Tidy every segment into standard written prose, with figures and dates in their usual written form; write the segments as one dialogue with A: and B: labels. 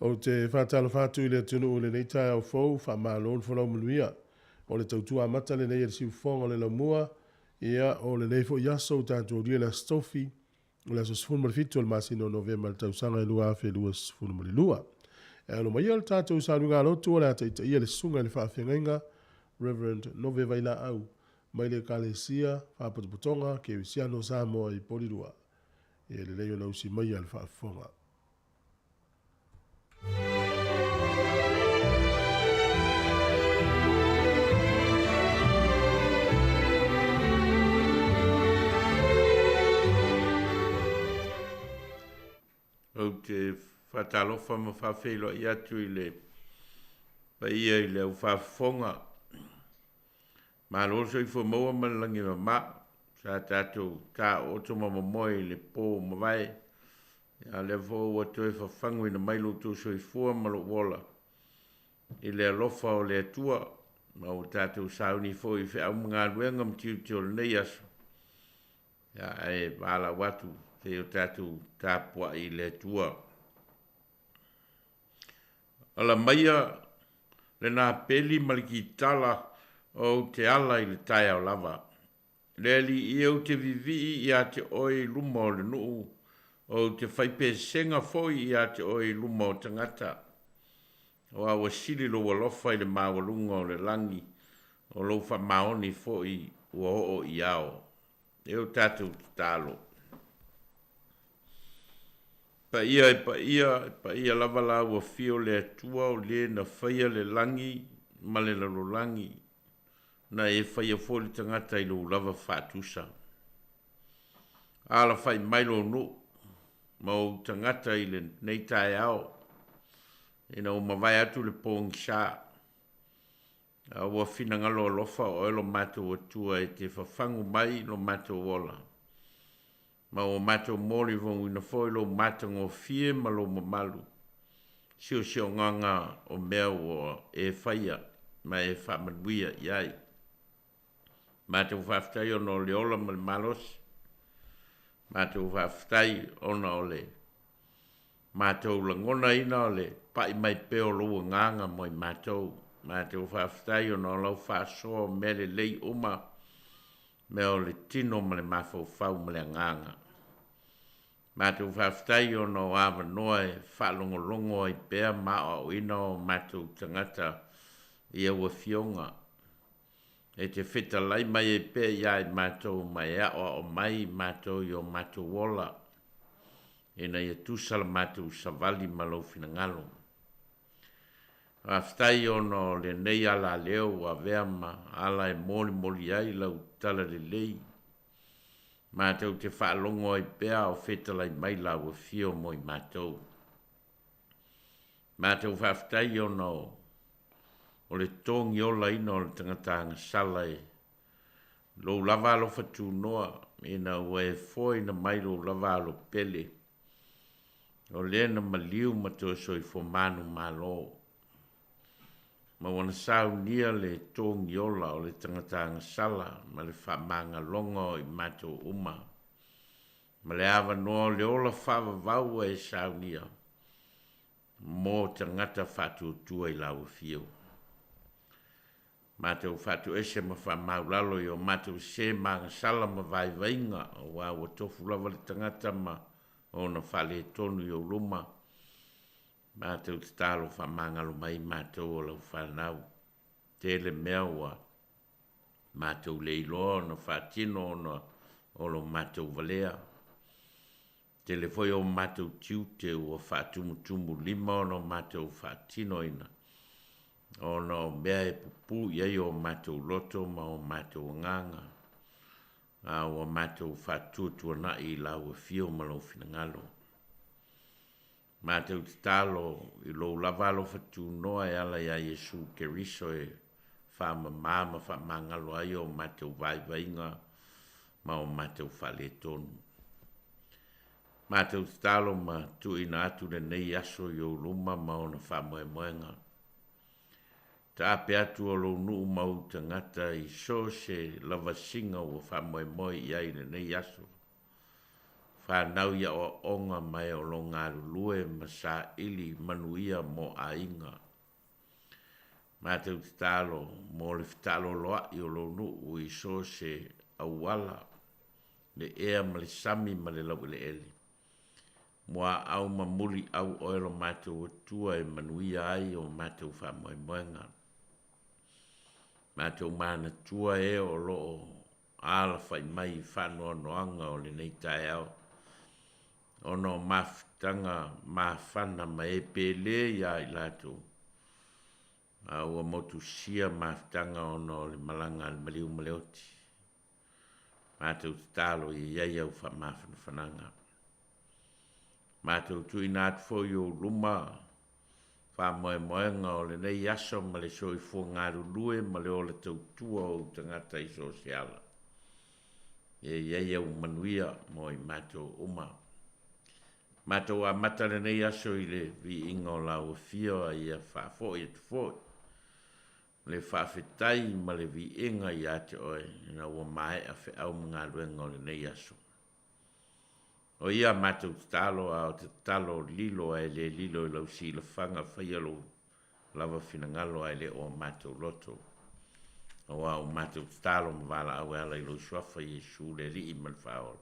A: Ou te faatalofa atu i le atunuu i lenei taeao fou, faamalo le folau manuia. O le tautua amata lenei a le siufofoga o le laumua, ia, o lenei foi aso ua tatou aulia le Aso Tofi, o le aso 17 o le masina o Novema i le tausaga e 2022. E alo mai ia le tatou sauniga lotu o le a taitaia le susuga i le faafeagaiga Reverend Nove Vailaau mai le Ekalesia Faapotopotoga Kerisiano Samoa i Polilua. Ia lelei ona usi maia le faafofoga.
B: Ou te faatalofa ma faafeiloai atu i le paia i le au faafofoga. Malo le soifua maua ma le lagi e mama. Sa tatou taooto ma momoe i le po ua mavae, a o lea foi ua toe fafaguina mai lo outou soifua ma lou ola i le alofa o le Atua, ma ua tatou sauni foi i feau ma galuega ma tiute o lenei aso. Ia, ae valaau atu seia o tatou tapuai i le Atua. Ala maia lena peli ma le kitala ou te ala i le taeao lava. Le Alii e, ou te vivii ia te oe i luma o le nuu, ou te fai pesega foi ia te oe i luma o tagata. Aua ua sili lou alofa i le maualuga o le lagi, o lou faamaoni foi ua oo i ao. E o tatou tatalo. Paia e paia, e paia lava la ua fio le Atua o le na faia le lagi ma le lalolagi, na e faia foi le tagata i lou lava faatusa. Alafai mai lou nuu ma ou tagata i lenei taeao, ina ua mavae atu le pogisa, a ua finagalo alofa oe lo matou Atua e te fafagu mai lo matou ola, ma ua matou molivouina foi lou matagofie ma lou mamalu, siosiogaga o mea ua e faia ma e faamanuia i ai. Matou faafetai ona o le ola ma le malosi, matou faafetai ona o le matou lagonaina o le pai mai pea o lou agaga mo i matou. Matou faafetai ona o lau faasoa o mea lelei uma, mea o le tino ma le mafaufau ma le agaga. Matou faafetai ona o avanoa e faalogologo ai pea ma aoaoina o matou tagata i au afioga. E te fetalai mai ai pea ia i matou ma e aoao mai matou i o matou ola, ina ia tusa la matou savali ma lou finagalo. Faafetai ona o lenei alaleo ua avea ma ala e molimoli ai lau talalelei. Matou te faalogo ai pea o fetalai mai lau afio mo i matou. Matou faafetai ona o le togi olaina o le tagata agasala e lou lava alofa tunoa, ina ua e foaina mai lou lava alo pele, o lea na maliu ma toe soifua manumalo, ma ua na saunia le togi ola o le tagata agasala ma le faamagaloga o i matou uma, ma le avanoa o le ola faavavau ua e saunia mo tagata faatuatua i lau afio. Matou faatuese ma faamaulalo i o matou se magasala ma vaivaiga, aua ua tofu lava le tagata ma ona faaletonu i ou luma. Matou tatalo faamagalo mai matou o lau fanau. Tele mea ua matou le iloa ona faatino ona o lo matou valea. Tele foi o matou tiute ua faatumutumu lima ona o matou faatinoina, ona o mea e pupu i ai o matou loto ma o matou agaga, a ua matou faatuatuanai i lau afio ma lou finagalo. Matou tatalo i lou lava alofa tunoa e ala ia Iesu Keriso e faamama ma faamagalo ai o matou vaivaiga ma o matou faaletonu. Matou tatalo ma tuuina atu lenei aso i ou luma ma ona faamoemoega. Taape atu o lou nuu ma ou tagata i so o se lavasiga ua faamoemoe i ai lenei aso. fanau i aoaoga ma e o lo o galulue ma saili manuia mo aiga. Matou tatalo mo le fetaaloloai o lou nuu i so o se auala, le ea ma le sami ma le laueleele. Muaau ma muliau oe lo matou Atua e manuia ai o matou faamoemoega. Matou manatua e o lo o alafai mai i faanoanoaga o lenei taeao, ona o mafutaga mafana ma e pele ia i latou, a ua motusia mafutaga ona o le malaga a le maliu ma le oti. Matou tatalo ia i ai au faamafanafanaga. Matou tuuina atu foi i ou luma faamoemoega o lenei aso ma le soifua galulue ma le ola tautua o ou tagata i so o se ala. Ia i ai au manuia mo i matou uma. Matou amata lenei aso i le viiga o lau afio a ia faafoi atu foi le faafetai ma le viiga ia te oe ina ua maea feau ma galuega o lenei aso. O ia matou tatalo a o tatalo lilo ae le lilo i lau silafaga, faia lou lava finagalo ae le o matou loto. Aua o matou tatalo ma valaau e ala i lou suafa Iesu le Alii ma le Faaola.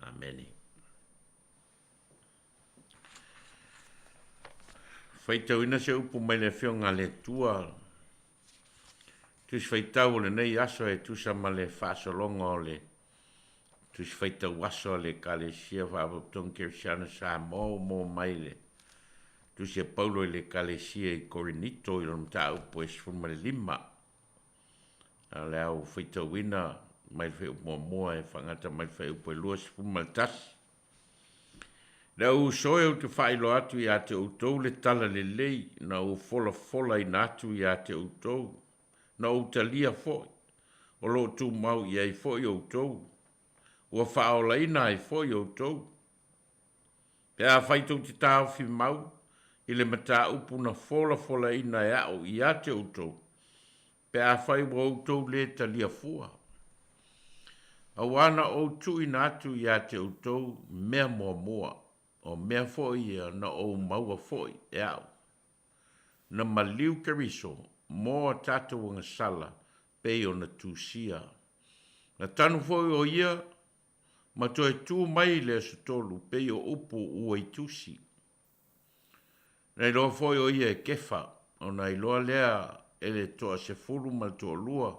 B: Amene. Faitauina se upu mai le Afioga a le Atua. Tusi faitau o lenei aso e tusa ma le faasologa o le Tusi faitau aso a le Ekalesia Faalapotopotoga Kerisiano Samoa ua maua mai le Tusi a Paulo i le Ekalesia i Korinito i lona mataupu e 15. A o le a ou faitauina mai le fuaiupu muamua e faagata mai le fuaiupu e 21. Le au uso e ou te faailoa atu ia te outou le tala lelei na ou folafolaina atu ia te outou, na ou talia foi, o lo o tumau i ai foi outou, ua faaolaina ai foi outou. Pe afai tou te taofi mau i le mataupu na folafolaina e a'u ia te outou, pe afai ua outou lē talia fua. Auā na ou tuuina atu ia te outou mea muamua, o mea foi ia na ou maua foi e a'u. Na maliu Keriso mo a tatou agasala pei ona tusia. Na tanu foi o ia ma toe tu mai i le aso tolu pei o upu ua i tusi. Na iloa foi o ia e Kefa, ona iloa lea e le toasefulu ma le toalua,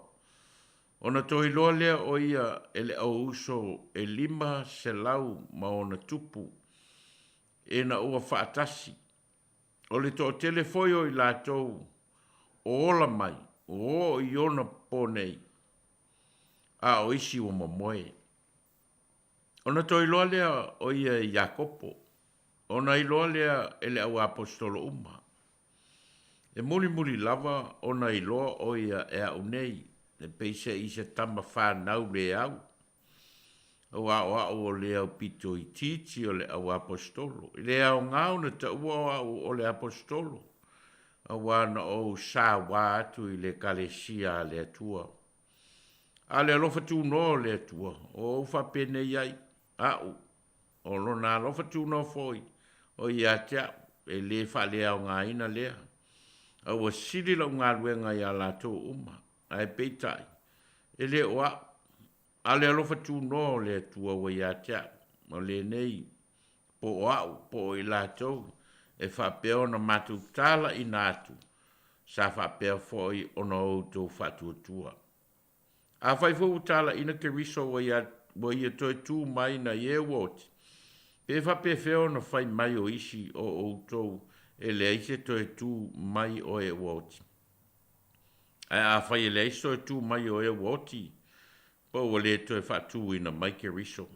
B: ona toe iloa lea o ia e le auuso e 500 ma ona tupu ina ua faatasi. O le toatele foi o i latou o ola mai ua oo i ona po nei, a o isi ua momoe. Ona toe iloa lea o ia e Iakopo, ona iloa lea e le auaposetolo uma. E mulimuli lava ona iloa o ia e a'u nei, e peiseai se tama fanau le au, auā o a'u o le aupito itiiti o le auaposetolo. E le aogā ona taua o a'u o le aposetolo, auā na ou sauā atu i le Ekalesia a le Atua. A o le alofa tunoa o le Atua, o ou faapenei ai, a'u, o lona alofa tunoa foi o ia te a'u, e lē faaleaogaina lea. A ua sili la'u galuega iā latou uma, ae peitai, e lē o a'u, a o le alofa tunoa o le Atua ua ia te a'u, o lenei, po o a'u, po o i latou, e faapea ona matou tala'ina atu, sa faapea foi ona outou faatuatua. Afai foi ua tala'ina Keriso ua ia, ua ia toe tu mai nai e ua oti, pe faapefea ona fai mai o isi o outou e leai se toe tu mai o e ua oti? Ae afai e leai se toe tu mai o e ua oti, po ua lē toe faatuina mai Keriso.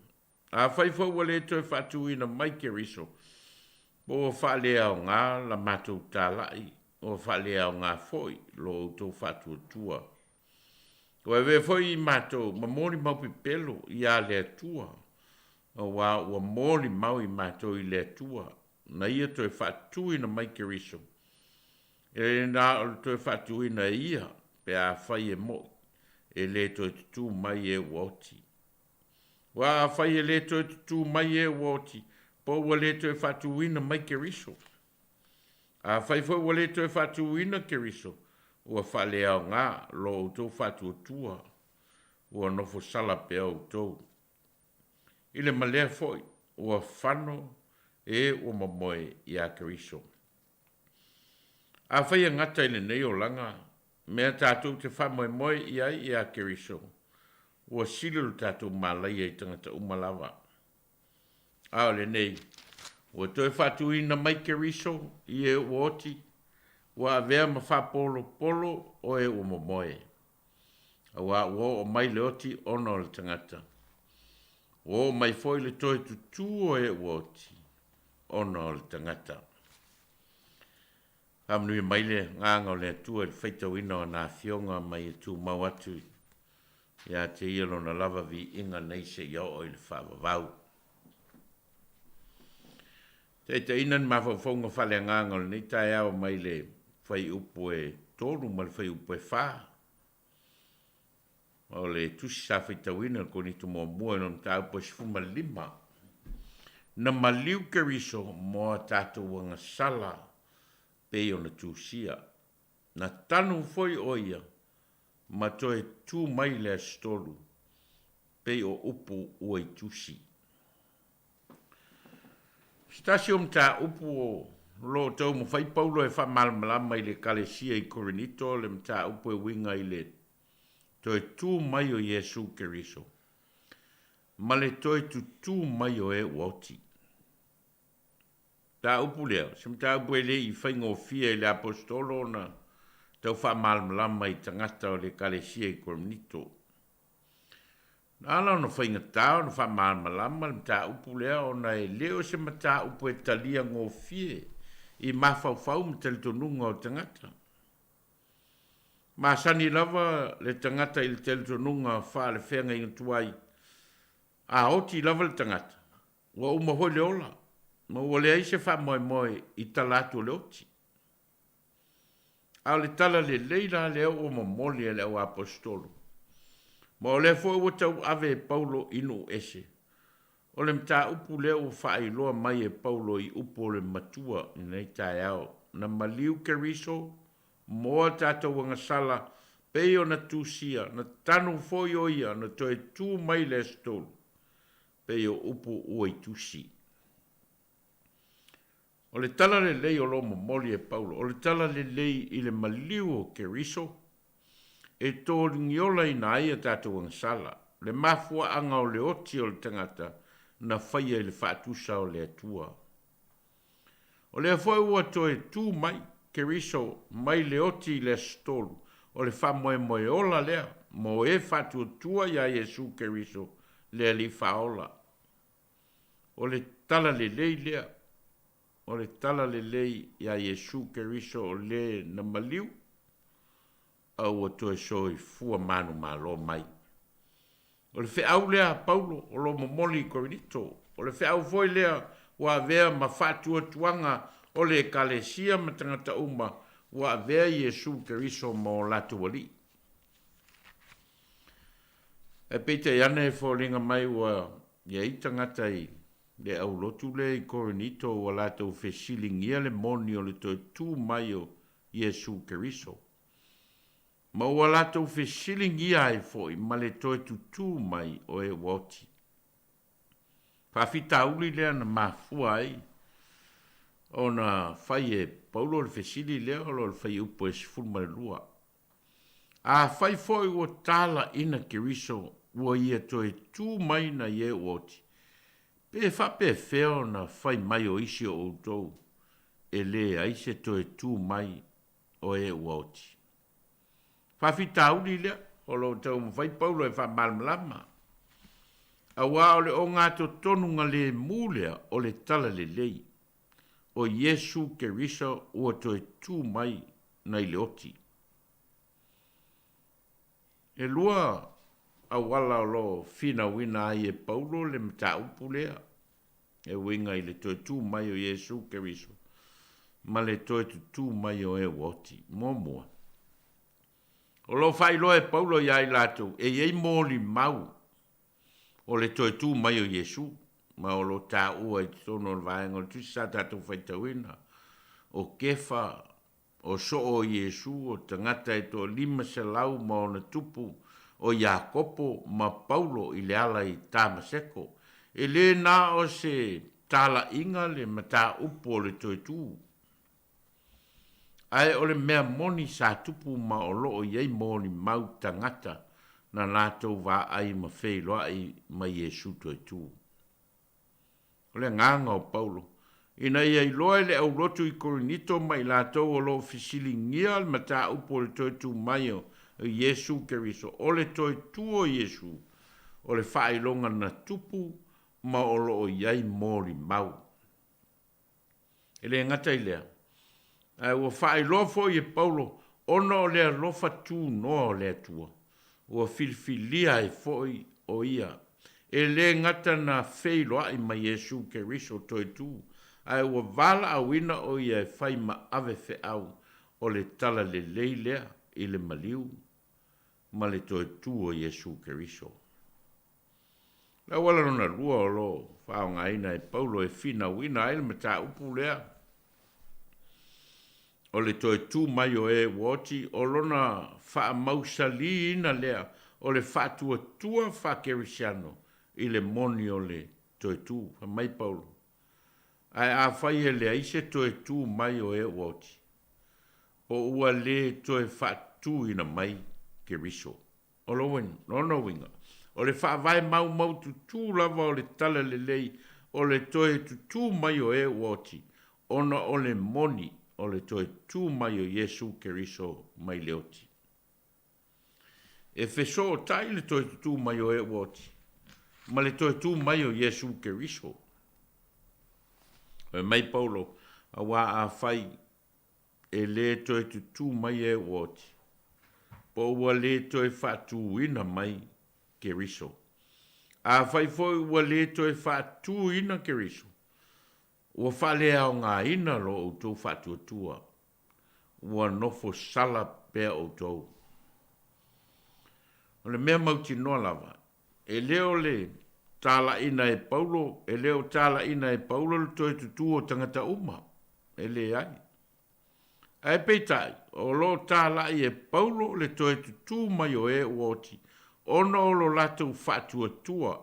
B: Afai foi ua lē toe faatuina mai Keriso, po ua faaleaogā la matou tala'i, ua faaleaogā foi lo outou faatuatua. Ua avea foi i matou ma molimau pepelo iā le Atua, auā ua molimau i matou i le Atua, na ia toe faatuina mai Keriso. E le na o le toe faatuina e ia, pe afai e mo'i, e lē toe tutū mai e ua oti. Aua afai e le toe tutū mai e ua oti, po ua le toe faatūina mai Keriso. Afai foi ua le toe faatūina Keriso, ua faaleaoga lo outou faatuatua, ua nofo sala pea outou. I le malea foi, ua fano e ua momoe iā Keriso. Afai e gata i lenei olaga, mea tatou te faamoemoe i ai iā Keriso, ua sili lo tatou malaia i tagata uma lava. A o lenei, ua toe faatuina mai Keriso i e ua oti, ua avea ma faapolopolo o e ua momoe. Auā ua oo mai le oti ona o le tagata. Ua oo mai foi le toe tutū o e ua oti ona o le tagata. Faamanuia mai le Agaga o le Atua i le faitauina o ana Afioga ma ia tumau atu ia te Ia Lona lava viiga nei seia oo i le faavavau. Taitaiina ni mafaufauga faaleagaga o lenei taeao mai le fuaiupu e 3 ma le fuaiupu e 4 o le tusi sa faitauina i le Korinito muamua i lona mataupu e 15. Na maliu Keriso mo a tatou agasala pei ona tusia. Na tanu foi ʻo ia ma toe tu mai i le aso tolu, pei o upu ua i tusi. Se tasi o mataupu o lo o taumafai Paulo e faamalamalama i le Ekalesia i Korinito le mataupu e uiga i le toe tu mai o Iesu Keriso ma le toe tutū mai o e ua oti. Mataupu lea, se mataupu e le i faigofie i le Aposetolo ona tau faamalamalama i tagata o le Ekalesia i Korinito. Na ala ona faigata ona faamalamalama le mataupu lea ona e le o se mataupu e talia gofie i mafaufau ma talitonuga o tagata. Masani lava le tagata i le talitonuga faale-feagaiga tuai, a oti lava le tagata, Ua uma foi le ola, ma ua leai se faamoemoe i tala atu o le oti. A o le tala lelei la lea ua momoli e le auaposeitolo, ma o lea foi ua tauave e Paulo i nuu ese, o le mataupu lea ua faailoa mai e Paulo i upu o le Matua i lenei taeao, na maliu Keriso mo a tatou agasala pei ona tusia, na tanu foi o ia na toe tu mai i le aso tolu, pei o upu ua i tusi. O le tala lelei o lo momoli e Paulo, o le tala lelei i le maliu o Keriso, e toligiolaina ai a tatou agasala, le mafuaaga o le oti o le tagata na faia i le faatusa o le Atua. O lea foi ua toe tu mai Keriso mai le oti i le aso tolu, o le faamoemoe ola lea mo e faatuatua iā Iesu Keriso le Alii Faaola. O le tala lelei lea, o le tala lelei iā Iesu Keriso o le na maliu, a ua toe soifua manumalo mai. O le feau lea a Paulo o lo o momoli i Korinito, o le feau foi lea ua avea ma faatuatuaga o le Ekalesia ma tagata uma ua avea Iesu Keriso ma o latou Alii. Ae peitai ane e foliga mai ua i ai tagata i le aulotu lea i Korinito ua latou fesiligia le moni o le toe tu mai o Iesu Keriso. Ma ua latou fesiligia ai foi ma le toe tutū mai o e ua oti. Faafitauli lea na mafua ai ona fai e Paulo le fesili lea o lo o le fuaiupu e 12. Afai foi ua talaina Keriso ua ia toe tū mai nai e ua oti, pe faapefea ona fai mai o isi o outou e leai se toe tū mai o e ua oti. Faafitauli lea o lo o taumafai Paulo e faamalamalama, auā o le ogatotonuga lemu lea o le talalelei o Iesu Keriso ua toe tu mai nai le oti. E lua auala o lo o finauina ai e Paulo le mataupu lea e uiga i le toe tu mai o Iesu Keriso ma le toe tutū mai o e ua oti. Muamua, o lo o faailoa e Paulo iā i latou e i ai molimau o le toe tu mai o Iesu, ma o lo o taua i totonu o le vaega o le Tusi sa tatou faitauina, o Kefa, o soo o Iesu, o tagata e toa-500 ma ona tupu, o Iakopo ma Paulo i le ala i Tamaseko. E le na o se talaiga le mataupu o le toe tu. Ae o le mea moni sa tupu ma o lo o i ai molimau tagata na latou vaai ma feiloai ma Iesu toe tu. O le agaga o Paulo, ina ia iloa e le aulotu i Korinito ma i latou o lo o fesiligia le mataupu o le toe tu mai o Iesu Keriso, o le toe tu o Iesu, o le faailoga na tupu ma o lo o i ai molimau. E le gata i lea, ae ua faailoa foi e Paulo ona o le alofa tunoa o le Atua, ua filifilia ai foi o ia, e le gata na feiloai ma Iesu Keriso toe tu, ae ua valaauina o ia e fai ma ave feau o le talalelei lea i le maliu ma le toe tu o Iesu Keriso. Le auala lona lua o lo o faaaogaina e Paulo e finauina ai le mataupu lea, o le toe tu mai o e ua oti, o lona faamausalīina lea o le faatuatua faakerisiano i le moni o le toe tu. Fai mai Paulo, Ae afai e leai se toe tu mai o e ua oti, po ua lē toe faatuina mai Keriso. O lona uiga, o le faavae maumaututū lava o le talalelei o le toe tutū mai o e ua oti, ona o le moni o le toe tū mai o Iesu Keriso mai le oti. E fesootai le toe tutū mai o e ua oti, ma le toe tū mai o Iesu Keriso. Fai mai Paulo, Auā afai e lē toe tutū mai e ua oti, po ua lē toe faatūina mai Keriso. Afai foi ua lē toe faatūina Keriso, ua faaleaogaina lo outou faatuatua, ua nofo sala pea outou. O le mea mautinoa lava, e le o le talaina e Paulo, e le o talaina e Paulo le toe tutū o tagata uma, e leai. Ae peitai, o lo o talai e Paulo le toe tutū mai o e ua oti, ona o lo latou faatuatua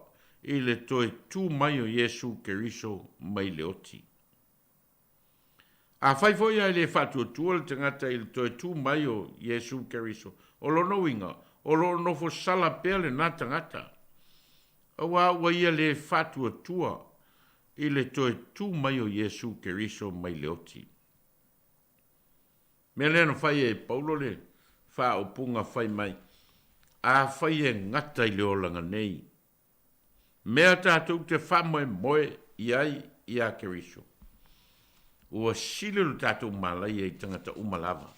B: i le toe tū mai o Iesu Keriso mai le oti. Afai foi ae le faatuatua le tagata i le toe tū mai o Iesu Keriso, o lona uiga, o lo o nofo sala pea lena tagata, auā ua ia le faatuatua i le toe tū mai o Iesu Keriso mai le oti. Mea lea na fai e Paulo le faaupuga fai mai, Afai e gata i le olaga nei, mea tatou te faamoemoe i ai iā Keriso, ua sili lo tatou malaia i tagata uma lava.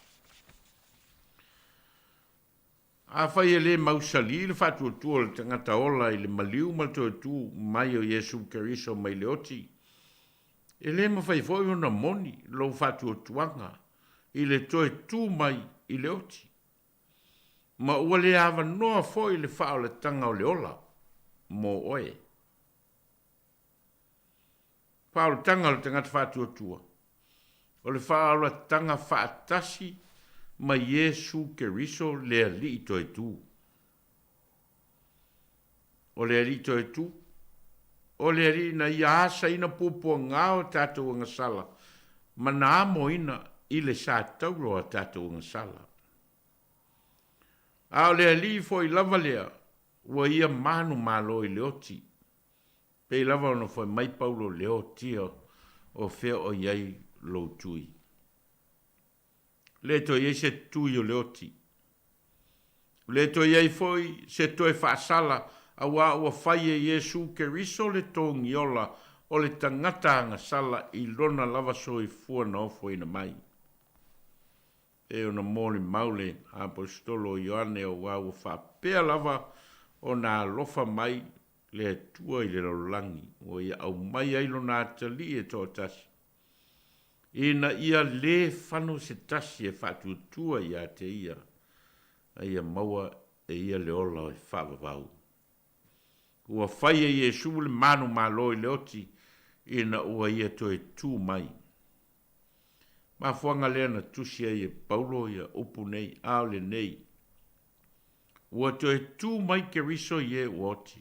B: Afai e lē mausalī le faatuatua o le tagata ola i le maliu ma le toe tu mai o Iesu Keriso mai le oti, e lē mafai foi ona moni lou faatuatuaga i le toe tu mai i le oti, ma ua le avanoa foi le faaolataga o le ola mo oe. Faaolataga o le tagata faatuatua, o le faaolataga faatasi ma Iesu Keriso le Alii toe tu. O le Alii toe tu, o le Alii na ia asaina puapuagā o tatou agasala ma na amoina i le sa taula o a tatou agasala. A o le Alii foi lava lea ua ia manumalo i le oti. Pei lava ona fai mai Paulo le otia o fea o i ai lou tui. Le toe i ai se tui o le oti. Le toe i ai foi se toe faasala auā ua fai e Iesu Keriso le togiola o le tagata agasala i lona lava soifua na ofoina mai. Pei ona molimau le Aposetolo o Ioane auā ua faapea lava ona alofa mai le Atua i le lalolagi, ua ia aumai ai Lona atalii e toatasi, ina ia lē fano se tasi e faatuatua ia te ia, a ia maua e ia le ola e faavavau. Ua fai e Iesu le manumalo i le oti ina ua ia toe tu mai. Mafuaaga lea na tusi ai e Paulo ia upu nei, a o lenei, Ua toe tu mai Keriso i e ua oti.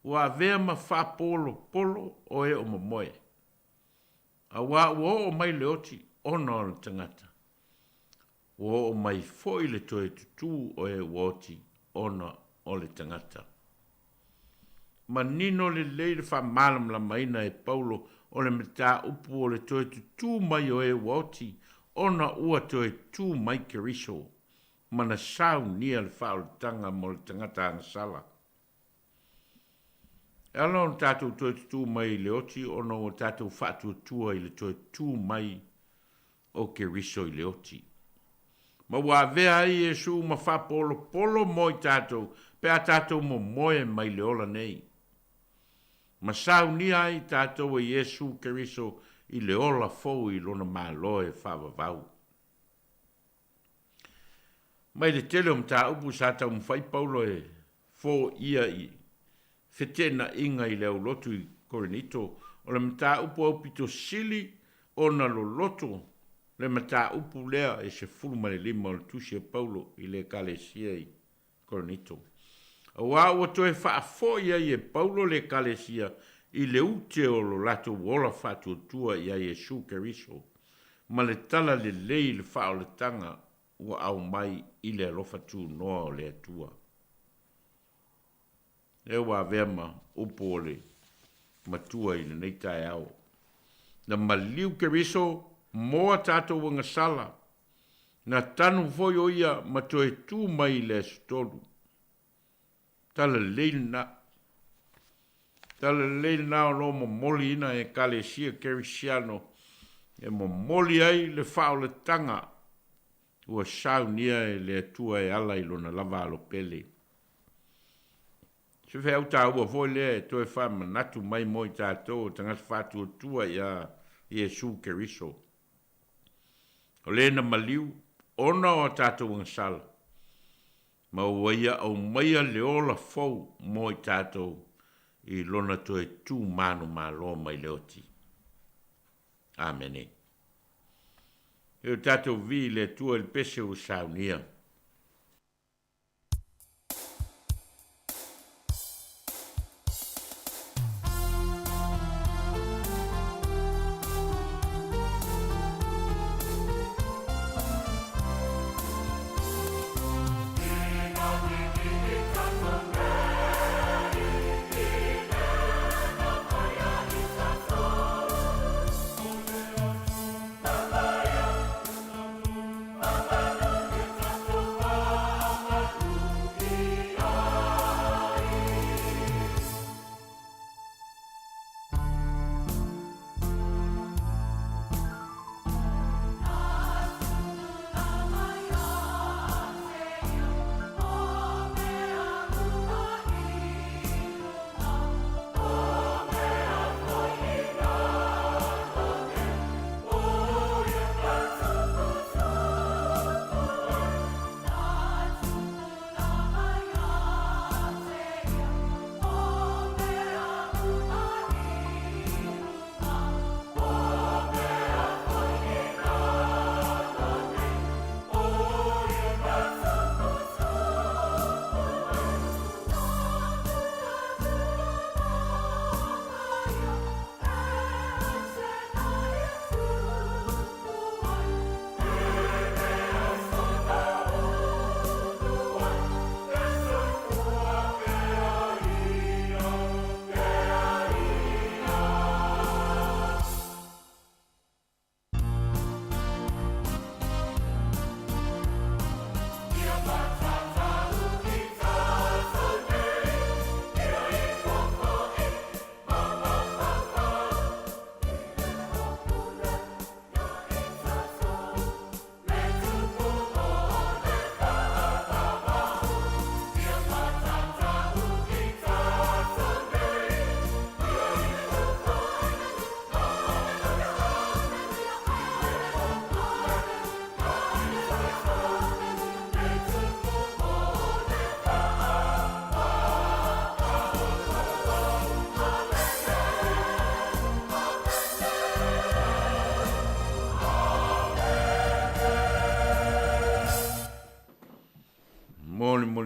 B: Ua avea ma faapolopolo o e o momoe. Auā ua oo mai le oti ona o le tagata. Ua oo mai foi le toe tutū o e ua oti ona o le tagata. Manino lelei le faamalamalamaina e Paulo o le mataupu o le toe tutū mai o e ua oti ona ua toe tu mai Keriso ma na saunia le faaolataga mo le tagata agasala. E ala ona tatou toe tutū mai i le oti ona ua tatou faatuatua i le toe tu mai o Keriso i le oti. Ma ua avea ai Iesu ma faapolopolo mo i tatou pe a tatou momoe mai le ola nei. Ma saunia ai i tatou e Iesu Keriso i le ola fou i Lona Malo e faavavau. Mai le tele o mataupu sa taumafai Paulo e foia i feteenaiga i le aulotu i Korinito, o le mataupu aupito sili ona loloto le mataupu lea e 15 o le tusi a Paulo i le Ekalesia i Korinito. Auā ua toe faafoi ai e Paulo le Ekalesia i le ute o lo latou ola faatuatua iā Iesu Keriso, ma le tala lelei i le faaolataga ua aumai i le alofa tunoa o le Atua. Lea ua avea ma upu o le Matua i lenei taeao. Na maliu Keriso mo a tatou agasala, Na tanu foi o ia ma toe tu mai i le aso tolu. Tala lelei lena. Tala lelei lena o lo o momoliina e Ekalesia Kerisiano e momoli ai le faaolataga ua saunia e le Atua e ala i Lona lava alo pele. Se feau taua foi lea e toe faamanatu mai mo i tatou o tagata faatuatua iā Iesu Keriso. O le na maliu ona o a tatou agasala, ma ua ia aumaia le ola fou mo i tatou i lona toe tu manumalo mai le oti. Amene. E o tatou vi i le Atua i le pese ua saunia.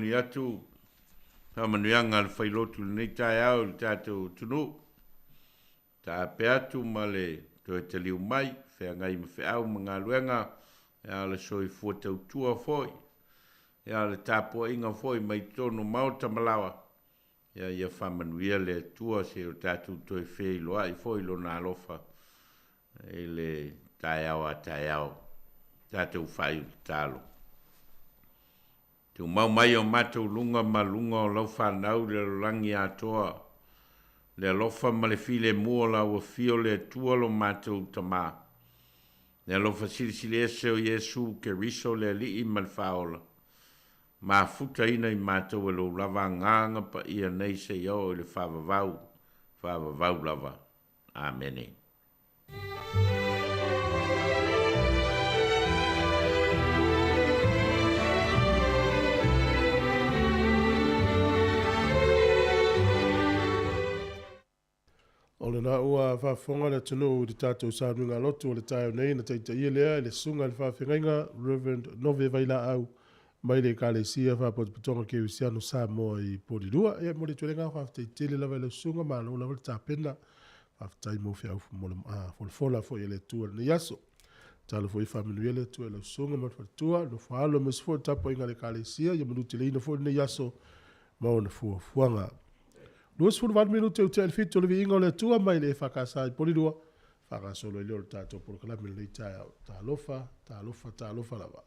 B: Faamanuia atu faamanuiaga a le Failotu i lenei taeao i le tatou atunuu. Taape atu ma le toe taliu mai, feagai ma feau ma galuega, a o le soifua tautua foi, a o le tapuaiga foi mai totonu o maota ma laoa. Ia, ia faamanuia le Atua se i o tatou toe feiloai foi i Lona alofa i le taeao a taeao. Tatou faaiu tatalo. Tumau mai o matou luga ma luga o lau fanau i le lalolagi atoa, le alofa ma le filemu o lau Afio le Atua lo matou Tama, le alofa silisili ese o Iesu Keriso le Alii ma le Faaola, mafutaina i matou e lou lava Agaga Paia nei seia oo i le faavavau, faavavau lava. Amene.
A: O lena ua faafofoga le atunuu i le tatou sauniga lotu o le taeao nei na taitaia lea e le Susuga i le Faafeagaiga Rev. Nove Vailaau mai le Ekalesia Faapotopotoga Kerisiano Samoa i Polilua. Ia e momoli atu ai le agaga faafetai tele lava i lau susuga, malo lava le tapena. Faafetai mo feau folafola foi a le Atua i lenei aso. Tatalo foi ia faamanuia le Atua i lau susuga ma le faletua, le nofo a alo aemaise foi o le tapuaiga a le Ekalesia, ia manuteleina foi lenei aso ma ona fuafuaga. 28 minute ua tea le 7 o le viiga o le Atua mai le EFKS i Polilua, faagasolo ai lea o le tatou polokalame i lenei taeao. Talofa, talofa, talofa lava.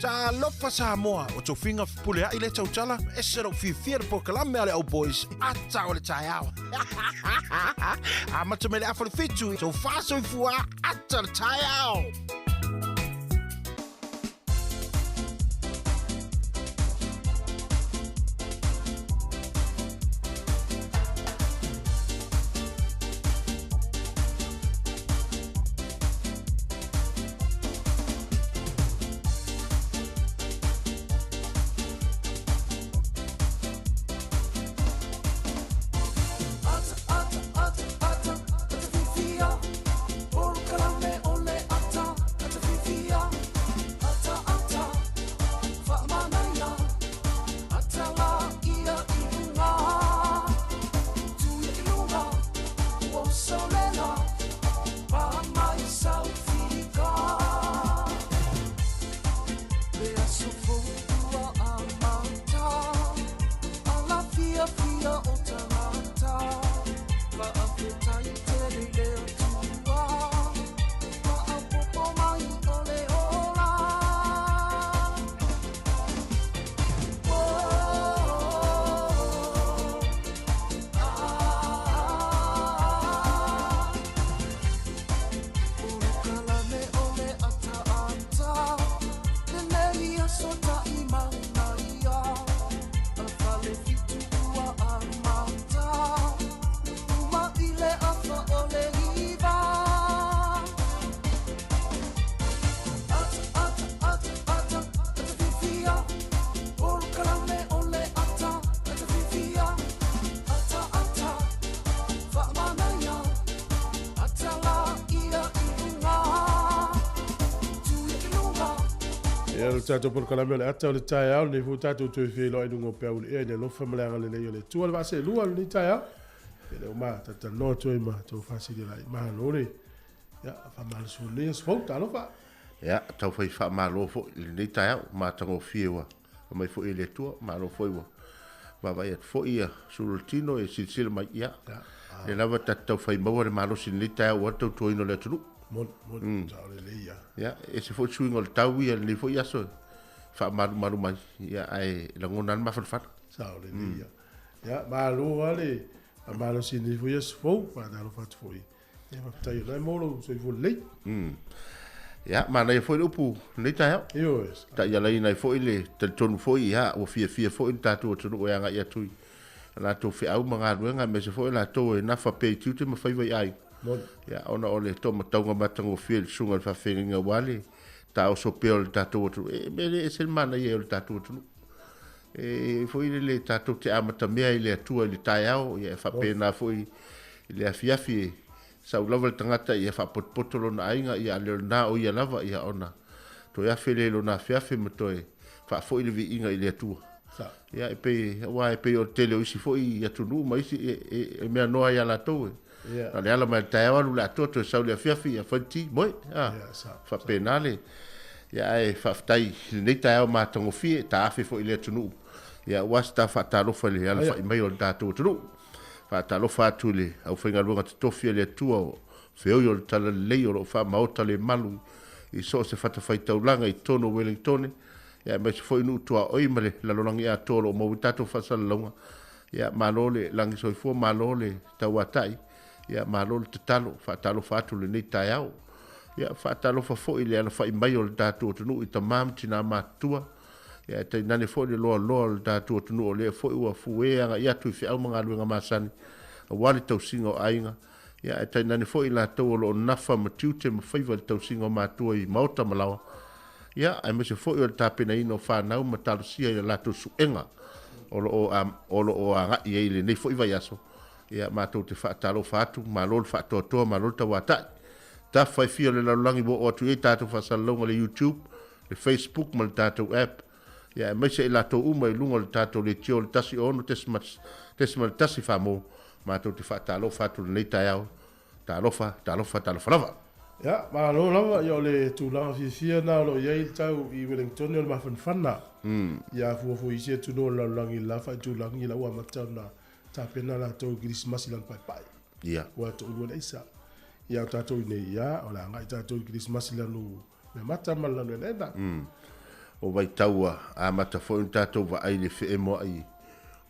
C: Talofa Samoa, o tofiga fepuleai lea tautala, ese lou fiafia i le polokalame a le Old Boys, ata o le taeao. Amata mai le afa o le fitu, tofa soifua, ata o le taeao.
A: Ia le tatou polokalame o le ata o le taeao lenei foi tatou toe feiloai i luga o peau le ea i le alofa ma le agalelei o le Atua le vaa seelua lenei taeao. Ia lea ua ma talatalanoa atu ai ma tou faasilialai. Malo le ia faamalosi foi lenei aso fou. Talofa.
D: Ia, tau fai faamalo foi i lenei taeao matagofie ua aumai foi e le Atua. Malo foi ua vaavaai atu foi ia sulu o le tino e silasila mai. Ia, lea lava ta te tau fai maua le malosi i lenei taeao aua le tautuaina o le atunuu.
A: Moni, moni, sao lelei ia.
D: Ia, ese foi le suiga o le tau ia lenei foi aso e faamalumalu mai, ia, ae lagona lava le mafanafana.
A: Sao lelei ia. Ia, malo lava le faamalosi i lenei foi aso fou. Faatalofa atu foi. Ia, faafetai o lena e maua lou soifua lelei.
D: Ia, manaia foi le upu lenei taeao.
A: Ioe.
D: Taialaina ai foi le talitonu foi, ia, ua fiafia foi le tatou atunuu e agai atu i a latou feau ma galuega, aemaise foi latou e nafa pea i tiute ma faiva i aiga. Ia, ona o le taumatauga matagofie i le susuga i le faafeagaiga aua le taoso pea o le tatou atunuu. E mea le ese le manaia o le tatou atunuu. E foi lele tatou te amatamea i le Atua i le taeao, ia e faapena foi i le afiafi e sau lava le tagata ia faapotopoto lona aiga, ia a le o lena o ia lava, ia ona toe afe lea i lona afeafe ma toe faafoi le viiga i le Atua. Ia e pei, aua e pei o le tele o isi foi atunuu ma isi e mea noa ia latou e. Na o le ala mai le taeao alu le atoa toe sau le afiafi ia fai le ti, moe. Faapena le, ia ae faafetai i lenei taeao matagofie, taafe foi i le atunuu. Ia aua se ta faatalofa i le alafai mai o le tatou atunuu. Faatalofa atu i le aufaigaluega totofi a le Atua o feoi o le Talalelei o lo o faamaota le malu i so o se fatafaitaulaga i totonu o Ueligitone, ia aemaise foi nuu tuaoi ma le lalolagi atoa o lo o maua ai tatou faasalalauga. Ia malo le lagi soifua, malo le tauatai, ia malo le tatalo. Faatalofa atu i lenei taeao. Ia faatalofa foi i le alafai mai o le tatou atunuu i tama ma tina matutua, ia ae tainane foi le loaloa o le tatou atunuu o lea foi ua fue agai atu i feau ma galuega masani aua le tausiga o aiga, ia ae tainane foi i latou o lo o nafa ma tiute ma faiva i le tausiga o matua i maota ma laoa, ia aemaise foi o le tapenaina o fanau ma talosia i a latou suega o lo o o lo o agai ai i lenei foi vaiaso. Ia matou te faatalofa atu, malo le faatoatoa, malo le tauatai. Tafa e fia o le lalolagi ua oo atu i ai tatou faasalalauga i le YouTube, le Facebook ma le tatou app. Ia aemaise i latou uma i luga o le tatou leitio le 106.1 Samoa, matou te faatalofa atu i lenei taeao. Talofa, talofa, talofa lava.
A: Ia, malo lava. Ia, o le tulaga fiafia lena o lo o i ai le tau i Wellington o le mafanafana. Ia, a fua foi i isi atunuu o le lalolagi i le la faaitulagi, la ua amata ona tapena latou i Kerisimasi i lana paepae.
D: Ia.
A: Ua toalua le aisa. Ia, o tatou i nei, ia, o le a agai tatou i Kerisimasi i lanu meamata ma le lanu enaena.
D: o vaitau ua amata foi ona tatou vaai i le feemoa'i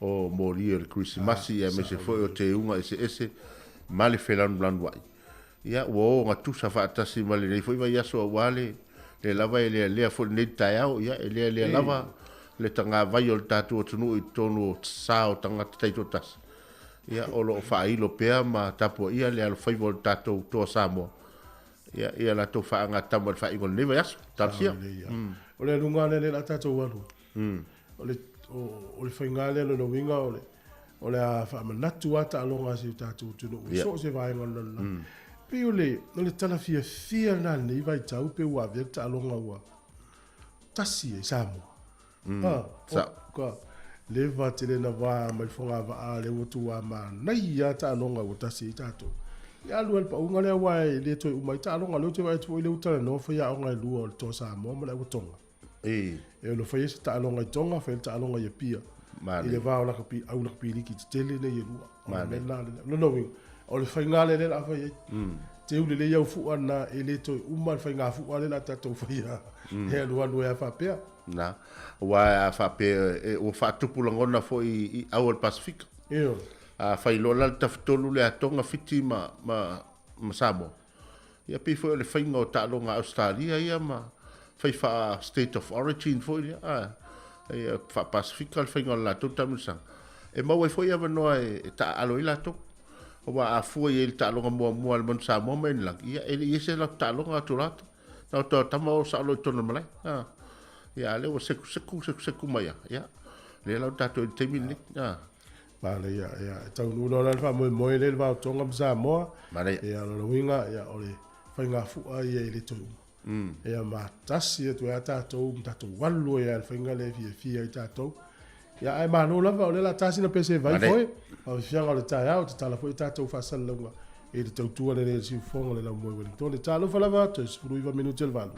D: o moli o le Kerisimasi aemaise foi o teuga eseese ma le felanulanua'i. Ia, ua o gatusa faatasi ma lenei foi vaiaso aua le le lava e lealea foi lenei taeao, ia e lealea lava le tagavai o le tatou atunuu i totonu o sa o tagata taitoatasi. Ia, o lo o faailo pea ma tapuaia le alofaiva o le tatou Toa Samoa, ia, ia latou faagatama i le faaiuga o lenei vaiaso. Talosia.
A: O le aluga lea lea tatou alu. O le o le faiga lea lona uiga o le o le a faamanatu lava taaloga a si o tatou atunuu i so o se vaega o le lalolagi. Pei o le o le tala fiafia lena i lenei vaitau pe ua avea le taaloga ua tasi ai Samoa. Ka leva tele na va mai le fogavaa lea ua tuua manaia lava taaloga ua tasi ai tatou. Ia alu ai le pauga lea aua e le toe uma ai taaloga. O lea ou te vaai atu foi lea ua talanoa faiaoga e lua o le Toa Samoa ma le Auatoga. E ono faia se taaloga i Tonga, faia le taaloga i Apia. I le va o lakapi, au lakapi liki tetele nei e lua. O le mea lena lea. Lona uiga, o le faiga lea lea o le a fai ai. Teu lelei au fua na e le toe uma le faiga fua lea o le a tatou faia. E alualu ai lava faapea.
D: Na, aua a faapea e, ua faatupu lagona foi i au o le Pasefika.
A: Ioe.
D: A fai loa la le tafatolu lea a Tonga, Fiti ma, ma, ma Samoa, ia pei foi o le faiga o taaloga a Ausetalia ia ma fai faa state of origin foi lea, a, ia faa-Pasefika le faiga o le latou taamilosaga. E maua ai foi avanoa e, e taaalo ai latou. Aua a fua i ai i le taaloga muamua a le Manu Samoa ma Enelagi, ia e le i ese latou taaloga atu latou. Na o toe tama o sao loa i totonu o le malae. A, ia a lea ua seku seku seku seku mai a. Ia, lea la ua tatou i le taimi lenei. A.
A: Manaia, ia, e taunuu loa la le faamoemoe lea i le va o Tonga ma Samoa.
D: Manaia.
A: Ia, o lona uiga, ia, o le faigafua ia e le toe uma. Ia, ma tasi atu ai lava tatou ma tatou alu ai lava i le faiga lea e fiafia ai tatou. Ia, ae malo lava, o lea o le a ta sina pese vai foe. Faafiafiaga o le taeao, tatala foi tatou faasalalauga i le tautua lenei a le siufofoga o le Laumoe Wellington. Talofa lava, toe 19 minute o le valu.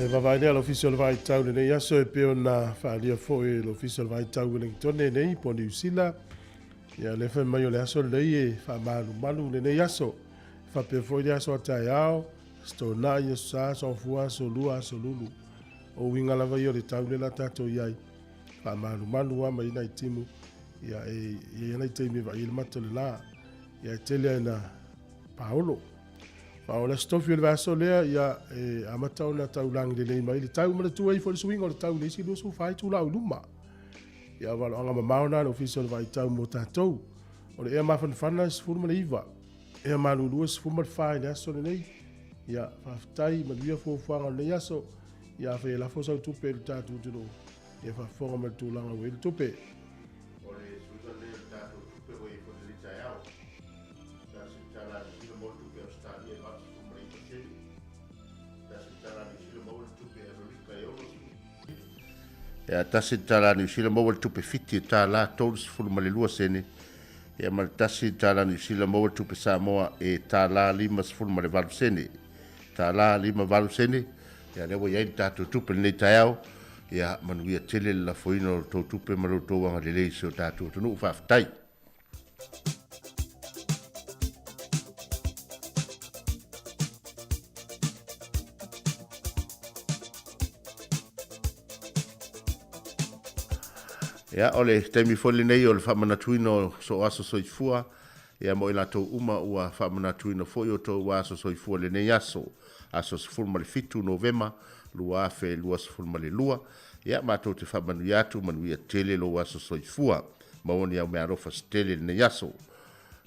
A: vaavaai lea a le Ofisa o le Vaitau i lenei aso e pei ona faaalia foi e le Ofisa o le Vaitau Ueligitone nei po o Niu Sila. Ia lea fai mai o le aso lenei e faamalumalu lenei aso. E faapea foi le aso a taeao, Aso Toonai, Aso Sa, Aso Gafua, Aso Lua, Aso Lulu. O uiga lava ia o le tau lea o le a tatou i ai. Faamalumalu lava ma i ai nai timu. Ia e i ai lava nai taimi e vaai ai le mata o le la. Ia e tele lava ina paolo. Ma o le Aso Tofi o le vaiaso lea, ia, e amata ona taulagi lelei mai le tau. Manatua ai foi le suiga o le tau i le isi 24 itula o i luma. Ia, o valoaga mamao na a le Ofisa o le Vaitau mo tatou. O le ea mafanafana e 19, ea malulu e 14 i le aso lenei. Ia, faafetai, manuia fuafuaga o lenei aso. Ia, afai e lafo sau tupe i le tatou atunuu, ia faafofoga mai i le tulaga ua i ai le tupe.
D: O le suiga lenei o le tatou tupe ua i ai foi i lenei taeao. Tasi le tala a Niu Sila maua le tupe Ausetalia e 89 sene. Tasi le tala a Niu Sila maua le tupe Amerika e 60. Ia, tasi le tala a Niu Sila maua le tupe Fiti e tala 32 sene. Ia ma le tasi le tala a Niu Sila maua le tupe Samoa e tala 58 sene. Tala 58 sene. Ia lea ua i ai le tatou tupe i lenei taeao. Ia manuia tele le lafoina o le tou tupe ma lo outou agalelei i si o tatou atunuu. Faafetai. Ia, o le taimi foi lenei o le faamanatuina o soo aso soifua, ia mo i latou uma ua faamanatuina foi o tou aso soifua i lenei aso, aso 17 Novema 2022. Ia, matou te faamanuia atu, manuia tele lou aso soifua. Maua ni au meaalofa se tele i lenei aso.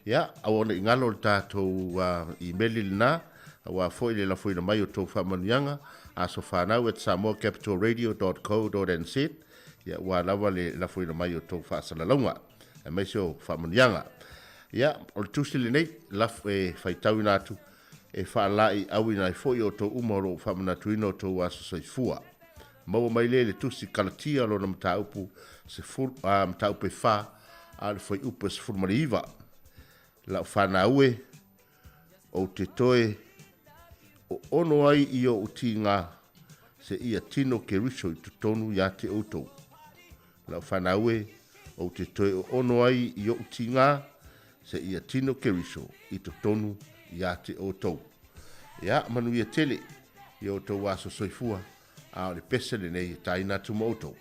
D: Ia, aua ne i galo le tatou imeli lena, aua foi le lafoina mai o tou faamanuiaga, asofanau@samoacapitalradio.co.nz, ia, aua lava le lafoina mai o tou faasalalauga, aemaise o faamanuiaga. Ia, o le tusi lenei, lafo e faitauina atu, e faalaeiauina ai foi outou uma o lo o faamanatuina outou aso soifua. Maua mai lea i le tusi Kalatia lona mataupu sefulu, a, mataupu e fa, a o le fuaiupu e 19. Lau fanau e, ou te toe oono ai i ou tiga seia tino Keriso i totonu ia te outou. Lau fanau e, ou te toe oono ai i ou tiga seia tino Keriso i totonu ia te outou. Ia, manuia tele i outou aso soifua, a o le pese lenei e taina atu ma outou.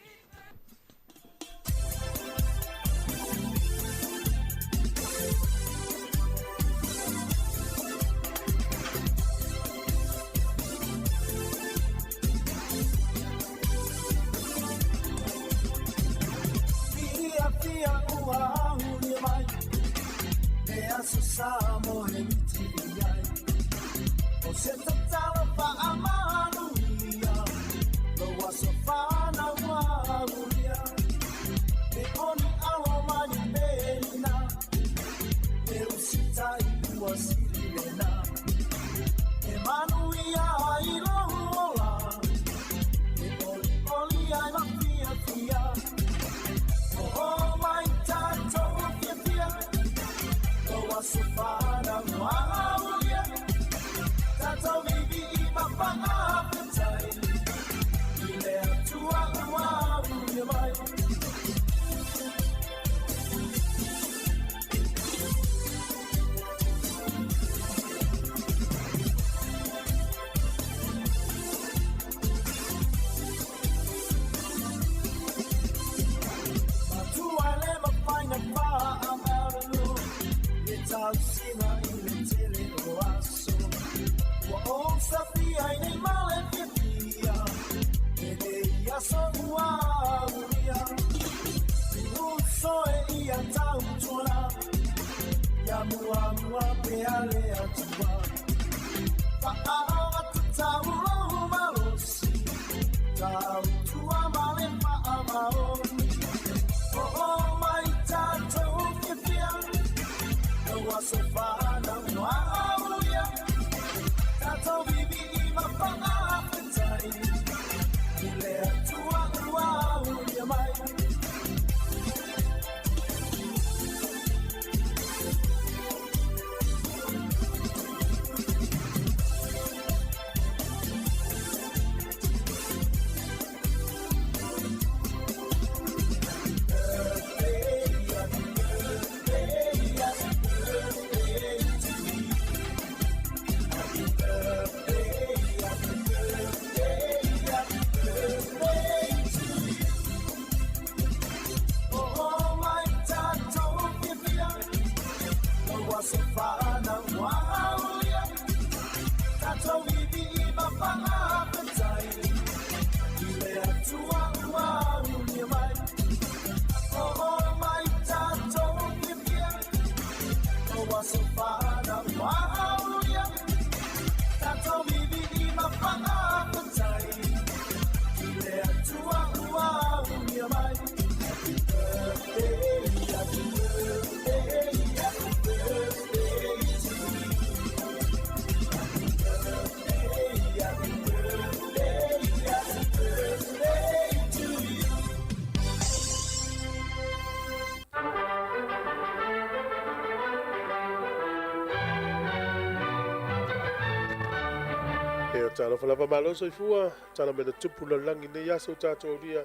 A: Talofa lava malo soifua, tala mai na tupu lalolagi i lenei aso ua tatou aulia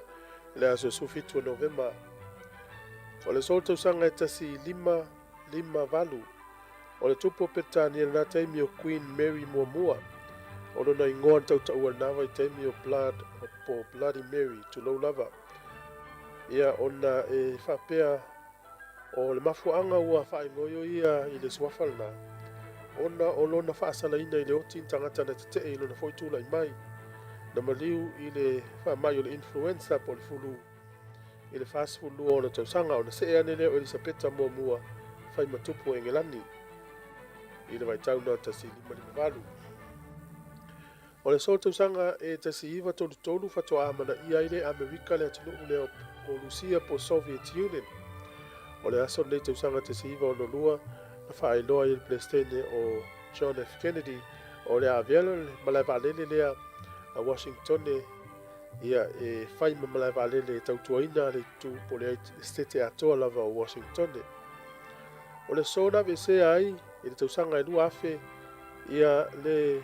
A: i le aso 17 o Novema. O le aso tausaga e 1558, o le tupu o Peretania i lena taimi o Queen Mary muamua. O lona igoa na tautaua i lena vaitaimi o Blood po o Bloody Mary, tulou lava. Ia ona e faapea o le mafuaaga ua faaigoa o ia i le suafa lena, ona o lona faasalaina i le oti ni tagata na tetee i lona foi tulai mai, na maliu i le faamai o le influenza po o le fulu i le 42 o ona tausaga, ona see ane lea o Elisapeta muamua fai ma tupu o Engelani i le vaitau lena 1558. O le aso tausaga e 1933 faatoa amanaia ai le Amerika le atunuu lea o Lusia po o Soviet Union. O le aso lenei tausaga 1962 na faailoa ai e le Peresetene o John F. Kennedy o le a avea le malae vaalele lea a Washingtone ia e fai ma malae vaalele e tautuaina le itu po o le Setete atoa lava o Washingtone. O le aso na aveesea ai i le tausaga e 2000 ia le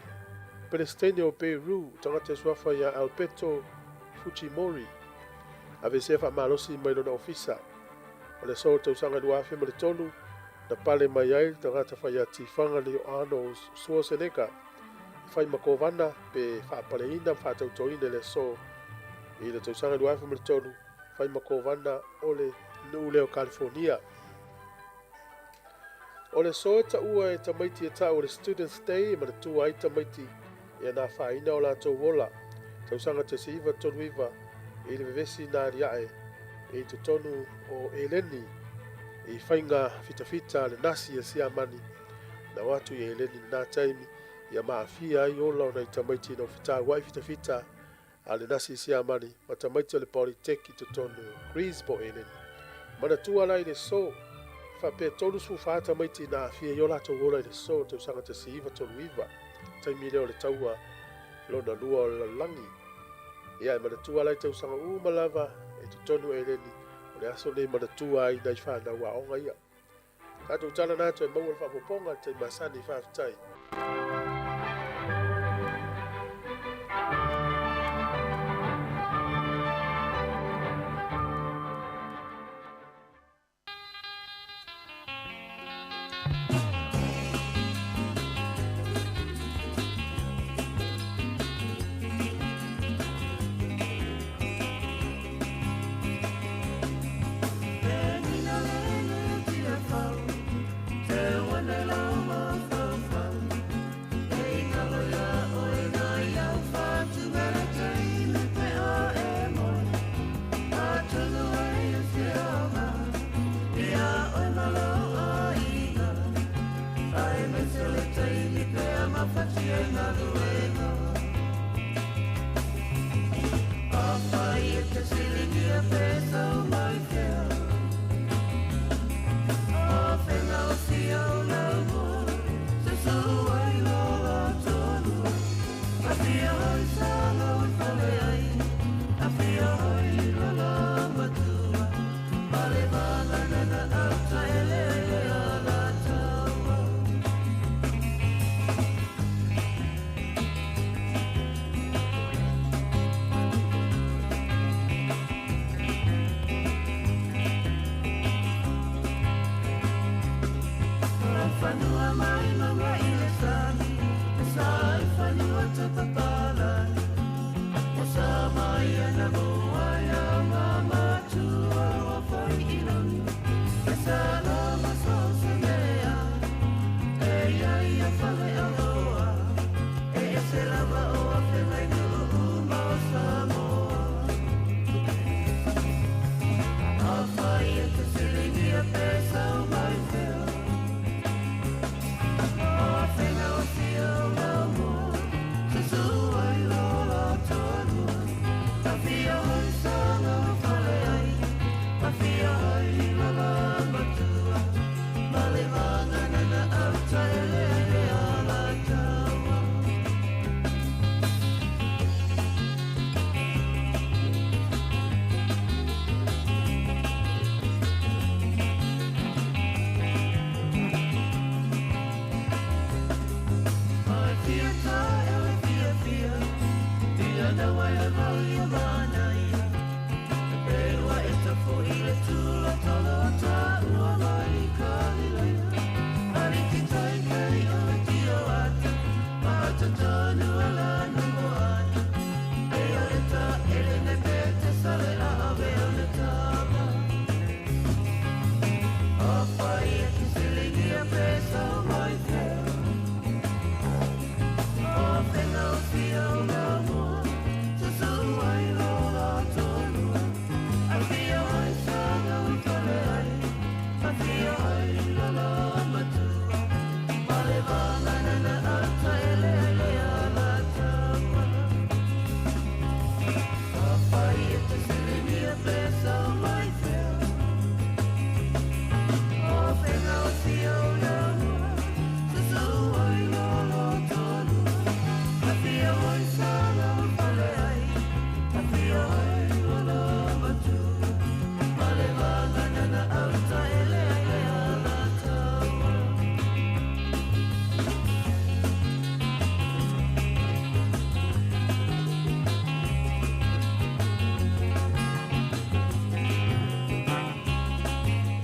A: Peresetene o Peru, tagata e suafa ia Alberto Fujimori, aveesea faamalosi mai lona ofisa. O le aso o le tausaga 2003 na pale mai ai le tagata fai tifaga lenei o Arnold Schwarzenegger e fai ma kovana pe faapaleina ma faatautoina i le aso i le tausaga 2003 fai ma kovana o le nuu lea o California. O le aso e taua e tamaiti e tau o le Students Day e manatua ai tamaiti ia na afaina o latou ola tausaga 1939 i le vevesi na aliae i totonu o Eleni i faiga fitafita a le Nasi a Siamani na o atu i Eleni i lena taimi ia maafia ai ola o nai tamaiti na ofitauai fitafita a le Nasi Siamani ma tamaiti o le Polytech i totonu o Greece po o Eleni. Manatua la i le aso, faapea 34 tamaiti na aafia i o latou ola i le aso tausaga 1939, taimi lea o le taua lona lua o le lalolagi. Ia e manatua la i tausaga uma lava e totonu Eleni, o le aso lenei manatua ai nai fanau aoga ia. Tatou tala na atu e maua le faaopoopoga i le taimi masani. Faafetai.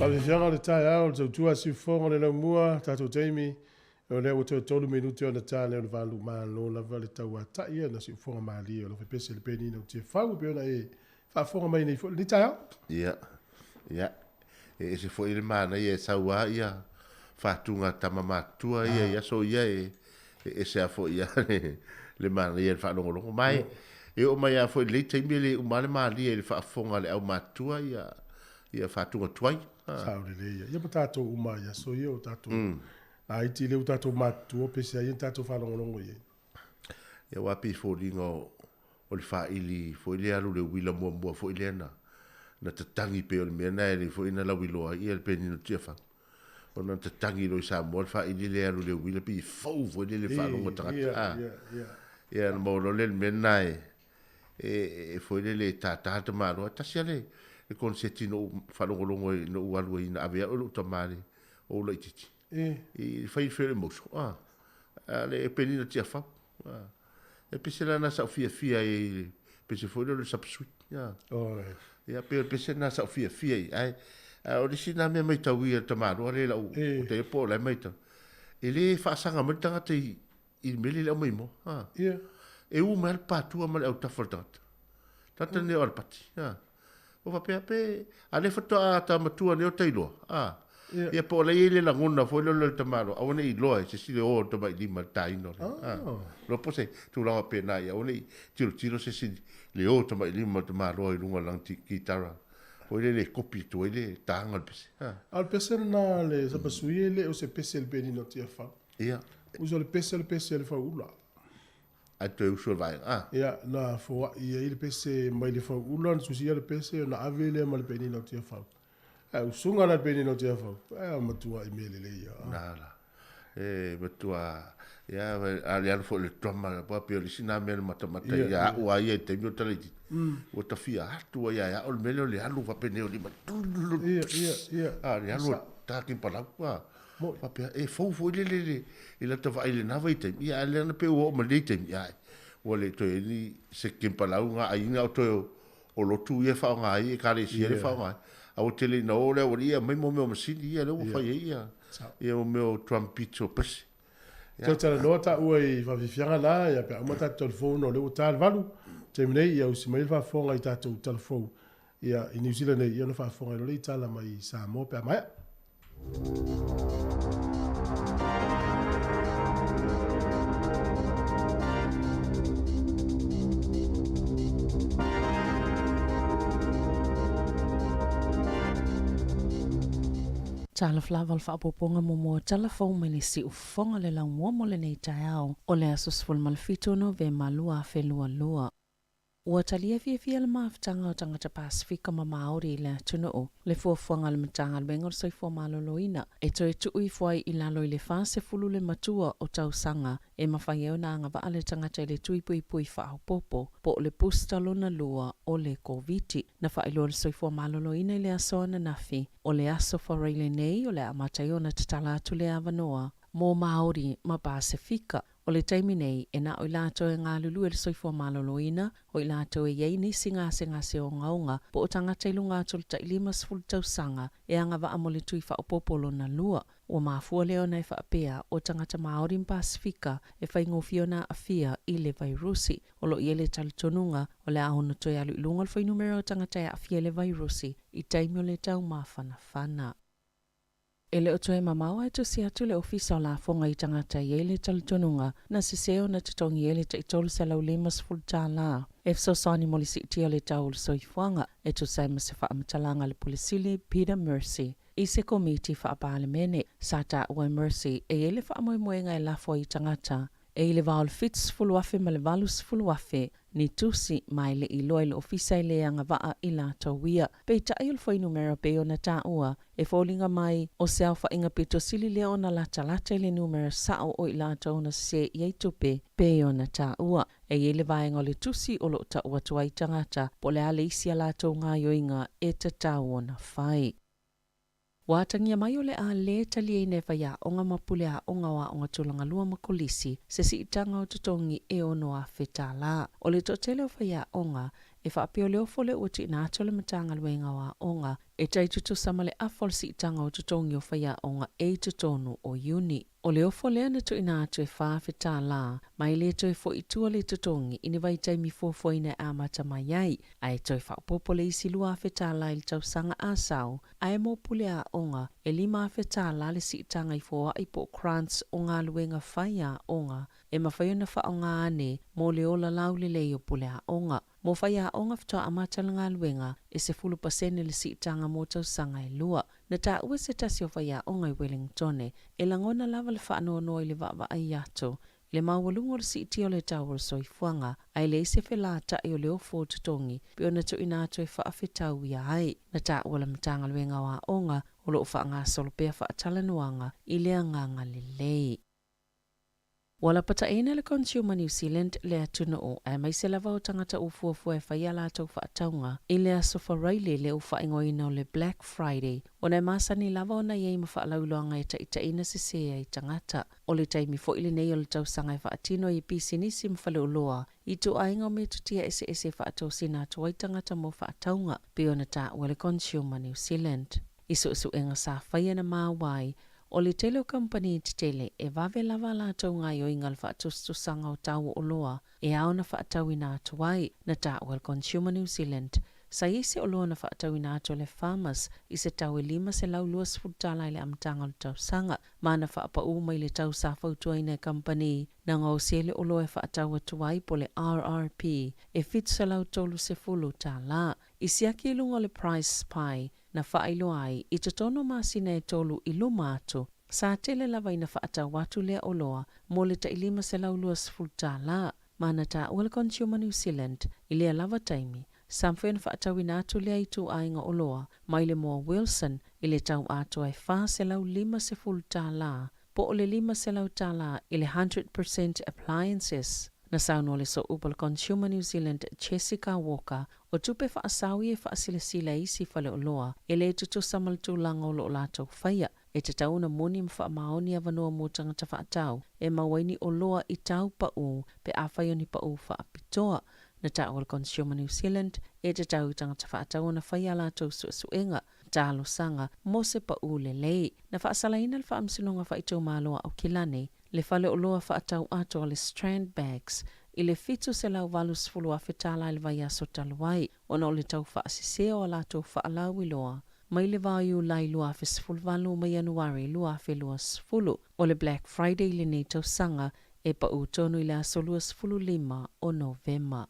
A: Faafiafiaga o le taeao, le tautua a Siufofoga o le Laumua, tatou taimi, o lea ua toe tolu minute ona ta lea o le valu, malo lava le tauatai ona siufofoga malie o lau faipese le penina o Tiafau e pei ona e faafofoga mai nei foi lenei taeao.
D: Ia, ia, e ese foi le manaia e sau lava ia faatuga tama matutua ia i aso ia e e ese lava foi ia le, le manaia i le faalogologo. Ma e, e oo mai lava foi i lenei taimi e le uma lava le malie i le faafofoga a le aumatutua ia, ia faatuga tuai.
A: Sao lelei ia. Ia ma tatou uma i aso ia o tatou laiti lea ua tatou matutua pese ai ia tatou faalogologo i ai.
D: Ia aua pei e foliga o, o le faili foi lea alu i le uila muamua foi lea na, na tatagi pei o le mea lena e le foi na lauiloa ai ia le penina o Tiafau. Ona na tatagi loa i Samoa le faili lea alu i le uila pei e fou foi lele i le faalogo a tagata. Ia ona maua loa lea i le mea lena e, e foi lele e tata le tamaloa. E tasi lava le koneseti na ou faalogologo ai na ou alu ai na ave ai au e lou tama i le ou laitiiti. I fai le fea o le mauso. A le penina Tiafau. E pese la na sa ou fiafia ai i le pese foi lea o le sapasui. Ia pei o le pese lena sa ou fiafia ai. Ae ae o le isi lena mea maitauia i le tamaloa lea i lau te iloa po o la e maitau. E le faasaga mai le tagata i i le mea lea i le aumaimoa. E u mai lava le patua ma le autafa o le tagata. Tagata lenei o Alapati. Ua faapea pe, a lea faatoa ta matua nei o ta iloa, a. Ia po o la e i ai le lagona foi lea o le tamaloa, aua ne i iloa e se isi le o o le tamailima i le taina o le, a. Iloa po o se tulaga faapena, ia aua ne i tilotilo se isi le o o le tamailima o le tamaloa i luga o lana kitara foi lele e kopi atu ai le taga o le pese,
A: a. A o le pese lena a le Sapasui e le o se pese a le Penina o Tiafau.
D: Ia.
A: Uso o le pese o le pese a le Fauula.
D: Ae toe usu o le vaega, a.
A: Ia, na foai ai le pese mai le Fauula, na tusia le pese ona ave lea ma le Penina o Tiafau. Ae usuga la le Penina o Tiafau, ae matuai mea lelei
D: lava. Na la. E matua, ia, a le alu foi i le drama, aua pei o le isi na mea na matamata ia au a ia i le taimi o talaitiiti. Ua tafia atu ai ia au le mea lea o le alu faapenei o lima.
A: Ia, ia, ia.
D: A, le alu o ta kipalau, a. Faapea, e fou foi lele le, i lata vaai i lena vaitaimi, ia ae leaga pei ua oo mai lenei taimi, ia ua le toe i ai ni se kempalau ga aiga o toe o lotu ia e faaaoga ai ekalesia lea e faaaoga ai. A ua tele ina o le aualii e aumai mo mea o masini ia lea ua fai ai ia ia mo mea o drum beats o pese.
A: Toe talanoa taua i faafiafiaga na, ia pe a uma tatou telefoni o lea ua ta le valu. Taimi nei, ia usi mai le faafofoga i tatou telefoni ia i Niu Sila nei, ia ona faafofoga ai loa lea i tala mai Samoa pe a maea.
E: Talofa lava o le faaopoopoga muamua o tala fou mai le siufofoga le laumua mo lenei taeao o le aso 17 o Novema 2022. Ua talia fiafia le mafutaga o tagata Pasefika ma Māori i le atunuu, le fuafuaga a le Matagaluega o le Soifua Maloloina e toe tuu ifo ai i lalo i le 40 le matua o tausaga e mafai ai ona agavaa le tagata i le tui puipui faaopoopo po o le booster lona lua o le Koviti. Na faailoa le Soifua Maloloina i le aso ananafi o le aso Faraile nei o le a amata ai ona tatala atu le avanoa mo Māori ma Pasefika. O le taimi nei, e na o i latou e galulue i le soifua maloloina, o i latou e i ai nisi gasegase ogaoga, po o tagata i luga atu o le tai 50 tausaga e agavaa mo le tui faaopoopo lona lua. Ua mafua lea ona e faapea, o tagata Māori ma Pasefika e faigofie ona aafia i le vairusi. O lo o i ai le talitonuga, o le a ono toe alu i luga le fuainumera o tagata e aafia i le vairusi i taimi o le taumafanafana. E le o toe mamao ae tusi atu le Ofisa o Lafoga i tagata e i ai le talitonuga na sese ona totogi ai le tai $350 e fesoasoani mo le siitia o le tau o le soifuaga, e tusa ai ma se faamatalaga a le Pule Sili Peter Mercy i se Komiti Faa-Palemene. Sa taua e Mercy e i ai le faamoemoega e lafo ai i tagata e i le va o le 70,000 ma le 80,000 ni tusi ma e le i iloa i le ofisa e le agavaa i latou ia. Peitai o le fuainumera pei ona taua, e foliga mai o se aofaiga pito sili lea ona latalata i le numera sao o i latou na sese i ai tupe pei ona taua. E i ai le vaega o le tusi o lo o tau atu ai tagata po o le a le isi a latou gaoioiga e tatau ona fai. Ua atagia mai o le a lē taliaina e faiaoga ma puleaoga o aoga tulagalua ma kolisi se siitaga o totogi e $6,000. O le toatele o faiaoga E faapea o le ofo lea ua tuuina atu e le Matagaluega o Aoga e tai tutusa ma le afa o le siitaga o totogi o faiaoga e i totonu o Iuni. O le ofo lea na tuuina atu e $4,000 ma e le toe foi i tua le totogi i ni vaitaimi fuafuaina e amata mai ai, ae toe faaopoopo le isi $2,000 i le tausaga a sao, ae mo pule aoga e $5,000 le siitaga i foai po o grants o galuega fai aoga e mafai ona faaaoga ane mo le ola laulelei o pule aoga. Mo faiaoga faatoa amata le galuega, e 10% le siitaga mo tausaga e lua. Na taua se tasi o faiaoga i Welingtone, e lagona lava le faanoanoa i le vaavaai atu i le maualuga o le siitia o le tau o le soifuaga, ae leai se felata'i o le ofo o totogi pei ona tuuina atu e faafetauia ai. Na taua le Matagaluega o Aoga o lo o faagasolo pea faatalanoaga i le agaga lelei. Ua lapataiina le Consumer New Zealand le atunuu, aemaise lava o tagata ua fuafua e fai a latou faatauga i le aso Faraile le ua faaigoaina o le Black Friday, ona e masani lava ona i ai ma faalauiloaga e taitaiina sese ai tagata. O le taimi foi lenei o le tausaga e faatino ai e pisinisi ma faleoloa i ituaiga o metotia eseese e faatosina atu ai tagata mo faatauga, pei ona taua le Consumer New Zealand. I suesuega sa faia na maua ai, O le tele o kamupani tetele, e vave lava a latou gaoioiga o le faatusatusaga o tau o oloa e ao ona faatauina atu ai. Na taua e le Consumer New Zealand, sa i ai se oloa na faatauina atu e le Farmers i se tau e $520 i le amataga o le tausaga, ma na faapaū mai le tau sa fautuaina e kamupani na gaosi ai le oloa e faatau atu ai po o le RRP e $730. I siaki i luga o le Price Spy, na faailoa ai i totonu o masina e tolu i luma atu, sa tele lava ina faatau atu lea oloa mo le tai $520, ma na taua le Consumer New Zealand i lea lava taimi, sa mafai ona faatauina atu lea ituaiga oloa mai le moa Wilson i le tau atoa e $450 po o le $500 i le 100% Appliances. Na saunoa le Sooupu o le Consumer New Zealand Jessica Walker, o tupe faasao ia e faasilasila e isi faleoloa e le tutusa ma le tulaga o lo o latou faia. E tatau ona moni ma faamaoni avanoa mo tagata faatau e maua ai ni oloa i tau paʻū pe afai o ni paʻū faapitoa. Na taua le Consumer New Zealand e tatau i tagata faatau ona faia a latou suesuega talosaga mo se paʻū lelei. Na faasalaina le Faamasinoga Faaitumalo a Aukilani le faleoloa faatau atoa le Strand Bags i le $780,000 i le vaiaso talu ai ona o le tau faasese o a latou faalauiloa mai le va o Iulai 2018 ma Ianuari 2020. O le Black Friday lenei tausaga e paʻū tonu i le aso 25 o Novema.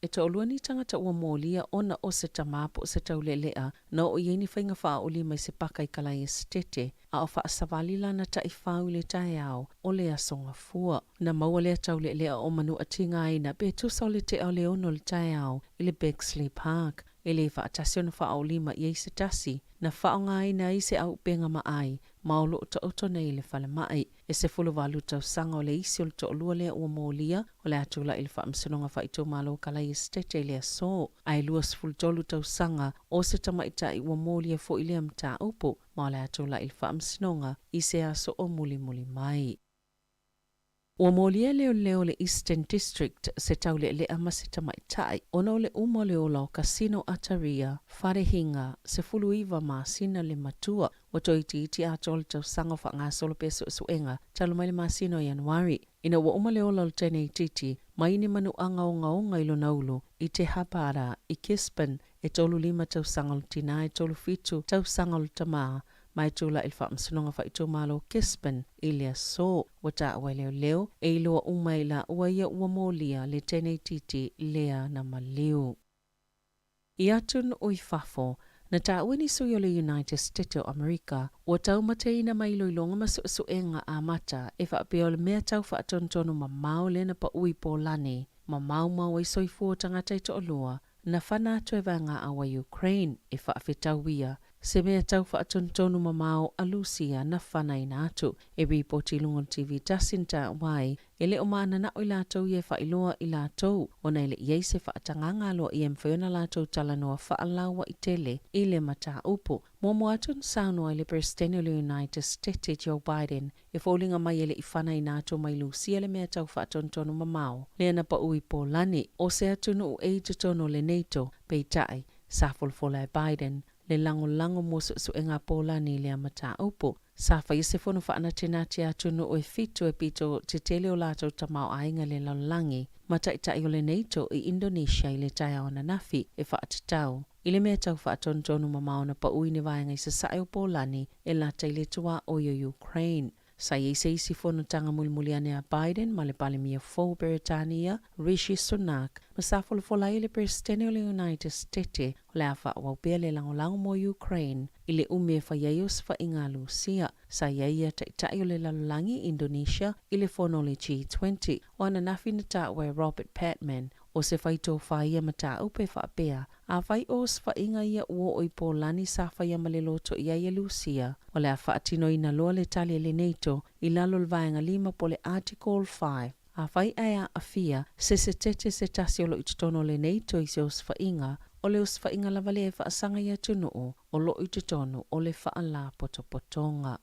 E: E toalua ni tagata ua molia ona o se tama po o se taulealea na oo i ai ni faiga faaolima i se paka i Kalai Esetete, a o faasavali lana taifau i le taeao o le aso Gafua. Na maua lea taulealea o manuatigaina pe tusa o le tea o le ono i le taeao i le Bexley Park. E le faatasi ona faaolima i ai se tasi, na faaaogaina ai se auupega maai ma o lo o taoto nei i le falemai. E 18 tausaga o le isi o le toalua lea ua molia, o le a tulai i le Faamasinoga Faaitumalo Kalai Esetete i le aso, ae 23 tausaga o se tamaitai ua molia foi lea mataupu, ma o le a tulai i le Faamasinoga i se aso o mulimuli mai. Ua molia e leoleo o le Eastern District se taulealea ma se tamaitai ona o le uma o le ola o Kasino Ataria, Wharehinga, 19 masina le matua. Ua toeitiiti atoa le tausaga o faagasolo pea suesuega talu mai le masina o Ianuari. Ina ua uma le ola o le teine itiiti mai ni manuaga ogaoga i lona ulu i Te Hapara i Gisborne, e 35 tausaga o le tinā, e 37 tausaga o le tamā, ma e tulai i le Faamasinoga Faaitumalo o Gisborne i le aso. Ua taua e leoleo, e iloa uma e laua ia ua molia le teine itiiti lea na maliu. I atunuu i fafo, na taua ni sui o le United States o Amerika ua taumateina mai iloiloga ma suesuega amata e faapea o le mea tau faatonutonu mamao lea na paʻu i Polani ma maumau ai soifua o tagata e toalua na fana atu e vaegaaau a Ukraine e faafetau ia. se mea tau faatonutonu mamao a Lusia na fanaina atu. E ripoti i luga o le TV tasi na taua ai, e le o mananao i latou ia e faailoa i latou ona e le i i ai se faatagaga aloaia e mafai ona latou talanoa faalauaitele i le mataupu. Muamua atu na saunoa ai le Peresetene o le United Stete Joe Biden e foliga mai e le i fanaina atu mai Lusia le mea tau faatonutonu mamao lea na pau i Polani, o se atunuu e i totonu o le NATO. Peitai, sa folafola e Biden le lagolago mo suesuega a Polani i lea mataupu. Sa faia se fono faanatinati a atunuu e fitu e pito tetele o latou tamaoaiga i le lalolagi ma taitai o le NATO i Indonesia i le taeao ananafi e faatatau i le mea tau faatonutonu mamao na pau i ni vaega i sasae o Polani e lata i le tuaoi o Ukraine. Sa i ai se isi fonotaga mulimuli ane a Biden ma le Palemia fou o Peretania, Rishi Sunak, ma sa folafola ai e le Peresetene o le United Stete o le a faaauau pea le lagolago mo Ukraine i le umi e fai ai osofaiga a Lusia. Sa i ai ia taitai o le lalolagi i Indonesia i le fono o le G20 o ananafi na taua e Robert Patman o se faitofa ia mataupu e faapea, Afai o osofaiga ia ua oo i Polani sa faia ma le loto i ai e Lusia, o le a faatinoina loa le tali a le NATO i lalo o le Vaega 5 po o le Article 5. Afai ae aafia se setete se tasi o lo o i totonu o le NATO i se osofaiga, o le osofaiga lava lea e faasaga i atunuu o lo o i totonu o le Faalapotopotoga.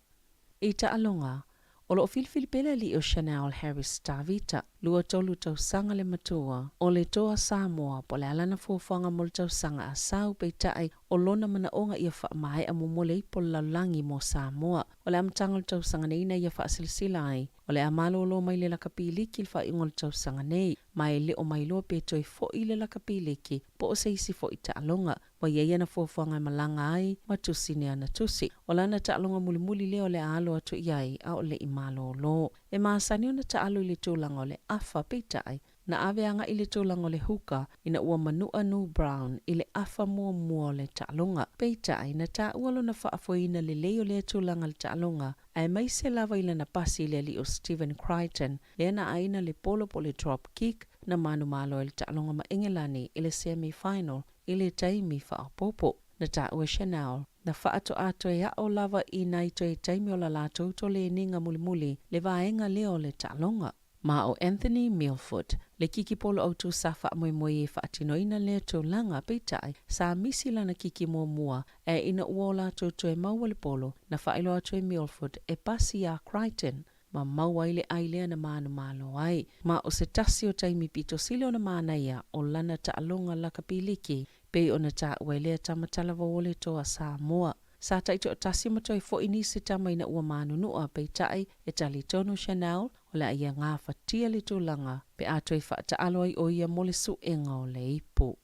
E: I taaloga, o lo o filifili pea le alii o Chanel Harris Tavita, 23 tausaga le matua, o le Toa Samoa, po o le a lana fuafuaga mo le tausaga a sau, peitai, o lona manaoga ia faamaea muamua le ipu o le lalolagi mo Samoa. O le amataga o le tausaga nei na ia faasilasila ai, o le a malolo mai le lakapi liki i le faaiuga o le tausaga nei, ma e le o mailoa pe toe foi i le lakapi liki po o se isi foi taaloga. Ua i ai ana fuafuaga e malaga ai ma tusi ni ana tusi. O lana taaloga mulimuli lea o le a alo atu i ai a o le i malōlō. E masani ona taalo i le tulaga o le afa, peitai, na ave agai i le tulaga o le huka ina ua manu'a Nu Brown i le afa muamua o le taaloga. Peitai, na taua lona faafoeina lelei o lea tulaga i le taaloga, aemaise lava i lana pasi i le alii o Stephen Crichton, lea na aina le polo po o le drop kick na manumalo ai le taaloga ma Engelani i le semi-final i le taimi faaopoopo. Na taua e Chanel, na faatoa toe aʻo lava i nai toe taimi o la latou toleniga mulimuli le vaega lea o le taaloga. Ma o Anthony Milford, le kiki polo autū sa faamoemoe e faatinoina lea tulaga, peitai, sa misi lana kiki muamua, ae ina ua o latou toe maua le polo, na faailoa atu e Milford e pasi iā Crichton, ma maua ai le ʻai lea na manumalo ai. Ma o se tasi o taimi pito sili ona manaia o lana taaloga lakapiliki, pei ona taua e lea tama talavou o le Toa Samoa. Sa taitoatasi ma toe foʻi nisi tama ina ua manunua, peitai, e talitonu Chanel, o le a ia gafatia le tulaga pe a toe faataalo ai ʻo ia mo le suega o le ipu.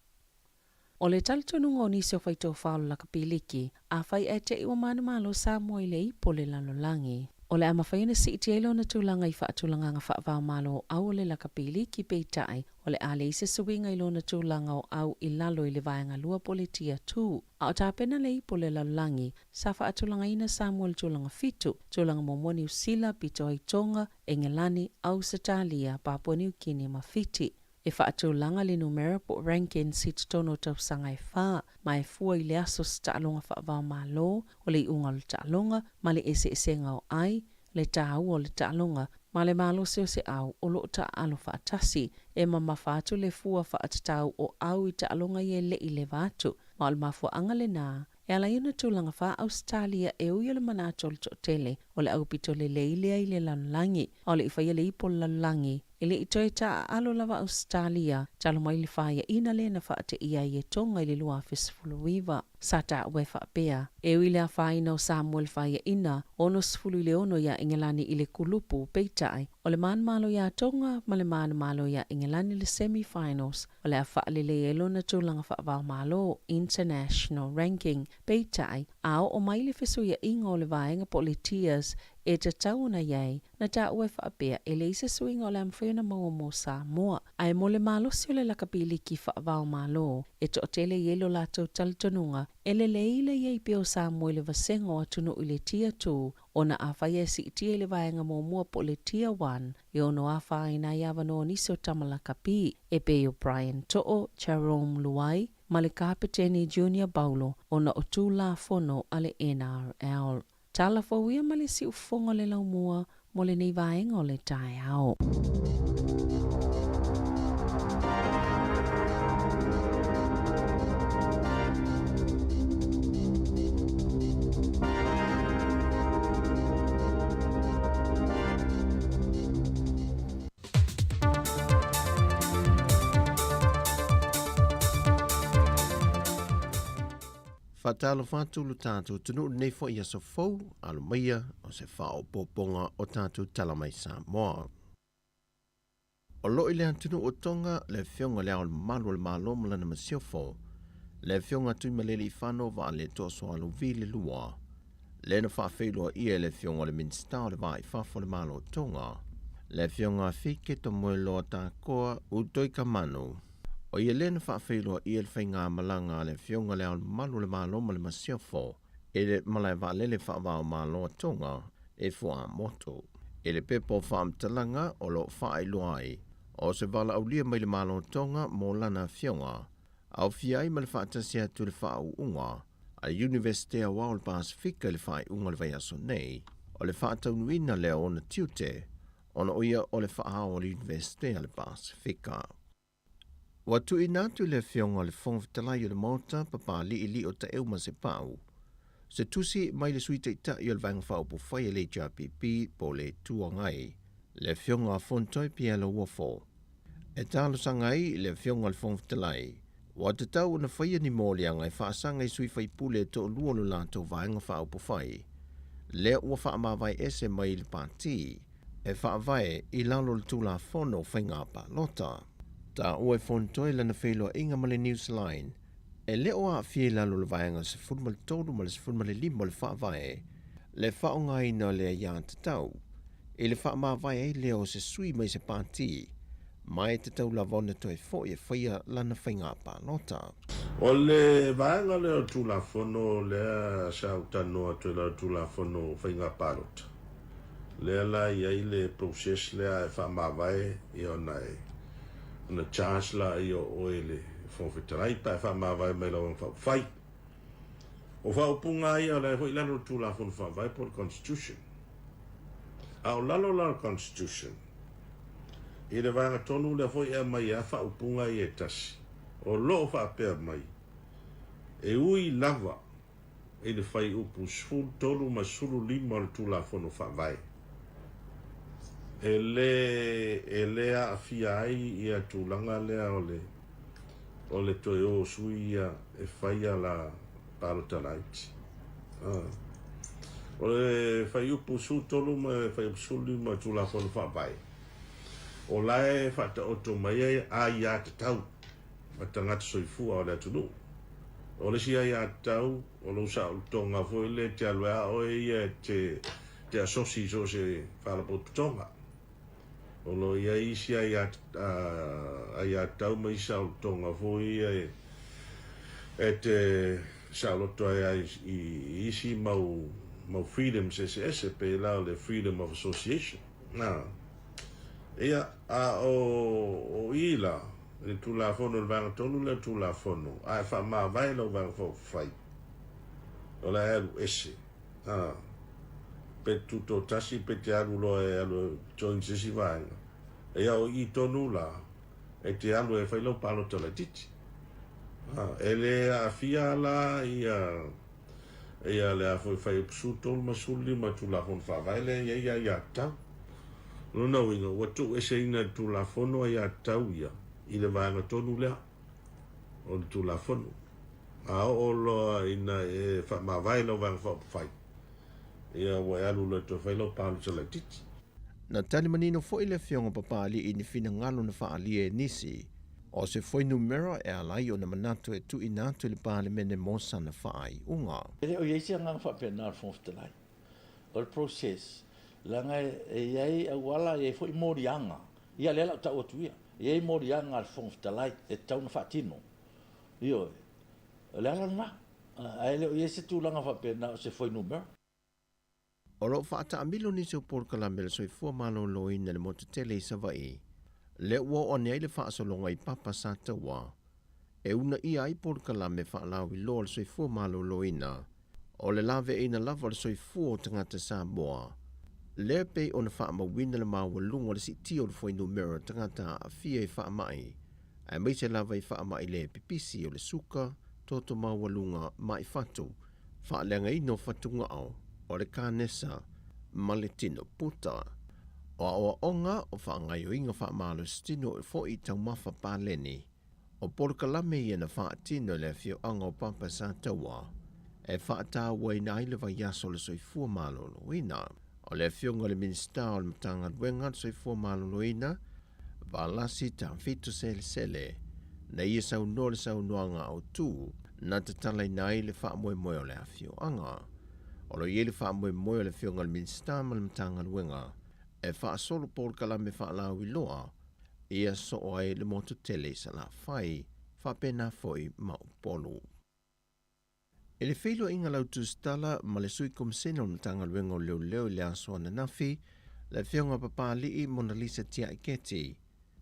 E: O le talitonuga o nisi o faitofa o le lakapiliki, afai ae te i ua manumalo Samoa i le ipu o le lalolagi, o le a mafai ona siitia ai lona tulaga i faatulagaga faava-o-Malo o au o le lakapiliki, peitai, o le a leai se suiga i lona tulaga o au i lalo i le vaega lua po o le Tier 2. A o tapena le ipu o le lalolagi, sa faatulagaina Samoa i le tulaga fitu, tulaga muamua Niu Sila, pito ai Tonga, Engelani, Ausetalia, Papua Niu Kini ma Fiti. E faatulaga le numera po o rankings i totonu o tausaga e fa, ma e fua i le aso o se taaloga faava-o-Malo, o le iuga o le taaloga, ma le eseesega o ai, le taua o le taaloga, ma le malosi o se au o lo o taaalo faatasi. E mamafa atu le fua faatatau o au i taaloga ia e le i leva atu, ma o le mafuaaga lenā e ala ai ona tulaga faa-Ausetalia e ui o le manatu o le toatele o le aupito lelei lea i le lalolagi, a o le i faia le ipu o le lalolagi, e le i toe taaalo lava Ausetalia talu mai le faiaina lea na faateia ai e Tonga i le 2019. Sa taua e faapea, e ui i le afaina o Samoa i le faiaina 66 iā Engelani i le kulupu, peitai, o le manumalo iā Tonga ma le manumalo iā Engelani i le semi-finals, o le a faalelei ai lona tulaga faava-o-Malo, international ranking. Peitai, a oo mai le fesuiaiga o le vaega po o le tiers e tatau ona i ai, na taua e faapea, e leai se suiga o le a mafai ona maua mo Samoa. Ae mo le malosi o le lakapiliki faava-o-Malo, e toatele i ai lo latou talitonuga, e lelei le i ai pea o Samoa i le vasega o atunuu i le Tier 2, ona afai e siitia i le vaega muamua po o le Tier 1, e ono afaina ai avanoa o nisi o tama lakapi, e pei o Brian To'o, Jerome Luai, ma le Kapeteni Junior Paulo ona o Tulafono a le NRL. Tala fou ia ma le siufofoga o le laumua mo lenei vaega o le taeao.
F: Faatalofa atu lo tatou atunuu lenei foi aso fou, alo maia o se faaopoopoga o tatou tala mai Samoa. O loo i le atunuu o Tonga le Afioga i Le Ao Mamalu o le Malo ma lana Masiofo, le Afioga Tuimalealiifano Vaaletoa Sualauvi le Lua, lea na faafeiloaia e le Afioga i le Minisita o le Va i Fafo o le Malo o Tonga, le Afioga Fike Tomoeloa Takoa Utoikamanu. O ia lea na faafeiloaia le faigamalaga a le Afioga i Le Ao Mamalu o le Malo ma le Masiofo i le malae vaalele faava-o-Malo a Tonga i Fuamotu. I le pepa o faamatalaga o lo o faailoa ai o se valaaulia mai le Malo o Tonga mo lana afioga, aofia ai ma le faatasi atu i le faauuga a le Iunivesite Aoao o le Pasefika i le faaiuga o le vaiaso nei, o le faataunuuina lea o ona tiute ona o ia o le faaao o le Iunivesite a le Pasefika. Ua tuuina atu i le Afioga i le Fofoga Fetalai o le Maota, Papali'ili'o Taeu Masepau, se tusi mai le Sui Taitai o le Vaega Faaupufai a le HRPP po o le Itu Agai, le Afioga a Fontoe Pierre Lauofo, e talosaga ai i le Afioga i le Fofoga Fetalai, ua tatau ona faia ni moliaga e faasaga i sui faipule e toalua o le latou Vaega Faaupufai, lea ua faamavae ese mai i le Pati e faavae i lalo o le Tulafono o Faiga Palota. Taua e Fontoe lana feiloaiga ma le Newsline, e le o aafia i lalo o le Vaega 13 ma le 15 o le Faavae le faaaogaina o le aiatatau i le faamavae ai lea o se sui mai se pati ma e tatau lava ona toe foi e faia lana faiga palota.
D: O le vaega lea o le Tulafono lea sa ou talanoa atu ai la o le Tulafono o Faiga Palota, lea la e i ai le process lea e faamavae ia ona e ona charge laia o oe e le Fofoga Fetalai pe a e faamavae mai lau Vaega Faaupufai. O faaupuga lava ia o la e foi i lalo o le Tulafono Faavae po o le Constitution. A o lalo la o le Constitution, i le vaega tonu lea foi e aumai ai faaupuga ia e tasi, o lo o faapea mai, e ui lava i le fuaiupu 13 ma 15 o le Tulafono Faavae, e le e le aafia ai ia tulaga lea o le o le toe o sui ia e faia la palota laiti. O le fuaiupu 13 ma le fuaiupu 15 o le Tulafono Faavae, o la e faataoto mai ai aiatatau a tagata soifua o le atunuu. O le isi aiatatau, o lou saolotoga foi lea e te alu ai a oe ia e te asosi i so o se faalapotopotoga. O lo o i ai isi aiatatau ma isi saolotoga foi ia e te saoloto ai i isi mau freedoms eseese, pei la o le freedom of association. Ia, a o i la, i le Tulafono, le vaega tonu lea o le Tulafono, a e faamavae lau Vaega Faaupufai, o le a e alu ese. A, pe tutotasi pe te alu loa e alu e join se isi vaega. Ia o i tonu la, e te alu e fai lau palota laitiiti. A, e le aafia la ia ia le a foi fai 13 ma 15 Tulafono Faavae lea e i ai aiatatau. O lona uiga, ua tuueseina e le Tulafono aiatatau ia i le vaega tonu lea o le Tulafono. A oo loa ina e faamavae lau Vaega Faaupufai, ia ua e alu loa e toe fai lau palota laitiiti.
F: Na tali manino foi le Afioga Papalii i ni finagalo na faaalia e nisi o se fuainumera e ala ai ona manatu e tuuina atu i le Palemene mo sana faaiuga.
B: E le o i ai se agaga faapena o le Fofoga Fetalai. O le process, leaga e i ai auala, e i ai foi moliaga. Ia lea o le a ou tau atu ia. E i ai moliaga a le Fofoga Fetalai e tatau ona faatino. Ioe. O le ala lena. Ae le o i ai se tulaga faapena o se fuainumera.
F: O lo o faataamilo nisi o polokalame a le soifua maloloina i le motu tele i Savaii, lea ua oo ane ai le faasologa i Papa Sataua. e uunaia ai polokalame faalauiloa o le soifua maloloina, o le laveaina lava o le soifua o tagata Samoa, lea e pei ona faamauina le maualuga o le siitia o le fuainumera o tagata aafia i faamai, aemaise lava i faamai le pipisi o le suka, toto maualuga, mai fatu, faaleagaina o fatugao, o le kanesa, ma le tino puta. O aoaoga o faagaoioiga faamalositino foi i taumafa paleni, o polokalame ia na faatino e le afioaga o Papa Sataua e faatauaina ai le vaiaso o le soifua maloloina. O le afioga i le Minisita o le Matagaluega o le Soifua Maloloina, Valasi Tafito Selesele, na ia saunoa le saunoaga autu na tatalaina ai le faamoemoe o le afioaga. O lo o i ai le faamoemoe o le afioga i le Minisita ma le Matagaluega e faasolo polokalame faalauiloa ia soo ai le motu tele i Salafai, faapena foi ma Upolu. I le feiloaiga lautusitala ma le Sui Komisene o le Matagaluega o Leoleo i le aso ananafi, le Afioga Papali'i Monalisa Tiaiketi,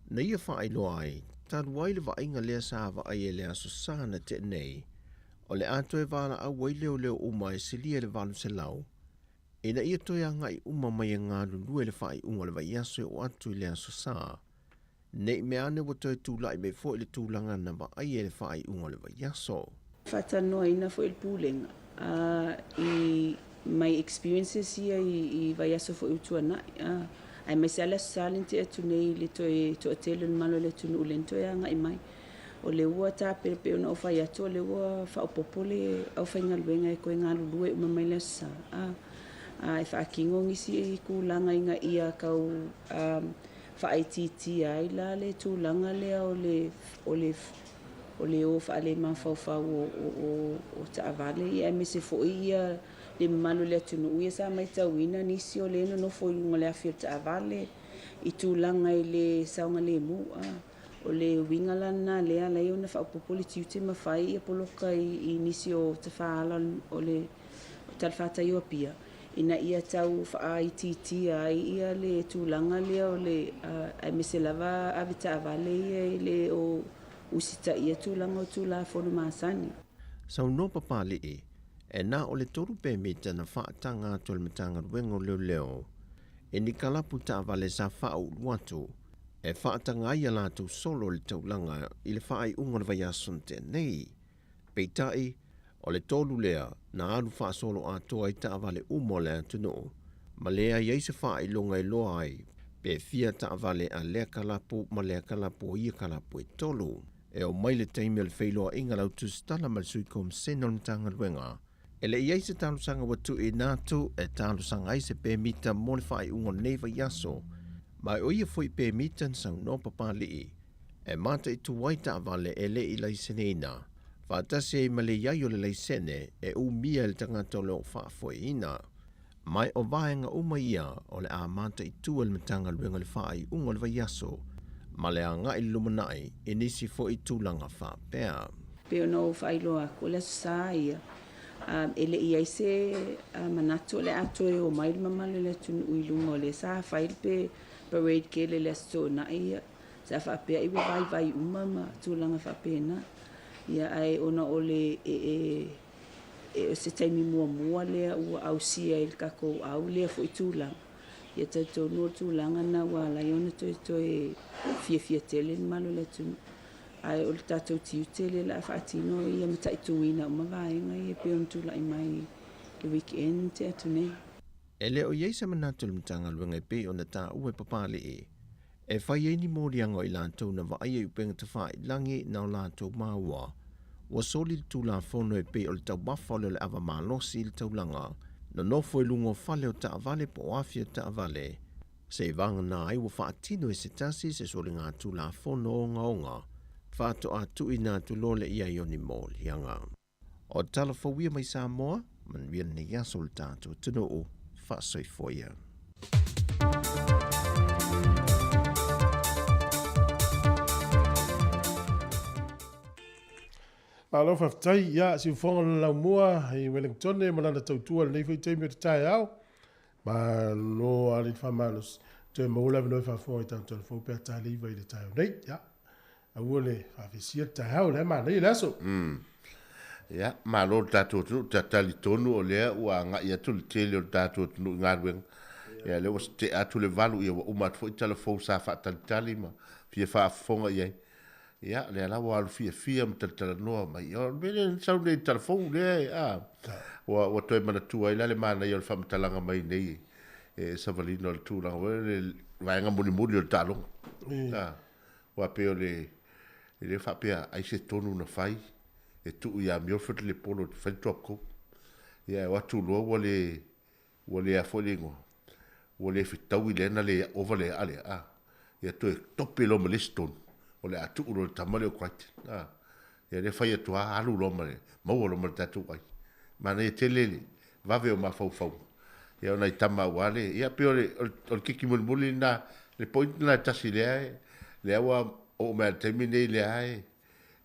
F: na ia faailoa ai, talu ai le vaaiga lea sa vaaia i le aso Sa na tea nei, o le a toe valaau ai leoleo uma e silia i le 800, ina ia toe agai uma mai e galulue i le faaiuga o le vaiaso e oo atu i le aso Sa, ne i mea ane ua toe tulai mai foi le tulaga na vaaia i le faaiuga o le vaiaso.
G: Faatalanoaina foi le Pulega i my experiences ia i vaiaso foi ua tuanai, aemaise lava le Aso Sa lea na tea atu nei i le toe toatele o le mamalu o le atunuu lea na toe agai mai. O lea ua tapena, pei ona ou fai atu, o lea ua faaopoopo le aufaigaluega e toe galulue uma mai le Aso Sa e faatino nisi tulaga ina ia tau faaitiitia ai la le tulaga lea o le o le o le o faalemafaufau o taavale ia aemaise foi ia le mamalu o le atunuu ia sa matauina nisi o le nonofo i luga o le afi o le taavale i tulaga i le saogalemu. O le uiga la lena lea e ala ai ona faaopoopo le tiute ma fai ia poloka i nisi o tafaala o le talafatai o Apia ina ia tau faaitiitia ai ia le tulaga lea o le aemaise lava avetaavale ia e le o usitaia tulaga o Tulafono masani.
F: Saunoa Papali'i, e na o le 3 pemita na faataga atu e le Matagaluega o Leoleo i ni kalapu taavale sa faaulu atu e faataga ai a latou solo i le taulaga i le faaiuga o le vaiaso na tea nei. Peitai, o le 3 lea na alu faasolo atoa ai taavale uma o le atunuu, ma leai ai se faailoga e iloa ai pe fia taavale a lea kalapu ma lea kalapu o ia kalapu e 3. E oo mai le taimi o le feiloaiga lautusitala ma le Sui Komisene o le Matagaluega, e le i ai se talosaga ua tuuina atu e talosaga ai se pemita mo le faaiuga o lenei vaiaso, ma o ia foi pemita na saunoa Papali'i e mataitu ai taavale e le i laiseneina, faatasi ai ma le i ai o le laisene e umia e le tagata o lo o faafoeina. Mai o vaega uma ia o le a mataitu e le Matagaluega le faaiuga o le vaiaso ma le agai i le lumanai i nisi foi tulaga faapea.
G: Pei ona ou faailoa atu, o le Aso Sa ia, e le i i ai se manatu o le a toe o mai le mamalu o le atunuu i luga o lea sa fai le parade tele i le Aso Toonai ia, sa faapea ai ua vaivai uma ma tulaga faapena. Ia, ae ona o le e o se taimi muamua lea ua ausia ai le tatou au lea foi tulaga, ia talitonu o le tulaga lena ua ala ai ona toe fiafia tele le mamalu o le atunuu. Ae o le tatou tiute lea o le a faatino ia mataituina uma vaega ia pei ona tulai mai le weekend tea atu nei.
F: E le o i ai se manatu o le Matagaluega e pei ona taua e Papali'i e fai ai ni moliaga o i latou na vaaia i upega tafailagi na o latou maua ua soli le Tulafono e pei o le taumafa o le o le ava malosi i le taulaga nonofo i luga o fale o taavale po o afi o taavale se i vagana ai ua faatino e se tasi se soliga Tulafono ogaoga faatoa tuuina atu loa lea i ai o ni moliaga. O tala fou ia mai Samoa, manuia lenei aso o le tatou atunuu, faasoifua ia.
A: Malo faafetai ia siufofoga o le laumua i Wellington ma lana tautua i lenei foi taimi o le taeao. Malo a le faamalosi. Toe maua le avanoa e faafofoga i tatou tala fou pe a taliva i le taeao nei. Ia. Aua le faafesia le taeao, o lea e manaia le aso.
D: Ia, malo le tatou atunuu, ta talitonu o lea ua agai atu le tele o le tatou atunuu i galuega. Ia, lea ua tea atu le 8, ia ua uma atu foi tala fou sa faatalitali ma fia faafofoga i ai. Ia, lea la ua alu fiafia ma talatalanoa mai. Ia, o le mea lea na sau nei i le tala fou lea, a, ua, ua toe manatua ai la le manaia o le faamatalaga mai nei e savalina o le tulaga foi lea, le vaega mulimuli o le taaloga. A, aua pei o le, e le faapea ai se tonu na fai e tuu ia Milford le polo e fai le drop goal. Ia e o atu loa ua le, ua le a foi le igoa, ua le fetaui lea na le ova le aa lea, a. Ia toe tope loa ma le isi tonu, o le a tuu loa i le tama lea o Crichton, a. Ia lea fai atu lava alu loa ma le, maua loa ma le tatou ai. Manaia tele le vave o mafaufauga. Ia o nai tama aua le, ia pei o le, o le kiki mulimuli lena, le point lena e tasi lea e, lea ua oo mai lava i le taimi lenei lea e,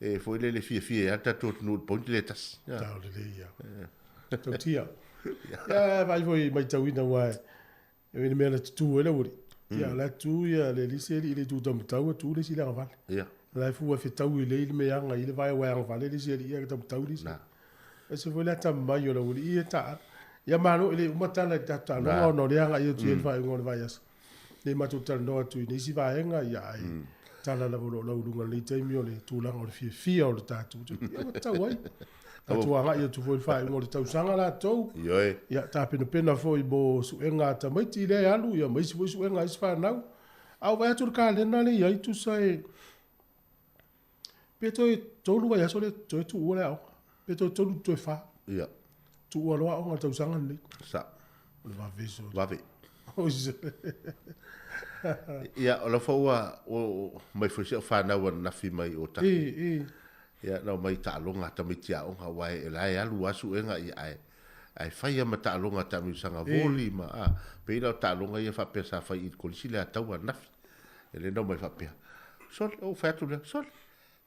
D: e foi lele fiafia ai lava le tatou atunuu i le point lea e tasi.
A: Tau lelei ia. Tautia. Ia, vaai foi matauina aua e le mea na tutu ai le aualii. Ia, o la e tu ia le alii se alii le itu taumatau, tu le isi le agavale.
D: Ia.
A: O la e fua e fetaui lelei le mea e aga i le vae aua e agavale le isi alii ae taumatau le isi. E ese foi le atamamai o le aualii ia taaalo. Ia malo, e le uma tala i le tatou taaloga ona o lea e agai atu i ai le faaiuga o le vaiaso. Nei matou talanoa atu i nisi vaega, ia ae tala lava o lo o lauiluga i lenei taimi o le tulaga o le fiafia o le tatou ia ua tatau ai. Tatou agai atu foi i le faaiuga o le tausaga latou.
D: Ioe.
A: Ia tapenapena foi mo suega a tamaiti lea e alu ia ma isi foi suega a isi fanau. A ou vaai atu i le kalena lea e i ai tusa e pe toe 3 vaiaso lea toe tuua le aoga. Pe toe 3 toe 4.
D: Ia.
A: Tuua loa aoga le tausaga lenei.
D: Sa.
A: O le vave sole.
D: Vave. Ia, o la foi ua mai foi si au fanau ananafi mai o Taki.
A: E, e.
D: Ia, na omai i taaloga a tamaiti aoga, aua e la e alu lava suega, ia, ae, ae fai lava ma taaloga a taamilosaga voli ma, a, pei la o taaloga ia faapea sa fai i le kolisi le Ataua ananafi. Ia lea na omai faapea, sole, ou fai atu lea, sole,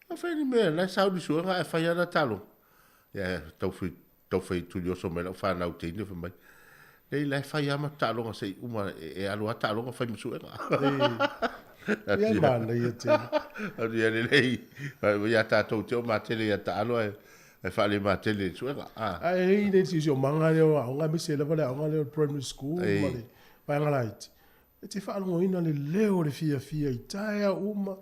D: a fai ni mea, la e sau ni suega ae fai lava na taaloga. Ia, tau fai, tau fai tulioso mai lau fanau teine fai mai, Nei la e fai lava ma taaloga se i uma e alu lava taaloga fai ma suega.
A: Ia manaia tele.
D: Ia lelei, ia tatou te o matele ia taalo ae e faalematele i le suega.
A: Ae i ai le siosiomaga lea o aoga aemaise lava le aoga lea o le primary school ma le vaega laiti. E te faalogoina le leo o le fiafia i taeao uma,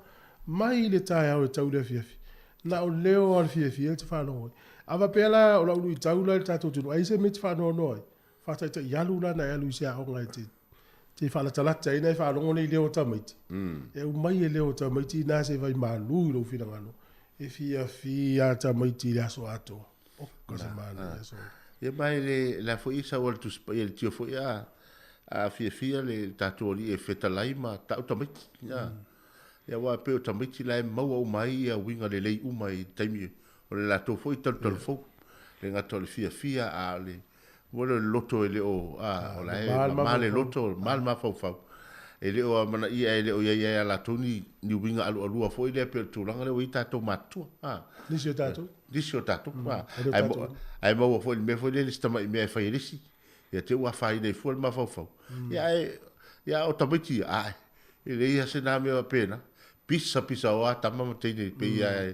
A: mai le taeao e tau i le afiafi. Na o leo lava o le fiafia e te faalogo ai. A faapea la o lau luitau la i le tatou atunuu, ai se mea e te faanoanoa ai? Faataitai alu la na e alu i se aoga e te te faalatalata ai na e faalogo nei leo o tamaiti. E aumai e leo o tamaiti na se vaimalu i lou finagalo. E fiafia tamaiti i le aso atoa. Oka se manaia sole.
D: Ia ma e le la foi e sau a le Tusi Paia i le tio foi a a fiafia le tatou alii e fetalai ma tau tamaiti. Ia. Ia aua e pei o tamaiti la e maua uma ai ia uiga lelei uma i taimi o le latou foi talutalu fou. Le gata o le fiafia a o le ua le loto e le o a o la e mama le loto, mama le mafaufau. E le o amanaia e le o i ai a latou ni ni uiga alualua foi lea pei o le tulaga lea ua i ai tatou matutua. A.
A: Nisi o tatou.
D: Nisi o tatou. Ae, ae maua foi i le mea foi lea le si tamai mea e fai e le isi. Ia te ua afaina ai fua le mafaufau. Ia ae, ia o tamaiti ia, ae, e leai lava se na mea faapena. Pisa pisa oa tama ma teine pei ia e,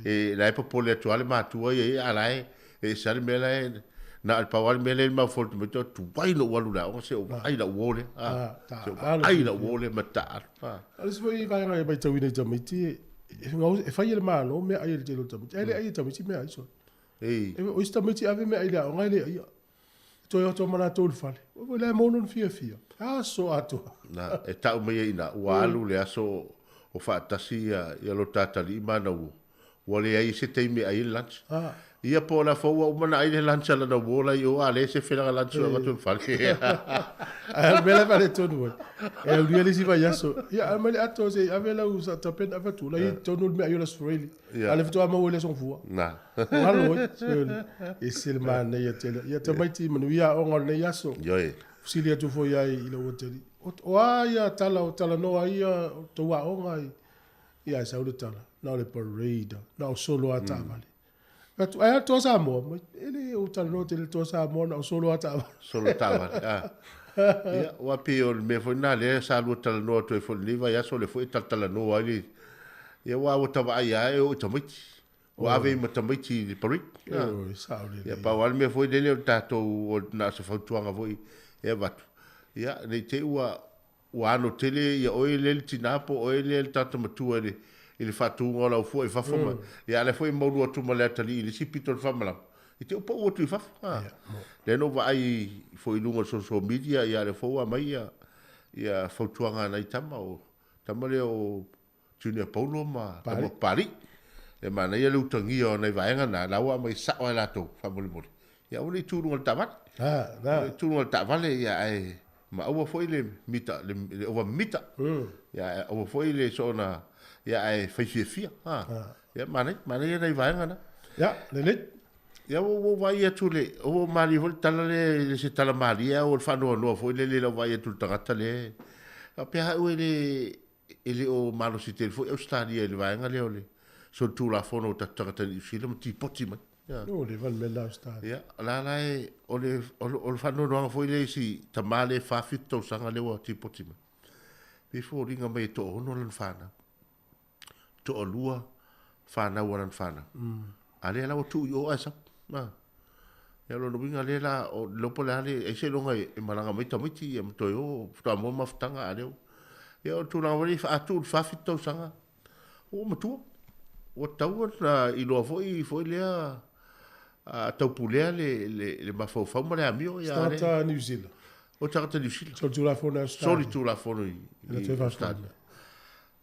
D: e, la e popole atu lava le matua ia ia, a la e, e ese lava le mea la e, na o le pau lava le mea lea e mafaufau i le tamaiti, o tuai ona ou alu i le aoga se i ou vaai lau uo lea. Se i ou vaai lau uo lea ma taaalo.
A: O le isi foi vaega e matauina i tamaiti, e fai e le Malo meaai a le tele o tamaiti, ae le ai e tamaiti meaai sole. O isi tamaiti e ave meaai i le aoga e le aia. E toe oto ma latou i le fale. Oi la e maua lona fiafia. Aso atoa.
D: Na, e tau mai ai i ina, ua alu le aso o faatasi ia lo ta atalii ma ana uo. Ua leai se taimi e ai ai le lunch. Ia po o le a foi ua uma ona ai le lunch a lana uo la i o, a leai se felaga lunch o avatu i le fale.
A: Ae o le mea la e faaletonu ai, e aulia le isi vaiaso, ia aumai le ato se i ave lau tapena avatu, la i ai i totonu le meaai o le Aso Faraile. A o lea faatoa maua i le Aso Gafua. Galo ai. E ese le manaia tele. Ia tamaiti manuia aoga o lenei aso.
D: Ioe.
A: Fesili atu foi ai i lou atalii. O a ia tala o talanoa ai ia o tou aoga i ia e sau le tala, na o le parade, na o solo a taavale. Fai atu, ae a le Toa Samoa? Mai, e le o talanoa tele le Toa Samoa, na o solo a taavale.
D: Solo taavale, a. Ia, aua pei o le mea foi lena lea sa lua talanoa atu ai foi i lenei vaiaso, o lea foi e talatalanoa ai le, Ia aua ua ta vaai lava e oo i tamaiti. Ua ave ai ma tamaiti i le parade.
A: Ioe, sao lelei.
D: Ia pau lava le mea foi lele o le tatou, o le na o se fautuaga foi e avatu, ia ne i te i ua ua ano tele ia oe lea le tina po o oe lea le tagata matua i le i le faatuga o lau fua i fafo ma, ia a o lea foi e maulu atu ma le atalii i le isi pito o le faamalama, i te i ua pau atu i fafo. A. Lea na ou vaai foi i luga o le social media, ia a o lea foi ua aumai ia ia fautuaga a nai tama, o tama lea o Junior Paulo ma Tama Papalii. E manaia le utagia o nai vaega na, la ua aumai sao lava e latou, faamolemole. Ia aua ne i tu i luga o le taavale.
A: Ah,
D: na. Tu i luga o le taavale, ia ae ma aua foi le mita, le over mita. Ia ae aua foi le soona, ia ae fai fiafia. Ha. Ia manaia, manaia nai vaega na.
A: Ia, lelei.
D: Ia ua ou vaai atu le, ua ou malie foi le tala lea, e le se tala malie lava, ua le faanoanoa foi lele i lau vaai atu i le tagata lea. Faapea au e le, E le o malosi tele foi Ausetalia i le vaega lea o le solitulafono o tatou tagata Niu Sila ma tipoti mai. Ia.
A: Ua leva le mea lena Ausetalia.
D: Ia, o la la e, o le, o le faanoanoaga foi lea i si tama lea e 47 tausaga lea ua tipoti mai. E pei e foliga mai e toaono lana fanau. Toalua fanau a lana fanau. A lea la ua tuu i o ae sau. A. Ia o lona uiga lea la, o le iloa po o le a le, ai seiloga e malaga mai tamaiti ia ma toe o, faatoa maua mafutaga a lea ua. Ia o le tulaga foi lea, a tuu i le 47 tausaga, ua matua. Ua tatau ona iloa foi foi lea taupulea le, le, le mafaufau ma le amio. Ia, a lea.
A: Tagata Niu Sila.
D: O tagata Niu Sila.
A: Solitulafono i Australia.
D: Solitulafono i, i Australia.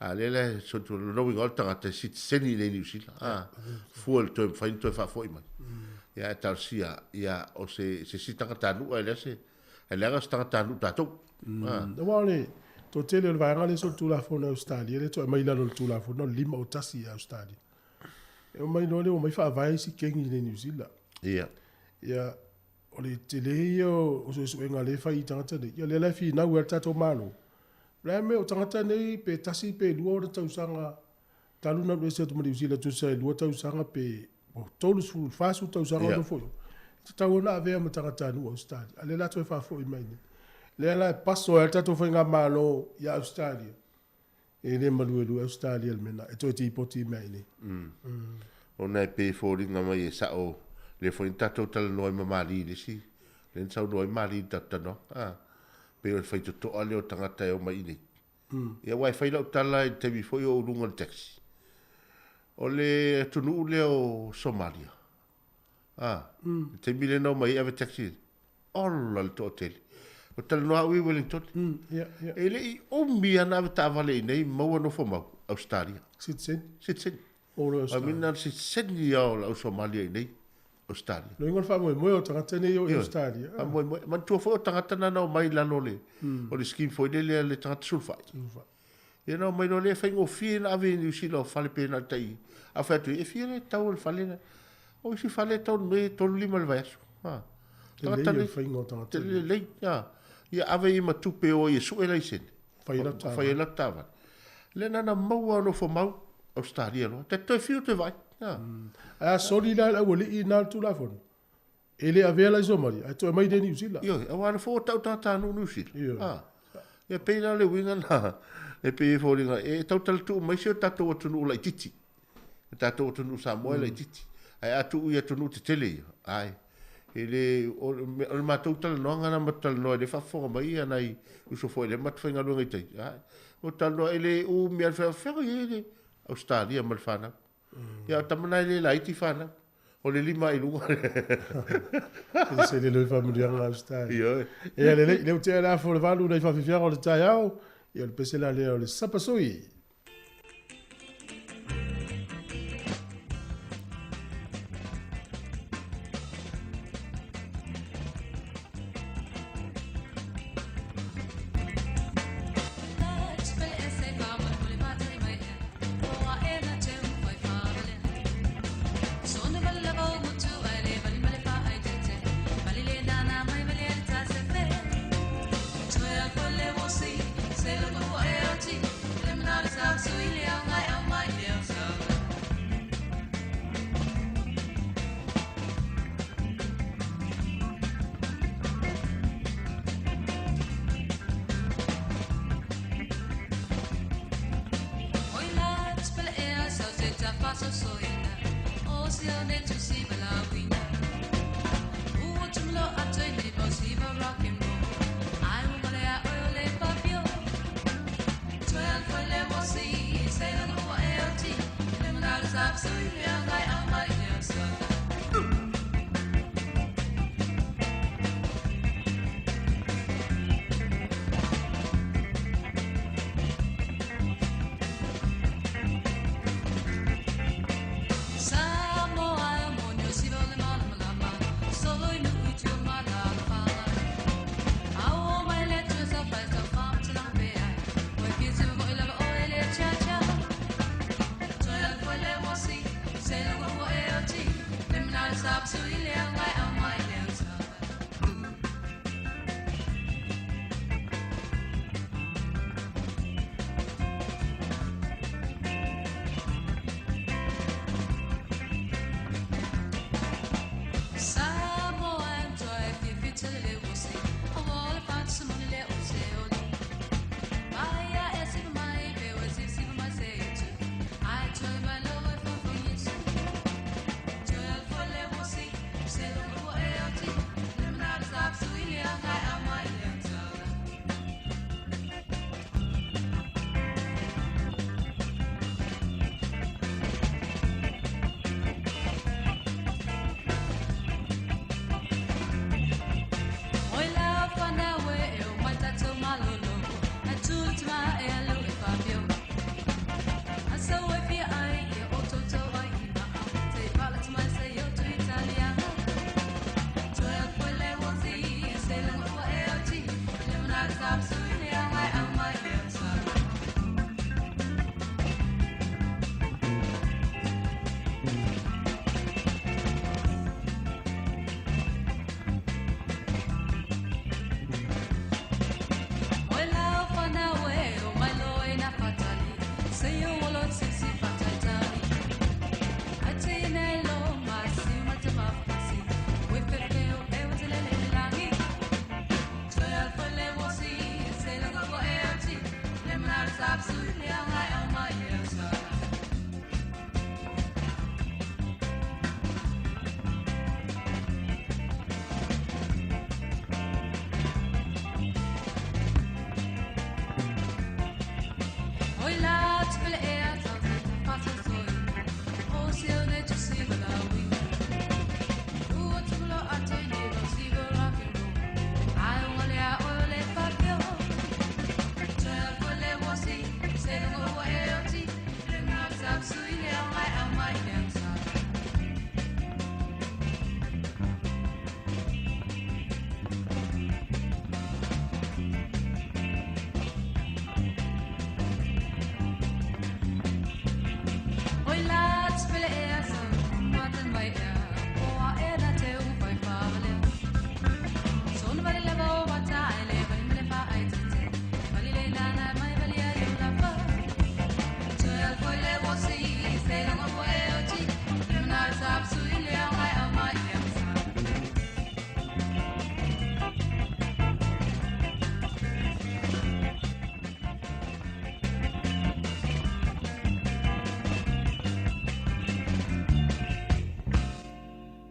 D: A lea la e solitulafono, lona uiga o le tagata e sitiseni i inei i Niu Sila, a, fua i le toe mafai ona toe faafoi mai. Ia ae talosia, ia o se se isi tagatanuu ae leai se, ae leaga se tagatanuu tatou.
A: A. Aua o le toatele o le vaega lea e solitulafono i Ausetalia, lea e toe aumai i lalo o le Tulafono 51 i Ausetalia. E omai loa lea ua omai faavae isi kegi i inei i Niu Sila.
D: Ia.
A: Ia, o le tele ia o suesuega lea e fai i tagata nei, ia lea la e finau ai le tatou Malo. O le a le mea o tagata nei pe tasi pe lua ona tausaga talu ona alu ese atu ma Niu Sila tusa e lua tausaga pe 30 40 tausaga o nofo i o. E tatau ona avea ma tagatanuu o Ausetalia. A o lea la toe faafoi mai nei. Lea la e paso ai le tatou faigamalo ia Ausetalia. E le maluelue Ausetalia i le mea lena e toe tipoti mai i inei.
D: Ona e pei e foliga mai e sao lea foi na tatou talanoa ai ma Mali i le isi, lea na saunoa ai Mali i le tatou talanoaga, a, pei o le faitotoa lea o tagata e omai i inei. Ia aua e fai lau tala i le taimi foi o ou luga i le taxi. O le atunuu lea o Somalia, a, le taimi lea na omai ai ave taxi, ola le toatele. Ua talanoa au i Wellington. E le i umi lava na ave taavale i inei maua nofo mau, Ausetalia.
A: Citizen.
D: Citizen. I mean, na o le sitiseni lava o le au Somalia i inei, Ausetalia.
A: Loiga o le faamoemoe o tagata nei o i Ausetalia.
D: Faamoemoe. Manatua foi o tagata na na omai i lalo o le, o le scheme foi lele a le tagata sulufai.
A: Sulufai.
D: Ia na omai loa lea e faigofie na ave i Niu Sila o fale pe na o le tai, a fai atu, e fia le tau o le fale na. O isi fale e tau nei e 35 i le vaiaso. Ha.
A: Tagata nei. Faiga o tagata.
D: Tele lelei. Ha. Ia ave i ma tupe o ai e sue laisene.
A: Fai lau taavale.
D: Fai ai lau taavale. Lea na na maua o nofo mau, Ausetalia loa. Ta toe fiu toe vaai. Ha.
A: Ae a soli la le aualii na le Tulafono, e le avea la i Somalia, ae toe aumai i Niu Sila.
D: Ioe, aua le fua o tau tagata nuu Niu Sila.
A: Ioe.
D: Ha. Ia pei la o le uiga na, e pei e foliga, e tautala tuu mai si o tatou atunuu laitiiti. Le tatou atunuu Samoa e laitiiti. Ae a tuu i atunuu tetele ia, ae, e le, o le matou talanoaga na matou talanoa i le faafofoga mai ia nai uso foi lea matou faigaluega i tai, ae, matou talanoa e le umi lava le fai, feagai ai le Ausetalia ma le fanau. Ia o tama na e le laiti fanau. O le lima i luga.
A: E se le loi faamanuiaga Ausetalia.
D: Ioe.
A: Ia lelei, lea ua tea le afa o le valu nai faafiafiaga o le taeao, ia o le pese la lea o le sapasui.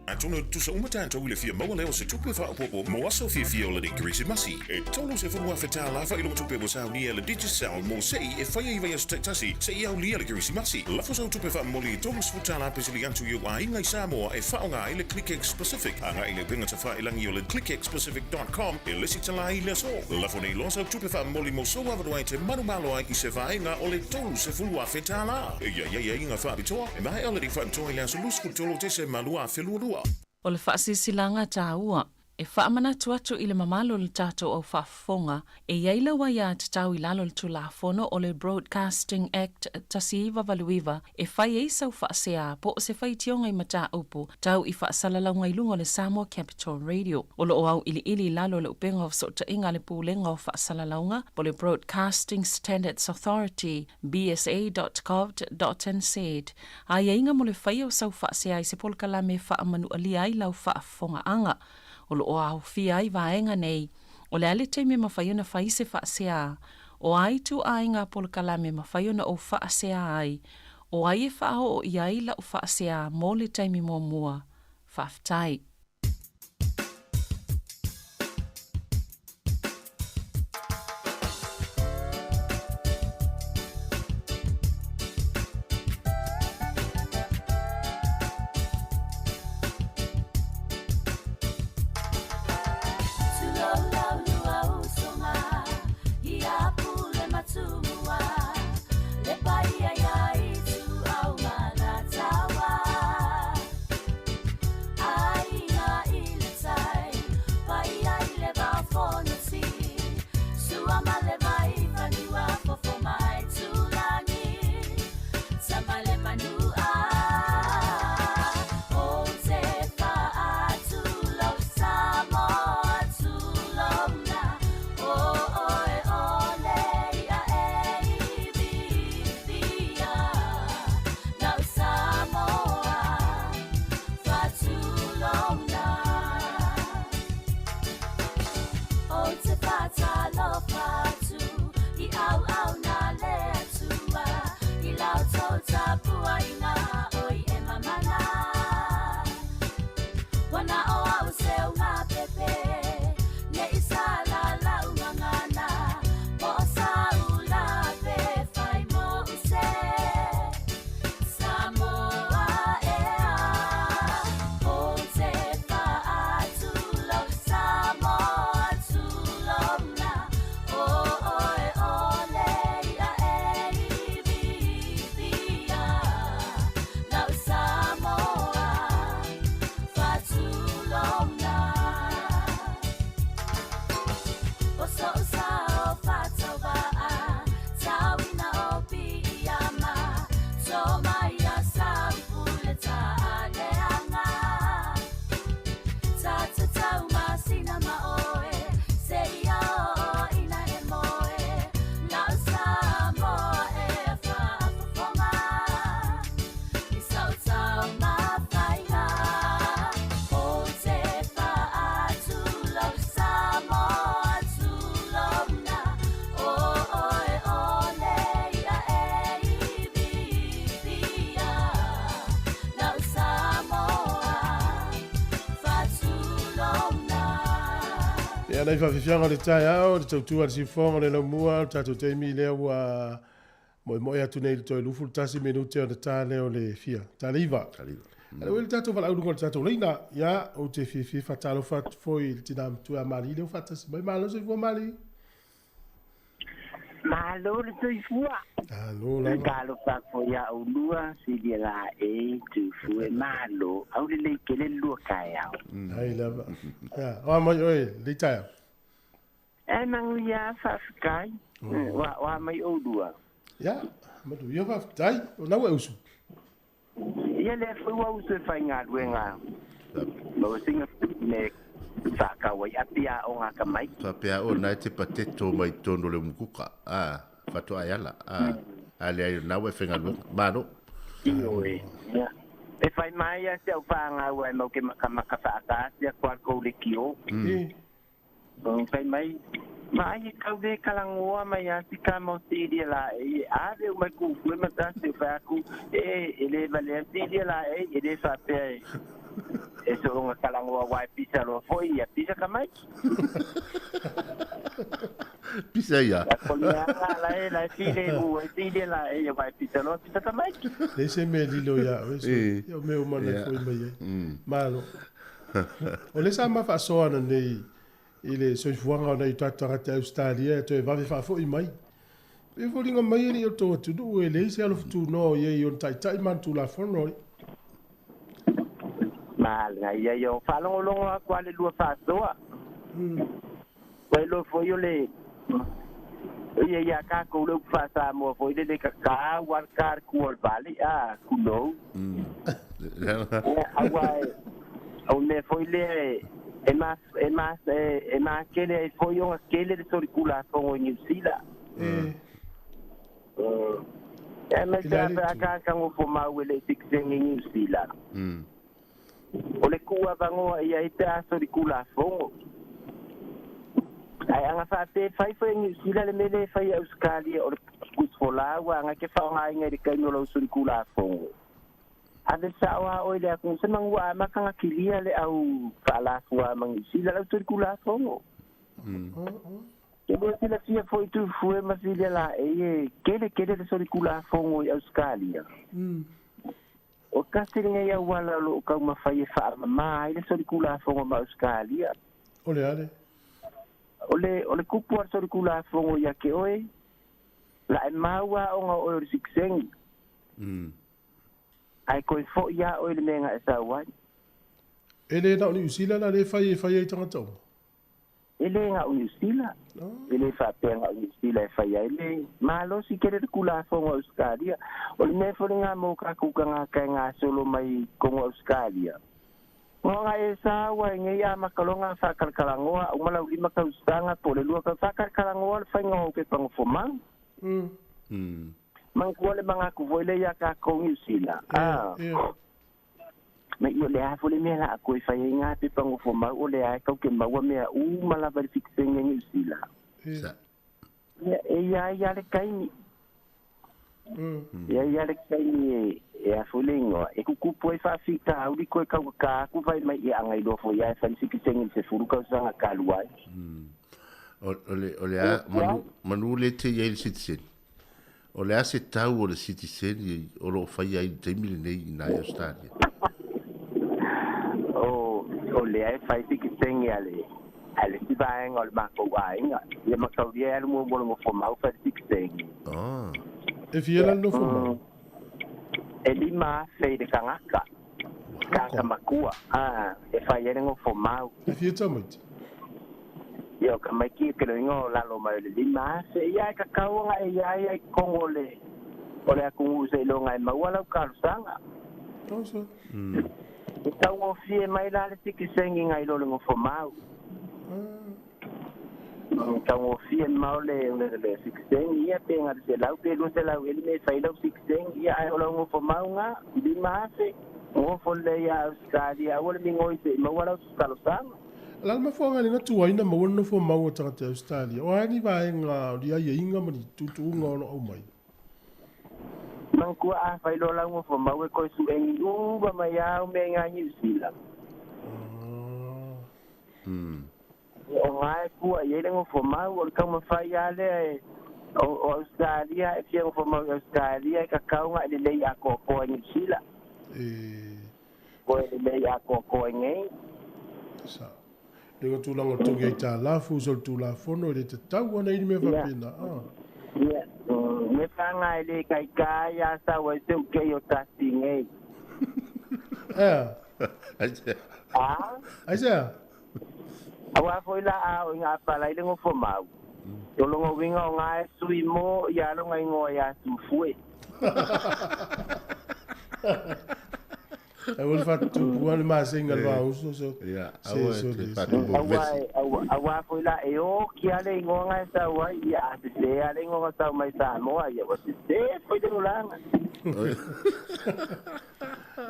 H: Atonu e tutusa uma tatou i le fia maua lea o se tupe faaopoopo mo aso fiafia o lenei Kerisimasi. E $30,000 faailoga tupe ua saunia e le Digicel mo se'i e fai ai i vaiaso taitasi seia aulia le Kerisimasi. Lafo sau tupe faamomoli e $30 pesili atu i ou aiga i Samoa e faaaoga ai le ClickX Pacific. Agai i le upega tafailagi o le clickxpacific.com e lesitala ai i le aso. Lafo nei loa sau tupe faamomoli mo sou avanoa e te manumalo ai i se vaega o le $30,000. E i ai aiaiga faapitoa e maea lenei faapitoa i le aso 23 o Tesema 2022.
E: O le faasilasilaga taua e faamanatu atu i le mamalu o le tatou au faafofoga, e i ai lau aiatatau i lalo o le Tulafono o le Broadcasting Act 1989 e fai ai sau faasea po o se faitioga i mataupu tau i faasalalauga i luga o le Samoa Capital Radio. O lo o auiliili i lalo o le Upega o Fesootaiga a le Pulega o Faasalalauga po o le Broadcasting Standards Authority, bsa.govt.nz, aiaiga mo le faia o sau faasea i se polokalame e faamanualia ai lau faafofogaaga. O lo o aofia ai vaega nei, o le a le taimi e mafai ona fai se faasea, o a ituaiga polokalame e mafai ona ou faasea ai, O ai e faaoo i ai la'u faasea mo le taimi muamua? Faafetai.
A: Ia nai faafiafiaga o le taeao, le tautua a le siufofoga o le laumua, o le tatou taimi lea ua moemoe atu nei i le toe 21 minute ona ta lea o le fia, ta le iva. Ale ua i le tatou valaau i luga o le tatou laina. Ia, ou te fiafia e faatalofa atu foi i le tina matua ia Mali lea ua faatasi mai. Malo le soifua Mali.
I: Malo le soifua.
A: Malo lava.
I: Talofa atu foi ia oulua, silia la e, tufue, malo, au lelei tele le lua taeao.
A: Ai lava. Ia, oa mai oe, lelei taeao.
I: E manuia, faafetai. Oa, oa mai oulua.
A: Ia, manuia faafetai. O na ua e usu.
I: Ia lea foi ua usu e faigaluega maua singa me faakau ai api aoga ka mai.
D: Faapea o na e te pateto mai totonu o le umukuka, a, faatoa e ala, a, a leai o na ua e faigaluega. Malo.
I: Ioe. Ia. E fai mai a si au faagau ai mau ke makamaka faataasi aku a kou le kio. Fai mai, ma ai e kau le kalangoa mai a si ka mau silia la e, a le mai ku fue ma ta se fa ku e e le vale silia la e e le fa pe e so nga kalangoa wai pisa lo foi ia pisa ka mai.
D: Pisa ia.
I: Ko le anga la e la sile u e sile la e ia wai pisa lo pisa ka mai.
A: Le se me lilo ia oe so. Ia o mea uma na foi mai ai. Malo. O le sa ma faasoa ana nei i le soifuaga o nai o tatou tagata i Ausetalia e toe vave faafoi mai. E foliga mai e le i o le tou atunuu e leai se alofutunoa o i ai i ona taitai ma ana tulafono.
I: Manaia ia o faalogologo aku a le lua faasoa. Ua iloa foi o le ia ia takou le upu faa-Samoa foi lele ka kau a le ka le kua o le vale, a, kunou. Aua e, o mea foi lea e, ma, e, ma, e, makele ai foi ona kele le solikulafono i Niu Sila. E mai
A: I
I: se
A: le
I: a
A: ale tu.
I: ka ngofo mau e le tikisenge i Niu Sila. O le kua vangoa ia i te a solikulafono. Ai anga whaape fai foi Niu Sila le mele fai Australia o le Tusifolau a ke faaaogaina i le taimi o lau solikulafono. Ave sa'o a oe le atunuu se magua amata kilia le au faalafua ma Niusila lau solikulafono. Ke lua silafia fo'i tuifue ma silia laei e kele kele le solikulafono i Ausetalia. O kasi lenei auala o lo'o taumafai e fa'amamā ai le solikulafono ma Ausetalia.
A: O le ale.
I: O le kupu a le solikulafono ia ke oe la e maua a'oga o oe o le sikiseni. Ae koe fo'i a oe le mea ga e sau ai.
A: E lē na o Niusila la lē fai e fai ai tagata uma.
I: E lē ga'o Niusila. E lē fa'apea ga'o Niusila e fai ai le malosi kele le kulafono Ausetalia. O le mea foi legā mo kakou tagata e gasolo mai kogo Ausetalia. Ga e sa ua e nei amakaloga fa'akalakalāgoa uma lau 5 tausaga po o le 2 tau fa'akalakalāgoa le faiga o pepaga fomau. Manatua le magatu foi le ia kakou Niusila a. Ma i o le a foi le mea la'a koe fai ai gā pepaga fomau o le a e kauke maua mea uma lava i le sikiseni e Niusila. Ia e ia ia le kaimi. Ia ia le kaimi e e a foi le igoa e kukupu ai fa'afitauli koe kaukakā aku vai mai ia agailoa foi ia e fai le sikiseni i le 10 tausaga talu ai.
D: O le a manu manu le te i ai le citizen. O le a se tau o le citizen o lo'o faia ai le taimi lenei i nai Australia.
I: O lea e fai sikiseni a le a le isi vaega o le makou aiga ia mataulia e alu muamua le gofomau fai le sikiseni.
A: E fia la le nofomau?
I: E 5,000 i le tagata tagata matua a e fai ai le gofomau.
A: E fia tamaiti?
I: Ia o tamaiti e keloiga o lalo mai o le 5,000 ia e tatau ona e iai ai totonu o le o le atunuu seiloga e maua lau talosaga. E taugofie mai la le sikiseni nai lo le gofomau. Taugofie ma o le le sikiseni ia pe ga le 100 pe 200 e le fai lau sikiseni ia ae o lau gofomau ga 5,000 gofo lelei ia Ausetalia aua le migoi se'i maua lau talosaga.
A: La le mafuaaga le gatuai na maua le nofo mau a tagata i Ausetalia, o a ni vaega o ni aiaiga ma ni tuutuuga o lo o aumai?
I: Manatua a fai loa lau gofo mau e toe su'egi uma mai au mea i gā Niusila. O gā e fua i ai le gofo mau o le taumafai lava lea e o Ausetalia e fia gofo mau i Ausetalia e tatau ona e lelei atoatoa i Niusila. Koe lelei atoatoa i nei.
A: Sa. Le ga tulaga o le togi aitalafu so le tulafono e le tatau ana i ni mea faapena.
I: Ia, me whanga e le kaikā ia sau ai se ukei o tasi nei.
A: Ea.
I: A?
A: Ai sea?
I: Auā foi la a o i ngā pala i le ngofo mau. O longa uiga o ngā e sui mō i a longa ingoa ia Tufue.
A: E ua le faatupu le masega le vauso so se so le
I: Auā foi la e oki a le ingoa nga e sau ai ia a sese a le ingoa nga sau mai Samoa ia ua sese foi le tulaga.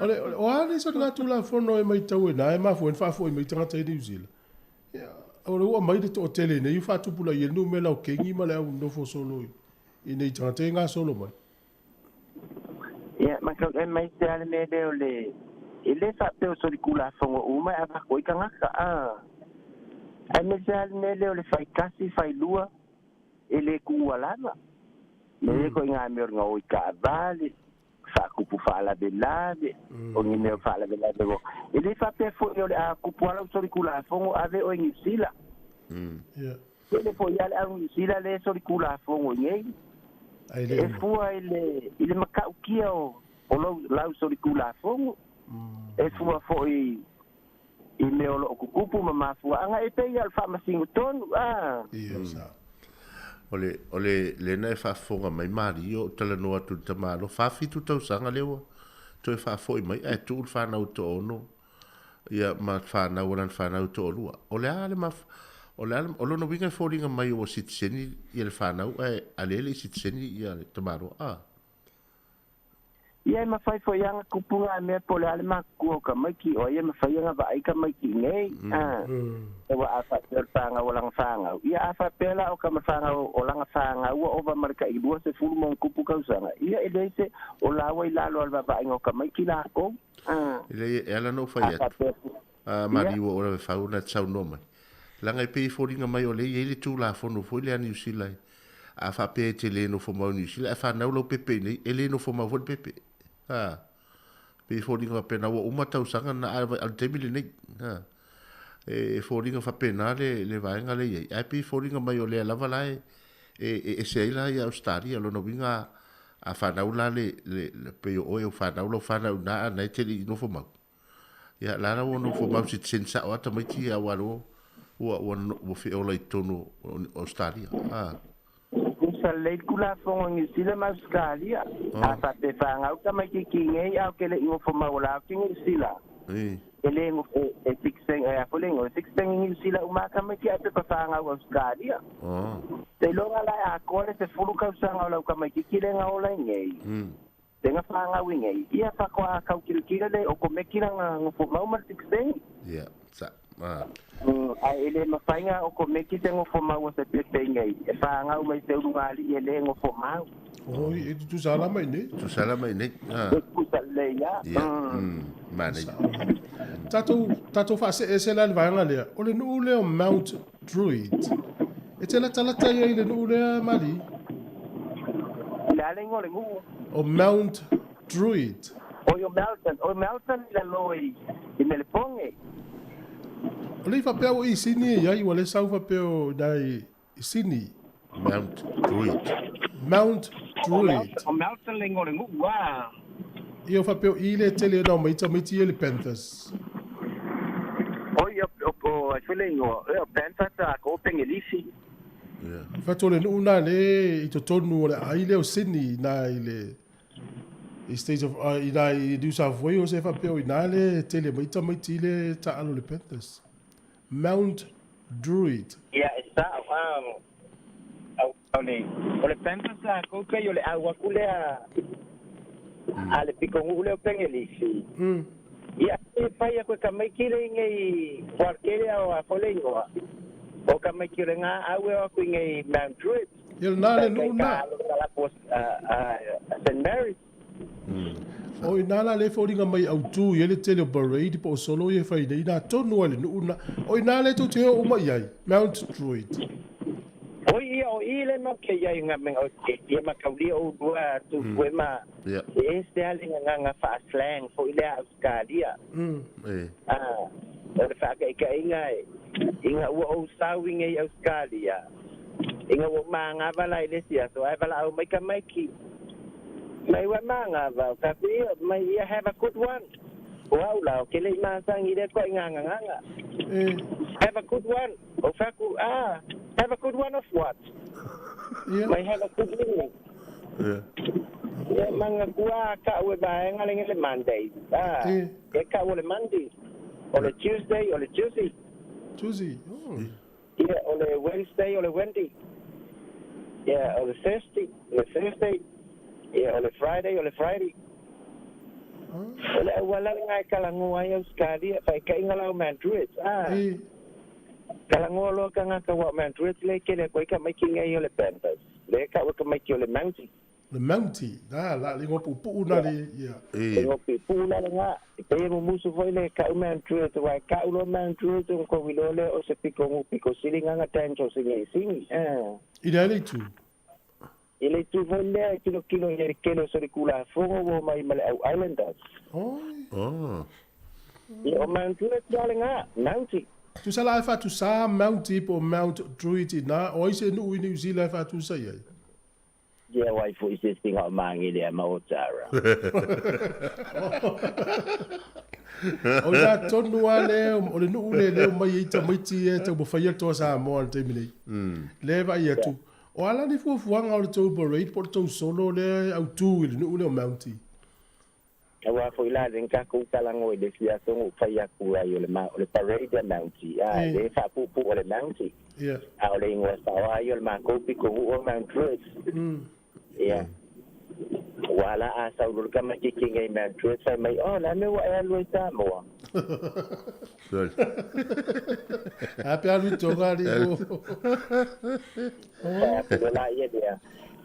A: O le o a le so le tulafono e maitau e na e mafua e faafo'i mai tagata i New Zealand. Ia o le ua mai le to'atele nei faatupulaia le numera o kengi ma le au nofo solo i nei tagata e gasolo mai.
I: Ia, ma tau e mai se a le mea lea o le e lē faapea o solikulafono uma e avatu ai tagata a. Aemaise a le mea lea o le faitasi failua e lē tuua lava. Le koiga mea o le gaoi taavale, fa'atupu fa'alavelave, o ni mea o fa'alavelave o. E lē faapea fo'i o le a tupu ala solikulafono ave oe Niusila. Tele fo'i a le au Niusila lē solikulafono i nei. E fua i le i le mata'utia o o lou lau solikulafono. E fua fo'i i mea o lo'o tutupu ma mafua'aga e pei a o le fa'amasino tonu a.
A: Ia sa.
D: O le o le lena e faafofoga mai Malie o talanoa atu i le tamaloa 47 tausaga lea ua toe faafo'i mai ae tuu le fanau toaono ia ma fanau a lana fanau toalua. O le a le maf o le a le o lona uiga e foliga mai ua sitiseni ia le fanau ae a lea e le i sitiseni ia le tamaloa a.
I: Ia e mafai foi lava ona tupu na mea po o le a le matutua o tamaiti, o ai e mafai ona vaai tamaiti i inei. A, aua a faapea o le fanau a lana fanau, ia a faapea la o tama fanau o lana fanau ua ova ma le tai 20 ma ona tupu tausaga, ia e leai se, o la ua i lalo o le vaavaaiga o tamaiti latou. A,
D: E leai, e ala ona ou fai
I: a
D: atu,
I: faapea,
D: a
I: ia.
D: maliu o le fau na te saunoa mai. Leaga e pei e foliga mai o lea e i ai le Tulafono foi lea a Niu Sila e A faapea e te le nofo mau i Niu Sila ae fanau lau pepe i inei, e le nofo mau foi le pepe. Ha. Pei e foliga faapena ua uma tausaga na a le taimi lenei. Ha. E foliga faapena le, le vaega lea i ai. Ae pei e foliga mai o lea lava la e, e, e ese ai la ia Ausetalia. Lona uiga a fanau la le, le, le pei o oe o fanau lau fanau i ina a na e te le i nofo mau. Ia, la la ua nofo mau citizen sao a tamaiti ia aua loa ua, ua, ua feola i totonu o Australia. Ah.
I: Tusa lelei le Tulafono a Niu Sila ma Ausetalia. A faapea e fanau tamaititi nei a o ke le i nofo mau o la o ke Niu Sila. E le nofo e citizen, e a foi le igoa, e citizen i Niu Sila uma a tamaiti ae pepa fanau Ausetalia. Seiloga la e atoa le 10 tausaga o lau tamaititi lea na ola i nei. Tena fanau i nei, ia faatoa tau tilotilo le o komeki lana nofomau ma le sikiseini.
D: Ia, sa, a.
I: Ae e le mafai na o komeki se nofomau o se pepe i nei, e fanau mai se ulugalii e le nofomau.
A: Oi, e tutusa la mai nei.
D: Tutusa la mai nei. A.
I: E tutusa lelei lava.
D: Ia, manaia.
A: Tatou, tatou faasee ese la i le vaega lea, o le nuu lea o Mount Druitt. E te latalata ia i le nuu lea, Mali?
I: O le a le igoa o le nuu?
A: O Mount Druitt.
I: Oi, o Melton. O Melton i lalo i, i Melepone.
A: O le i faapea ua i Sini e iai, ua le sau faapea o ina i Sini.
D: Mount Druitt.
A: Mount Druitt.
I: O Melton le igoa o le nuu, a.
A: Ia o faapea o i le tele ona omai tamaiti ia i le Panthers.
I: Oi, o, o, o, ai foi le igoa, o Panthers a ko Pengelisi.
A: Fatu o le nuu na le i totonu o le aai lea o Sydney ina i le i State of ina i New South Wales e faapea o ina le tele mai tamaiti i le taalo le Panthers. Mount Druitt.
I: Ia e sao a o le o le Panthers lakou pei o le au aku lea a le pitonuu lea o Pengelisi. Ia e fai aku e tamaiti le inei Fualetele a o a foi le igoa o tamaiti o le ga au e o aku inei Mount Druitt.
A: Ia lena le
I: Kai
A: nuu
I: kai
A: lena.
I: ka alo kalapu o St Mary's.
A: O ina la le foliga mai autu i ai le tele o parade po o solo ia e fai nei ina tonu ai le nuu lena. O ina le tou te o uma i ai, Mount Druitt.
I: Oi ia o i le mau ke iai nga me o ke ia makaulia o lua tu fue ma e ese a le gagaga faa-slang foi lea a Ausetalia. A o le faakaikaiga e ina ua ou sau i nei Ausetalia, ina ua ou magava la i le isi aso ae valaau mai tamaiti mai ua magava o ka ia mai ia have a good one. O au la o ke le i masani i lea ituaiga gagaga. Have a good one. O faku ah have a good one of what? Mai have a good evening. Ia manatua ka'u e vaega le le Monday. Ah, e ka'u o le Monday. O le Tuesday, o le Tuesday.
A: Tuesday. Oh.
I: Ia o le Wednesday, o le Wendy. Ia o le Thursday, o le Thursday. Ia o le Friday, o le Friday. O le auala lena e talanoa ai Ausetalia, faitaʻiga la o Mount Druitt. Ah. Talanoa loa tagata ua o Mount Druitt le tele atu ai tamaiti nei o le Panthers. Le ka'u e tamaiti o le Mountie.
A: Le Mountie, na la le igoa puupuu na le ia.
I: Le igoa puupuu la lena, e pei e mumusu foi le ka'u Mount Druitt, aua e ka'u loa Mount Druitt ona tou iloa lea o se pitonuu pito sili na na dance o sini e sini.
A: I le a le itu?
I: I le itu foi lea e tilotilo i ai le tele o solikulafono ua omai ma le au Islanders.
A: Oi.
I: Ia o Mount Druitt la lena, Mountie.
A: Tusa la e faatusa Mountie po o Mount Druitt ina, o ai se nuu i Niu Sila e faatusa i ai?
I: Ia wai foi se singa o Magele a ma Otara.
A: O ina tonu lava le o le nuu lea lea omai ai tamaiti ia e taumafaia le Toa Samoa i le taimi nei. Lea e vaai atu, o a la ni fuafuaga o le tou parade po o le tou solo lea e autu i le nuu lea o Mountie?
I: Aua foi la lea na tatou talanoa i le isi aso na ou fai atu ai o le o le parade a Mountie, a lea e faapuupuu o le Mountie, a o le igoa sao lava ia o le matou pitonuu o Mount Druitt. Ia. Ua la a sau loa le tamaitiiti nei Mount Druitt fai mai, Oh, le a mea ua e alu ai i Samoa?
A: A pe alu i Tonga alii mo.
I: Fai atu loa laia lea,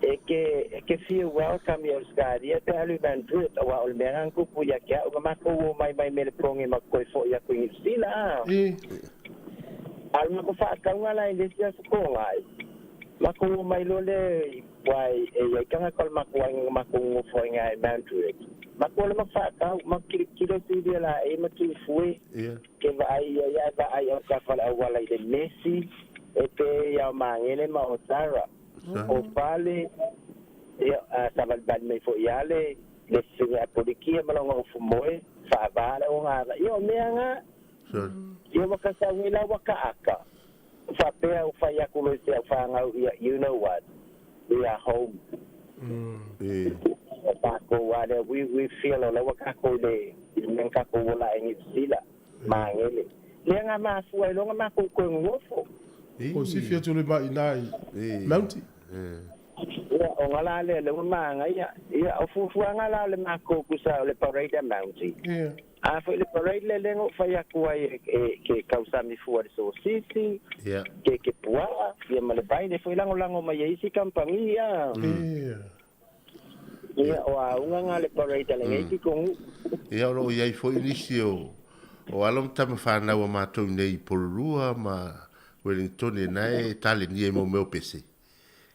I: E ke, e ke fia welcome i Ausetalia pe alu i Mount Druitt, aua o le mea lena na tupu ia te au, na matou o mai mai Melepone ma toe foi atu i Niu Sila, a. A o le matou faatauga la i le isi aso Toonai, matou o mai loa lea i aua e i ai tagata o le matou aiga na matou nonofo ai i Mount Druitt. Matou alu matou faatau, matou tilotilo silia laei ma Tufue, ke vaai ia ia ae vaai autafa o le auala i le mesi e pei ia o Magele ma Otara. O Pale, ia, a savalivali mai foi ia le le fesiliga a Polikia ma lona ufu moe, faava le ogaga. Ia o mea na, ia ua ka sau nei la ua ka aka. Faapea u fai aku loa i se au fanau ia, you know what, we are home. O takou a lea, we, we feel o la ua takou i le, i le mea na takou ola ai Niu Sila, Magele. Lea na mafua ai loa na makou toe nonofo.
A: Ko sifi atu le mai ina i Mountie.
I: Ia, o nga la lea, lea ua magaia. Ia, o fuafuaga la o le makou kusa o le parade a Mountie. A foi le parade lea lea na ou fai atu ai e ke kausami fua i le sosisi, ke ke puaa, ia ma le vai, lea foi lagolago mai e isi kamupani ia. Ia, o auga na le parade a lenei pitonu'u.
D: Ia, o lo o i ai foi nisi o o alo ma tama fanau a matou nei i Porirua ma Wellingtone na e talenia i mo mea o pese.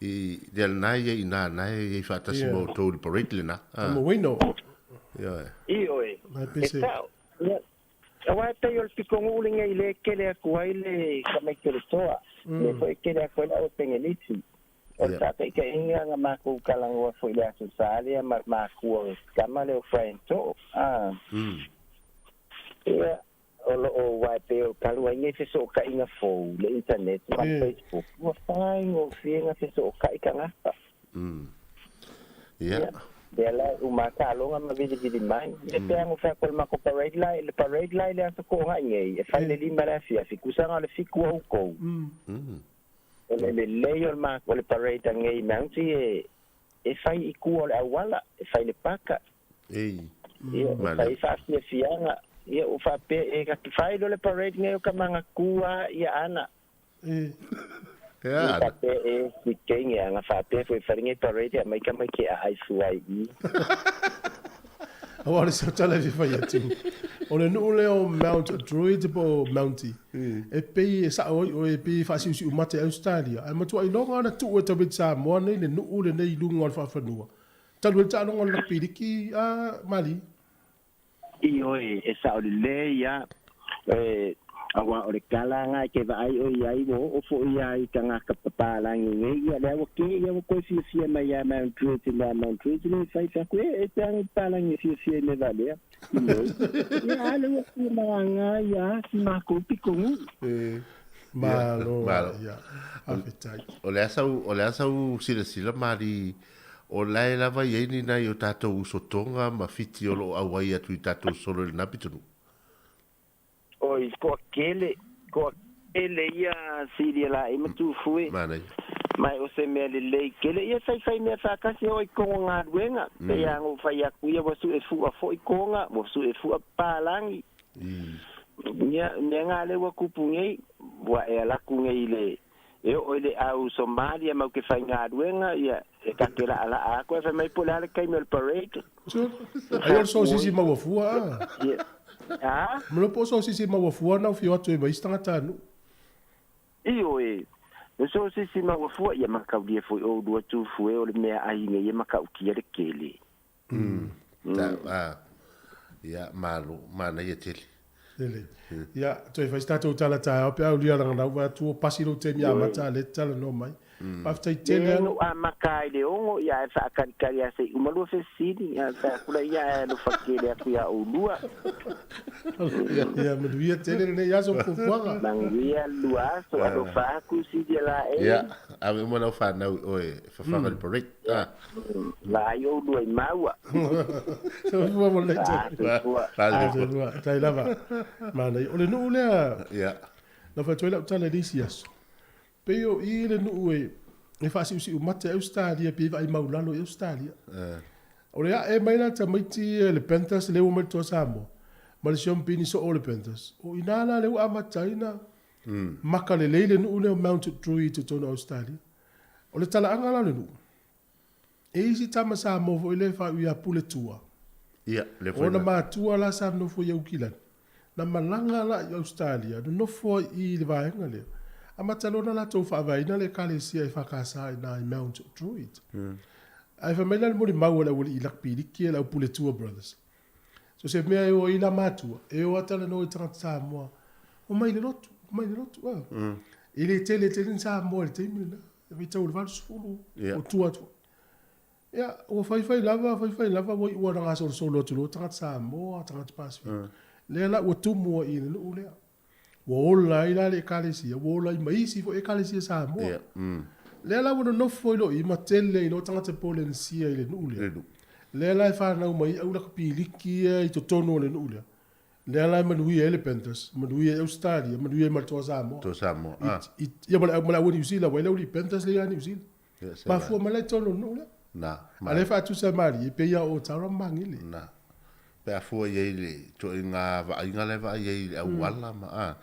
D: I lea lena ia i ina na e i ai faatasi ma outou i le parade lena.
A: Mo Wayno.
I: Ioe. E sao. Aua e pei o le pitonuu lenei lea e kele atu ai le tamaiti o le toa, lea foi e kele atu ai le au pengenisi. O le faataitaiga na matou talanoa foi i le Aso Sa lea ma le makua o le tama lea o Brian Too. Ia, O lo o aua e pei o talu ai nei fesootaiga fou, le internet ma le Facebook, ua faigofie ona fesootai tagata.
D: Ia.
I: Lea la e uma a taaloga ma vilivili mai. Ia pe a fai atu o le matou parade la, le parade la i le aso Toonai nei, e fai i le 5 i le afiafi, tusa na o le 7 o outou. O le lelei o le matou, o le parade a nei Mountie e fai i tua o le auala, e fai i le paka.
D: Ei.
I: Ia, e fai faafiafiaga. Ia, ua faapea, e ka fai loa le parade nei o ka magatua ia ana.
D: Ia
I: ana. Faapea e si kenge ana faapea foi fai lenei parade e aumai ka mai ke aai fua i i.
A: Aua o le sau tala e fia fai atu, o le nuu lea o Mount Druitt po o Mountie, e pei e sao ai oe, e pei e faasiusiu mata i Ausetalia, ae matua iloga ona tuu e tamaiti Samoa nei le nuu lenei i luga o le faafanua. Talu ai le taaloga o le lakapi liki a Mali.
I: Ioe, e sao lelei a, e, aua o le tala nga e ke vaai oe iai ua oo foi ia i tagata papalagi nei, ia lea ua ke ia ua toe fiafia mai ia Mount Druitt i mea Mount Druitt nei fai fai atu, e, e te agi papalagi e fiafia i mea valea. Ioe, ia a lea ua fia malaga ia si makou pitonuu.
A: Malo, ia, faafetai.
D: O le a sau, o le a sau silasila Mali O la e lava i ai ni nai o tatou uso Tonga ma Fiti o lo o auai atu i tatou solo i lena pitonuu.
I: Oi, koa kele, koa kele ia Celia la e Matufue.
D: Manaia.
I: Mai o se mea lelei kele ia faifai mea faatasi o i kongo galuega. Pei a no fai atu ia ua sue fua foi konga, ua sue fua palangi. Ia, mea nga lea ua kupu nei, ua e ala atu nei i le E oo i le au Somalia mau ke faigaluega, ia, e ta te laalaa atu ae fai mai po o le a le taimi o le parade.
A: Ai o le sosisi maua fua a?
I: Ia. A?
A: Malo po o sosisi maua fua na whio atu e mai isi tagata nuu.
I: Ioe. O sosisi maua fua, ia mataulia foi oulua Tufue o le meaai nei e matautia le kele.
D: Ta, a, ia, malo, manaia tele.
A: Lelei. Ia, toe fai se tatou tala taeao pe a ulia laga ua atu o pasi lou taimi amata a lea e te talanoa mai. Faafetai tele
I: Leai no amata ai le 6 ia ae faakalikali a sei uma lua fesili ia fai atu la ia ae alofa tele atu ia oulua.
A: Ia manuia tele lenei aso ma fuafuaga.
I: Manuia lua aso alofa atu Silia la e.
D: Ia, ave uma lau fanau i oe e fafaga i le parade. Ah.
I: Vaai oulua i maua.
A: Soifua mo lenei taimi.
I: Soifua.
A: Soifua. Tai lava. Manaia. O le nuu lea.
D: Ia.
A: Na fai atu ai lau tala i le isi aso. Pei o i le nuu e E faasiusiu mata e Ausetalia pe vaai maulalo i Ausetalia. O le ae mai la tamaiti ia le Panthers lea ua mai le Toa Samoa ma le siompini soo o le Panthers. O i ina la lea ua amata ai na maka lelei le nuu lea o Mount Druitt i totonu o Ausetalia. O le talaaga la o le nuu, e i ai si tama Samoa foi lea e faaiu ia Puletua.
D: Ia, lea
A: foi Ona matua la sa nonofo i Aukilani. Na malaga la i Ausetalia, nonofo ai i le vaega lea. Amata loa ona latou faavaeina le Ekalesia EFKS i ina i Mount Druitt. Ae fai mai la le molimau a le aualii lakipiliki ia le au Puletua Brothers, so se mea e o ai la matua, e o lava talanoa i tagata Samoa, omai i le lotu, omai i le lotu. E le tele tele ni Samoa i le taimi lena, e vaitau i le 80 o tua atu foi. Ia, ua faifai lava, faifai lava, ua iu lava ina gasolosolo atu loa tagata Samoa, tagata Pasefika. Lea la ua tumu ai i le nuu lea. Ua ola ai la le Ekalesia, ua ola ai ma isi foi Ekalesia Samoa. Lea la ua nonofo ai loa i i ma tele ai loa tagata Polenesia i le nuu lea. Lea la e fanau mai ai au lakapiliki ia i totonu o le nuu lea. Lea la e manuia ai le Panthers, manuia ai Ausetalia, manuia ai ma le Toa Samoa.
D: Toa Samoa, ah.
A: Ia ma le au Niu Sila, ua i ai le aualii Panthers lea ia Niu Sila. Mafua mai la i totonu o le nuu lea.
D: Na.
A: A lea e faatusa e malie, pei lava o Otara ma Magele.
D: Na. Pe a fua i ai i le ituaiga vaaiga la e vaai ai i le auala ma a,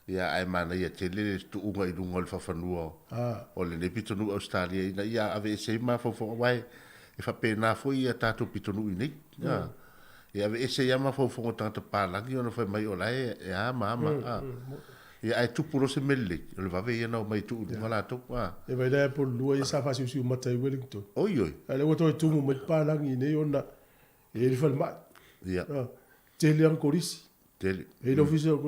D: ia ae manaia tele le tuuga i luga o le faafanua o lenei pitonuu Ausetalia ina ia aveese ai mafaufauga aua e faapena foi ia tatou pitonuu i nei. A, e aveese ai lava mafaufauga o tagata palagi ona fai mai o la e a ma a ma a. Ia ae tupu loa se mea lelei, o le vave ia ona omai e tuu i luga latou. A.
A: E vai la e polulua ia sa faasiusiu mata i Wellington.
D: Oi oi.
A: A lea ua toe tumu mai papalagi i nei ona e i ai le falemai.
D: Ia.
A: Tele ana kolisi.
D: Tele.
A: E i ai le ofisa o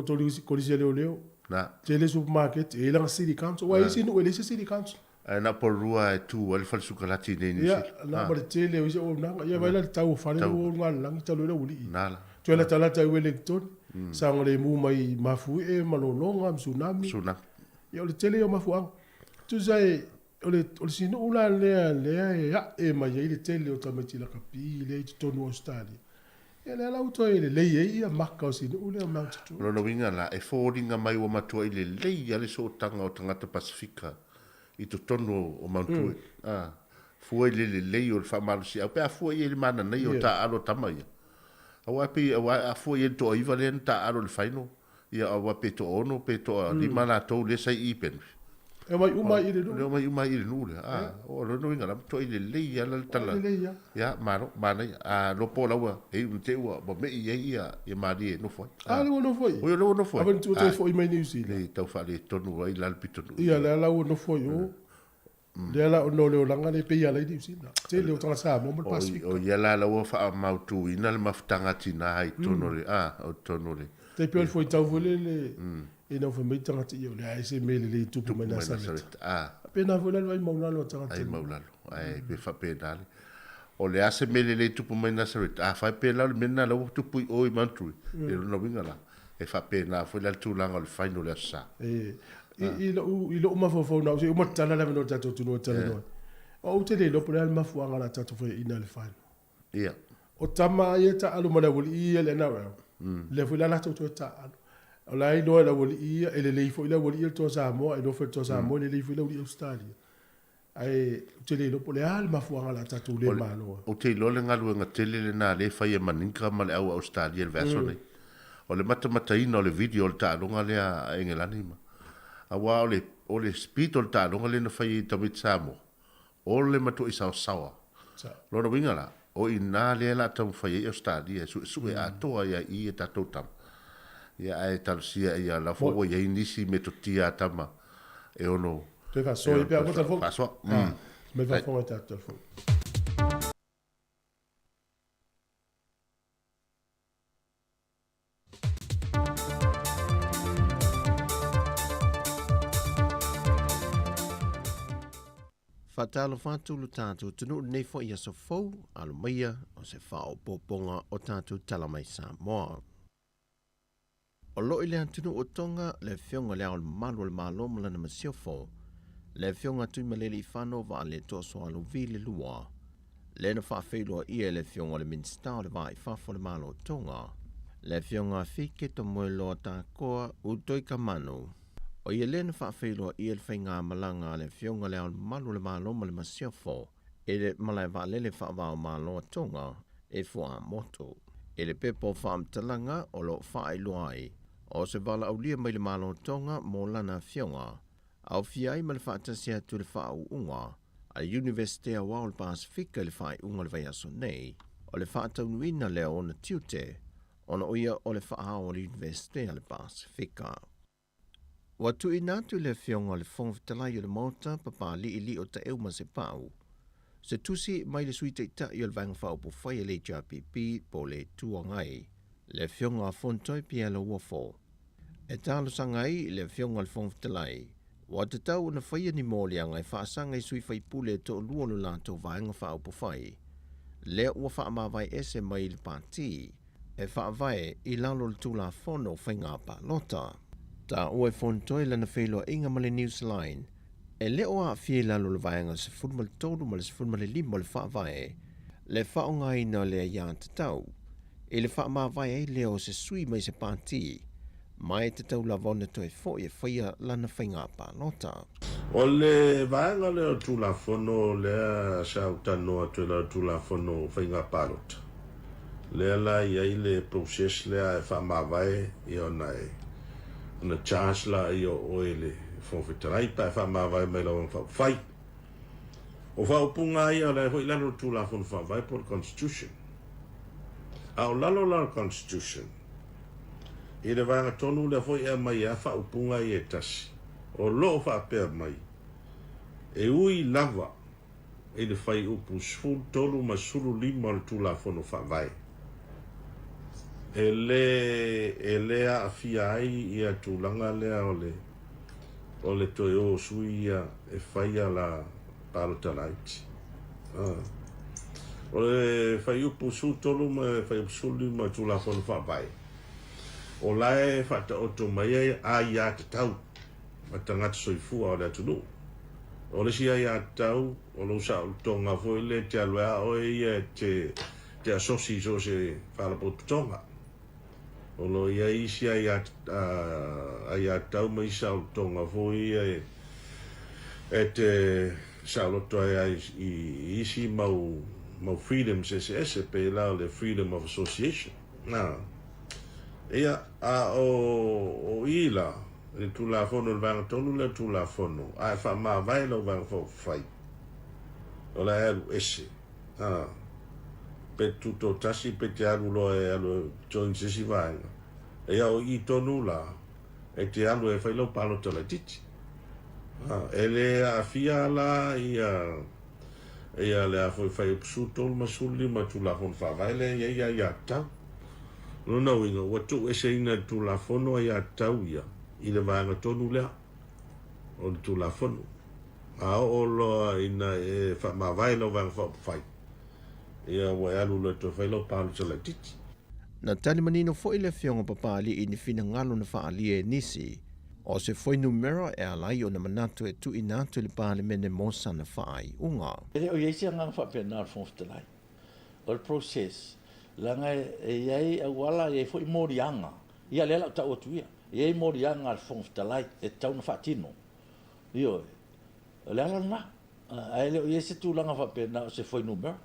A: kolisi a leoleo.
D: Na.
A: Tele supermarket, e i ai lana city council. Aua e i ai isi nuu e leai se city council.
D: Ae na o polulua e tu ai le fale sukalati i nei Niu
A: Sila. Ia, na ma le tele o isi auaunaga. Ia vaai la le tau o fale ua ulugalelagi talu ai le aualii.
D: Na la.
A: Toe latalata i Wellington, saogalemu mai mafuie ma lologa ma tsunami.
D: Tsunami.
A: Ia o le tele ia o mafuaaga. Tusa e, o le, o le sinuu la lea lea e ae mai ai le tele o tamaiti lakapi lea i totonu o Ausetalia. Ia lea la ua toe lelei ai ia maka o sinuu lea o Mount
D: O lona uiga la, e foliga mai ua matuai lelei lava le sootaga o tagata Pasefika i totonu o Mount Druitt. A, fua i le lelei o le faamalosiau, pe a fua i ai i le mananaia o taaalo a tama ia. Aua e pei, aua a fua i ai i le toaiva lea na taaalo i le final, ia aua pe toaono pe toalima latou lea sa i i Penrith.
A: E omai uma ai i le nuu.
D: E omai uma ai i le nuu lea. A, o lona uiga la, matuai lelei lava la le tala.
A: Lelei lava.
D: Ia, malo, manaia. A lopo la ua e iu ina te i ua me'i ai ia ia malie e nofo ai.
A: A, lea ua nofo ai.
D: Oi, o lea ua nofo ai.
A: Ava ua toe foi mai Niu Sila.
D: Nei tau faaletonu ai la le pitonuu.
A: Ia, lea la ua nofo ai o. Lea la ona o le olaga lea e pei e ala ai Niu Sila. Tele o tagata Samoa ma le Pasefika.
D: O ia la la ua faamautuina le mafutaga a tina i totonu o le, a, o totonu o le.
A: Tai pei o le fuaitau foi lele ina ua fai mai tagata ia o le a se mea lelei e tupu mai Nasareta. Faapena foi la le vaai maulalo a tagata.
D: Vaai maulalo, ae pe faapena le. O le a se mea lelei e tupu mai Nasareta, afai pe la o le mea lena la ua tupu i o i Mount Druitt, i lona uiga la, e faapena foi la le tulaga o le final o le Aso Sa.
A: I lou mafaufau na au, se i uma tatala le avanoa i le tatou atunuu e talanoa ai. O au ou te le iloa po o le a le mafuaaga o le a tatou faiaina i le final.
D: Ia.
A: O tama ia e taaalo ma le aualii ia i le NRL, lea foi la latou toe taaalo. O la e iloa e le aualii ia, e lelei foi le aualii ia i le Toa Samoa, e iloa foi e le Toa Samoa e lelei foi le aualii Ausetalia. Ae ou te le iloa po o le a le mafuaaga o le a tatou le malo ai.
D: Ou te iloa le galuega tele lena lea e fai e Maninka ma le au Ausetalia i le vaiaso nei. O le matamataina o le video o le taaloga lea a Engelani ma. Aua o le, o le speed o le taaloga lea na fai ai e tamaiti Samoa, o le matuai saosaoa. Lona uiga la, o i ina lea la taumafai ai Ausetalia e suesue atoa ai i i a tatou tama. Ia ae talosia ia la foi ua i ai nisi metotia a tama e ono
A: Toe faasoa ai pe a uma telefoni.
D: Faasoa.
A: Mai faafofoga i tatou telefoni.
F: Faatalofa atu lo tatou atunuu lenei foi aso fou, alo maia o se faaopoopoga o tatou tala mai Samoa. O lo o i le atunuu o Tonga le Afioga i Le Ao Mamalu o le Malo ma lana Masiofo, le Afioga Tuimalealiifano Vaaletoa Sualauvi le Lua, lea na faafeiloaia e le Afioga i le Minisita o le Va i Fafo o le Malo o Tonga, le Afioga Fike Tomoeloa Takoa Utoikamanu. O ia lea na faafeiloaia le faigamalaga a le Afioga i Le Ao Mamalu o le Malo ma le Masiofo i le malae vaalele faava-o-Malo a Tonga i Fua'amotu. I le pepa o faamatalaga o lo o faailoa ai, o se valaaulia mai le Malo o Tonga mo lana afioga, aofia ai ma le faatasi atu i le faauuga a le Iunivesite Aoao o le Pasefika i le faaiuga o le vaiaso nei, o le faataunuuina lea o ona tiute ona o ia o le faaao o le Iunivesite a le Pasefika. Ua tuuina atu i le Afioga i le Fofoga Fetalai o le Maota, Papali'ili'o Taeu Masepau, se tusi mai le Sui Taitai o le Vaega Faaupufai a le HRPP po o le Itu Agai, le Afioga a Fontoi Pierre Lauofo, e talosaga ai i le Afioga i le Fofoga Fetalai, ua tatau ona faia ni moliaga e faasaga i sui faipule e toalua o lo latou Vaega Faaupufai, lea ua faamavae ese mai i le Pati. e faavae i lalo o le Tulafono o Faiga Palota. Taua e Fontoe lana feiloaiga ma le Newsline, e le o aafia i lalo o le Vaega 13 ma le 15 o le Faavae le faaaogaina o le aiatatau i le faamavae ai lea o se sui mai se pati, ma e tatau lava ona toe foi e faia lana faiga palota.
D: O le vaega lea o le Tulafono lea sa ou talanoa atu ai la o le Tulafono o Faiga Palota, lea la e i ai le process lea e faamavae ia ona e ona charge laia o oe e le Fofoga Fetalai pe a e faamavae mai lau Aga Faaupufai. O faaupuga lava ia o la e foi i lalo o le Tulafono Faavae po o le Constitution. A o lalo la o le Constitution, i le vaega tonu lea foi e aumai ai faaupuga ia e tasi, o lo o faapea mai, e ui lava i le fuaiupu 13 ma 15 o le Tulafono Faavae, e le e le aafia ai ia tulaga lea o le o le toe o sui ia e faia la palota laiti. O le fuaiupu 13 ma le fuaiupu 15 o le Tulafono Faavae, o la e faataoto mai ai aiatatau a tagata soifua o le atunuu. O le isi aiatatau, o lou saolotoga foi lea e te alu ai a oe ia e te te asosi i so o se faalapotopotoga. O lo o i ai isi aiatatau ma isi saolotoga foi ia e te saoloto ai i isi mau mau freedoms eseese, pei la o le freedom of association. Ia, a o i la, i le Tulafono, i le vaega tonu lea o le Tulafono, a e faamavae lau Vaega Faaupufai, o le a e alu ese. A, pe tutotasi pe te alu loa e alu e join se isi vaega. Ia o i tonu la, e te alu e fai lau palota laitiiti. A, e le aafia la ia ia le a foi fai upu 13 ma 15 Tulafono Faavae lea e i ai aiatatau. O lona uiga, ua tuueseina e le Tulafono aiatatau ia i le vaega tonu lea o le Tulafono. A oo loa ina e faamavae lau Vaega Faaupufai, ia ua e alu loa e toe fai lau palota laitiiti.
F: Na tali manino foi le Afioga Papalii i ni finagalo na faaalia e nisi o se fuainumera e ala ai ona manatu e tuuina atu i le Palemene mo sana faaiuga.
J: E le o i ai se agaga faapena o le Fofoga Fetalai. O le process, leaga e i ai auala, e i ai foi moliaga. Ia lea o le a ou tau atu ia. E i ai moliaga a le Fofoga Fetalai e tatau ona faatino. Ioe. O le ala lena. Ae le o i ai se tulaga faapena o se fuainumera.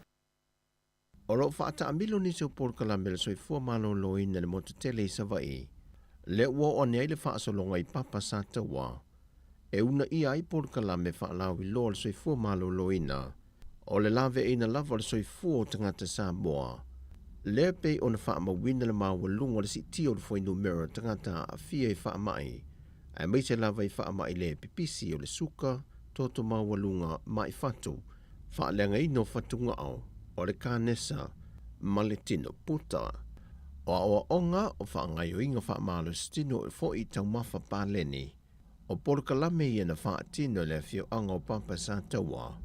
F: O lo o faataamilo nisi o polokalame a le soifua maloloina i le motu tele i Savaii, lea ua oo ane ai le faasologa i Papa Sataua e uunaia ai polokalame faalauiloa o le soifua maloloina, o le laveaiina lava o le soifua o tagata Samoa, lea pei ona faamauina le maualuga o le siitia o le fuainumera o tagata aafia i faamai, aemaise lava i faamai le pipisi o le suka, toto maualuga, mai fatu, faaleagaina o fatugao, o le kanesa, ma le tino puta. O aoaoga o faagaoioiga faamalositino foi i taumafa paleni, o polokalame ia na faatino e le afioaga o Papa Sataua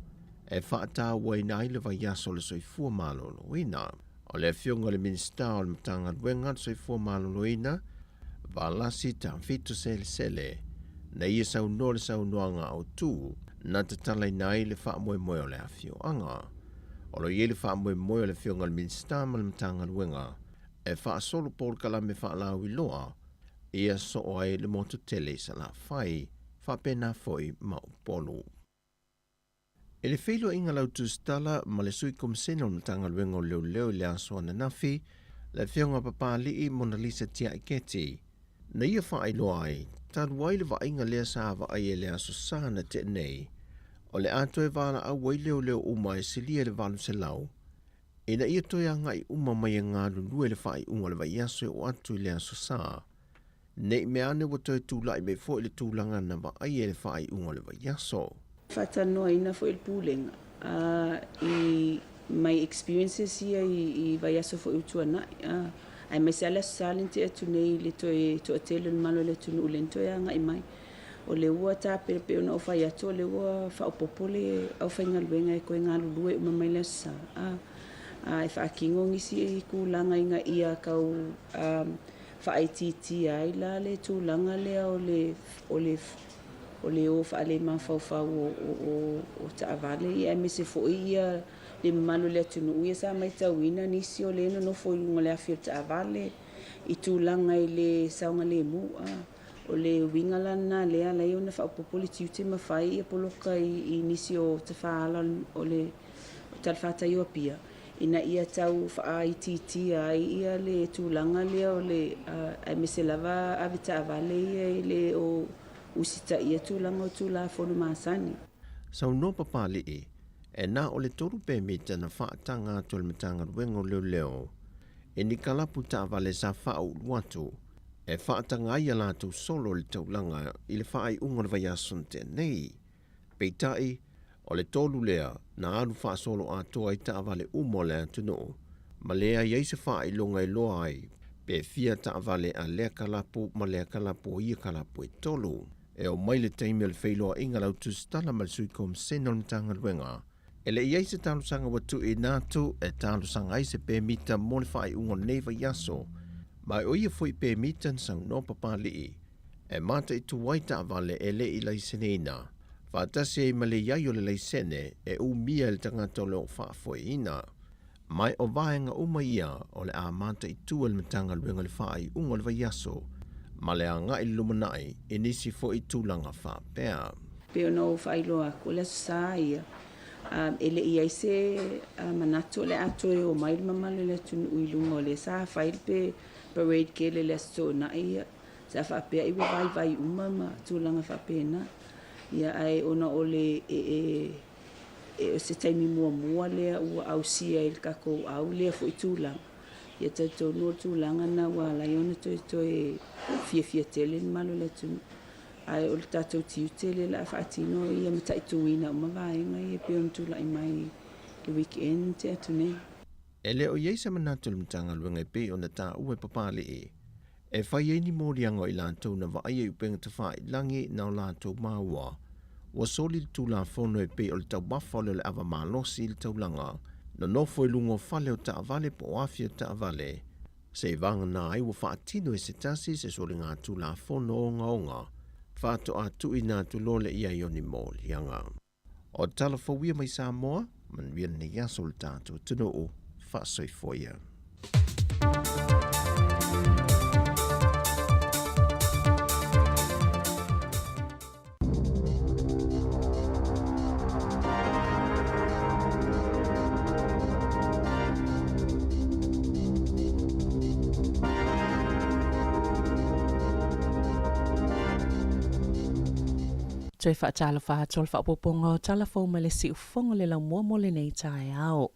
F: e faatauaina ai le vaiaso o le soifua maloloina. O le afioga i le Minisita o le Matagaluega o le Soifua Maloloina, Valasi Tafito Selesele, na ia saunoa le saunoaga autu na tatalaina ai le faamoemoe o le afioaga. O lo o i ai le faamoemoe o le afioga i le Minisita ma le Matagaluega e faasolo polokalame faalauiloa Ia soo ai le motu tele i Salafai, faapena foi ma Upolu. I le feiloaiga lautusitala ma le Sui Komisene o le Matagaluega o Leoleo i le aso ananafi, le Afioga Papali'i Monalisa Tiai Keti, na ia faailoa ai, talu ai le vaaiga lea sa vaaia i le Aso Sa na tea nei, o le a toe valaau ai leoleo uma e silia i le 800, ina ia toe agai uma mai e galulue i le faaiuga o le vaiaso e oo atu i le Aso Sa, Ne i mea ane ua toe tulai mai foi le tulaga na vaaia i le faaiuga o le vaiaso.
G: Faatalanoaina foi le Pulega i my experiences ia i vaiaso foi ua tuanai, aemaise lava le Aso Sa lea na tea atu nei i le toe toatele o le mamalu o le atunuu lea na toe agai mai. O lea ua tapena, pei ona ou fai atu o lea ua faaopoopo le aufaigaluega e toe galulue uma mai le Aso Sa e faatino nisi tulaga ina ia tau faaitiitia ai la le tulaga lea o le o le o le o faalemafaufau o o o taavale ia aemaise foi ia le mamalu o le atunuu ia sa matauina nisi o le nonofo i luga o le afi o le taavale i tulaga i le saogalemu. O le uiga la lena lea e ala ai ona faaopoopo le tiute ma fai ia poloka i nisi o tafaala o le talafatai o Apia ina ia tau faaitiitia ai ia le tulaga lea o le aemaise lava avetaavale ia e le o usitaia tulaga o Tulafono masani.
F: Saunoa Papali'i, e na o le 3 pemita na faataga atu e le Matagaluega o Leoleo i ni kalapu taavale sa faaulu atu e faataga ai a latou solo i le taulaga i le faaiuga o le vaiaso na tea nei. Peitai, o le tolu lea na alu faasolo atoa ai taavale uma o le atunuu, ma leai ai se faailoga e loa ai pe fia taavale a lea kalapu ma lea kalapu o ia kalapu e tolu. E oo mai le taimi o le feiloaiga lautusitala ma le Sui Komisene o le Matagaluega, e le i ai se talosaga ua tuuina atu e talosaga ai se pemita mo le faaiuga o lenei vaiaso, ma o ia foi pemita na saunoa Papali'i e mataitu ai taavale e le i laiseneina, faatasi ai ma le i ai o le laisene e umia e le tagata o lo o faafoeina. Ma o vaega uma ia o le a mataitu e le Matagaluega i le faaiuga o le vaiaso ma le agai i le lumanai i nisi foi tulaga faapea.
G: Pei ona ou faailoa atu, o le Aso Sa ia, e le i i ai se manatu o le a toe omai le mamalu o le atunuu i luga o lea sa fai le parade tele i le Aso Toonai ia. Sa faapea ai ua vaivai uma ma tulaga faapena. Ia ae ona o le e, e, e o se taimi muamua lea ua ausia ai le tatou au lea foi tulaga. Ia talitonu o le tulaga lena ua ala ai ona toe toe fiafia tele le mamalu o le atunuu. Ae o le tatou tiute lea o le a faatino ia mataituina uma vaega ia e pei ona tulai mai i le weekend na tea atu nei.
F: E le o i ai se manatu o le Matagaluega e pei ona taua e Papali'i E fai ai ni moliaga o i latou na vaaia i upega tafailagi na o latou maua. Ua soli le Tulafono e pei o le taumafa o le o le ava malosi i le taulaga, nonofo i luga o fale o taavale po o afi o taavale, seivagana ai ua faatino e se tasi se soliga Tulafono ogaoga faatoa tuuina atu loa lea i ai o ni moliaga. O tala fou ia mai Samoa, manuia lenei aso o le tatou atunuu, faasoifua ia.
E: Toe faatalofa atu o le faaopoopoga o tala fou mai le siufofoga o le laumua mo lenei taeao.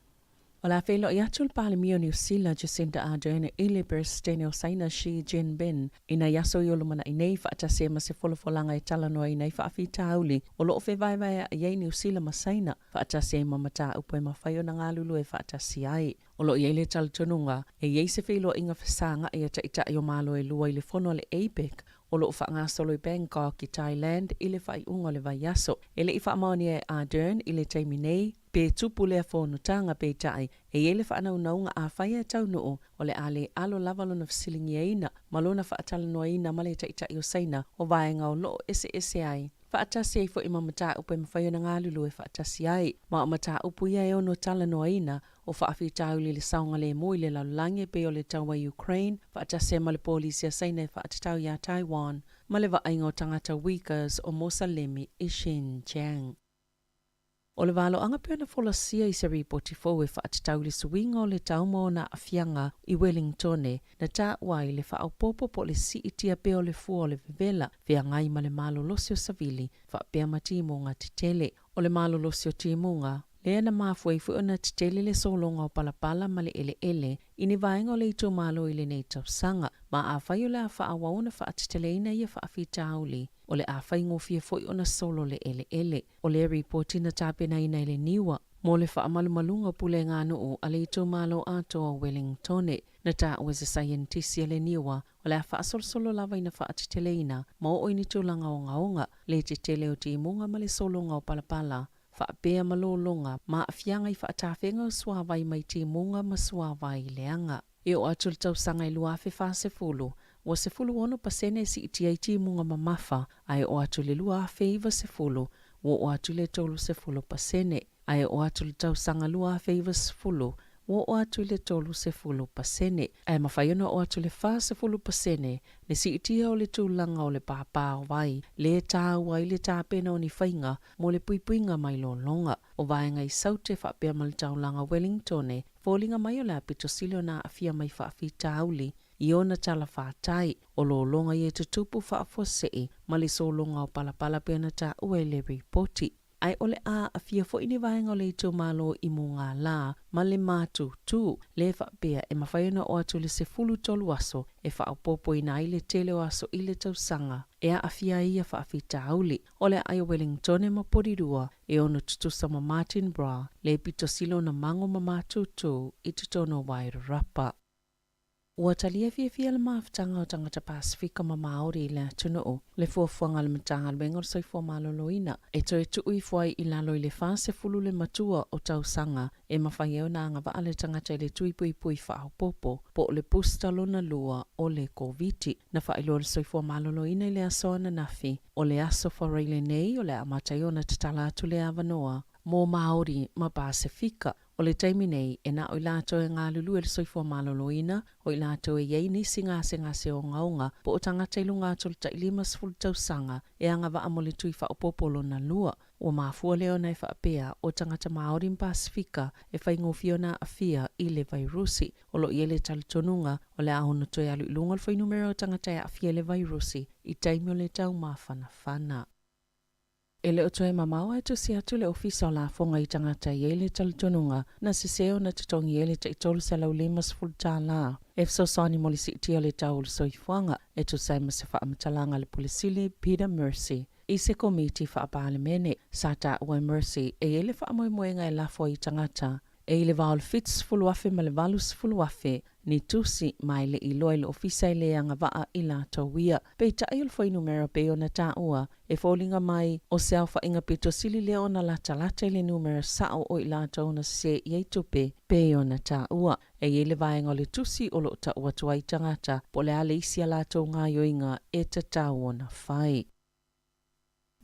E: O le a feiloai atu le Palemia o Niu Sila, Jacinda Ardern, i le Peresetene o Saina Xi Jinping i nai aso i o lumanai nei faatasi ai ma se folafolaga e talanoaina ai faafitauli o lo o fevaevaeaʻi ai Niu Sila ma Saina faatasi ai ma mataupu e mafai ona galulue faatasi ai. O lo o i ai le talitonuga e i ai se feiloaiga fesagaʻi a taitai o Malo e lua i le fono a le APEC o lo o faagasolo i Bangkok i Thailand i le faaiuga o le vaiaso. E le i faamaonia e Ardern i le taimi nei, pe tupu lea fonotaga, peitai, e i ai le faanaunauga afai e taunuu, o le a le alo lava lona fesiligiaina ma lona faatalanoaina ma le Taitai o Saina o vaega o lo o eseese ai faatasi ai foi ma mataupu e mafai ona galulue faatasi ai. Ma o mataupu ia e ono talanoaina, O faafitauli i le saogalemu i le lalolagi e pei o le taua i Ukraine, faatasi ai ma le polisi a Saina e faatatau iā Taiwan, ma le vaaiga o tagata Uyghurs o Mosalemi i Xinjiang. O le valoaga pei ona folasia i se ripoti fou e faatatau i le suiga o le tau ma ona aafiaga i Welingtone, na taua ai le faaopoopo po o le siitia pea o le fua o le vevela feagai ma le malolosi o savili faapea ma timuga tetele. O le malolosi o timuga, lea na mafua ai foi ona tetele le sologa o palapala ma le eleele i ni vaega o le itumalo i lenei tausaga, ma afai o le a faaauau ona faateteleina ia faafitauli, o le a faigofie foi ona solo le eleele. O lea ripoti na tapenaina e le NIWA mo le faamalumaluga o puleganuu a le itumalo atoa o Welingtone. Na taua e se saienitisi a le NIWA o le a faasolosolo lava ina faateteleina ma oo i ni tulaga ogaoga, le tetele o timuga ma le sologa o palapala, faapea ma lologa ma aafiaga i faatafega o suavai mai timuga ma suavai leaga. E oo atu i le tausaga e 2040, ua 16% e siitia ai timuga mamafa, a e oo atu i le 2090, ua oo atu i le 30%, a e oo atu i le tausaga 2090, ua oo atu i le 30%, ae mafai ona oo atu i le 40% le siitia o le tulaga o le pāpā o vai, lea e tāua ai le tapena o ni faiga mo le puipuiga mai lologa. O vaega i Saute faapea ma le taulaga Wellingtone, foliga mai o le a pito sili ona aafia mai faafitauli i ona talafatai, o lologa ia e tutupu faafuasei ma le sologa o palapala pei ona taua i le ripoti. Ae o le a aafia foi ni vaega o le itumalo i Mugala ma le Matutu, lea faapea e mafai ona oo atu i le 13 aso e faaopoopoina ai le tele o aso i le tausaga e aafia ai ia faafitauli. O le aai o Welingtone ma Porirua e ono tutusa ma Martinborough, le pito sili ona mago ma matutu i totonu o Wairarapa. Ua talia fiafia le mafutaga o tagata Pasefika ma Māori i le atunuu, le fuafuaga a le Matagaluega o le Soifua Maloloina e toe tuu ifo ai i lalo i le 40 le matua o tausaga e mafai ai ona agavaa le tagata i le tui puipui faaopoopo po o le booster lona lua o le Koviti. Na faailoa le Soifua Maloloina i le aso ananafi o le aso Faraile nei o le a amata ai ona tatala atu le avanoa mo Māori ma Pasefika. O le taimi nei, e na o i latou e galulue i le soifua maloloina, o i latou e i ai nisi gasegase ogaoga, po o tagata i luga atu o le tai 50 tausaga e agavaa mo le tui faaopoopo lona lua. Ua mafua lea ona e faapea, o tagata Māori ma Pasefika e faigofie ona aafia i le vairusi. O lo o i ai le talitonuga, o le a ono toe alu i luga le fuainumera o tagata e aafia i le vairusi i taimi o le taumafanafana. E le o toe mamao ae tusi atu le Ofisa o Lafoga i tagata e i ai le talitonuga na sese ona totogi ai le tai $350 e fesoasoani mo le siitia o le tau o le soifuaga, e tusa ai ma se faamatalaga a le Pule Sili Peter Mercy i se Komiti Faa-Palemene. Sa taua e Mercy e i ai le faamoemoega e lafo ai i tagata e i le va o le 70,000 ma le 80,000 ni tusi ma e le i iloa i le ofisa e le agavaa i latou ia. Peitai o le fuainumera pei ona taua, e foliga mai o se aofaiga pito sili lea ona latalata i le numera sao o i latou na sese i ai tupe pei ona taua. E i ai le vaega o le tusi o lo o tau atu ai tagata po o le a le isi a latou gaoioiga e tatau ona fai.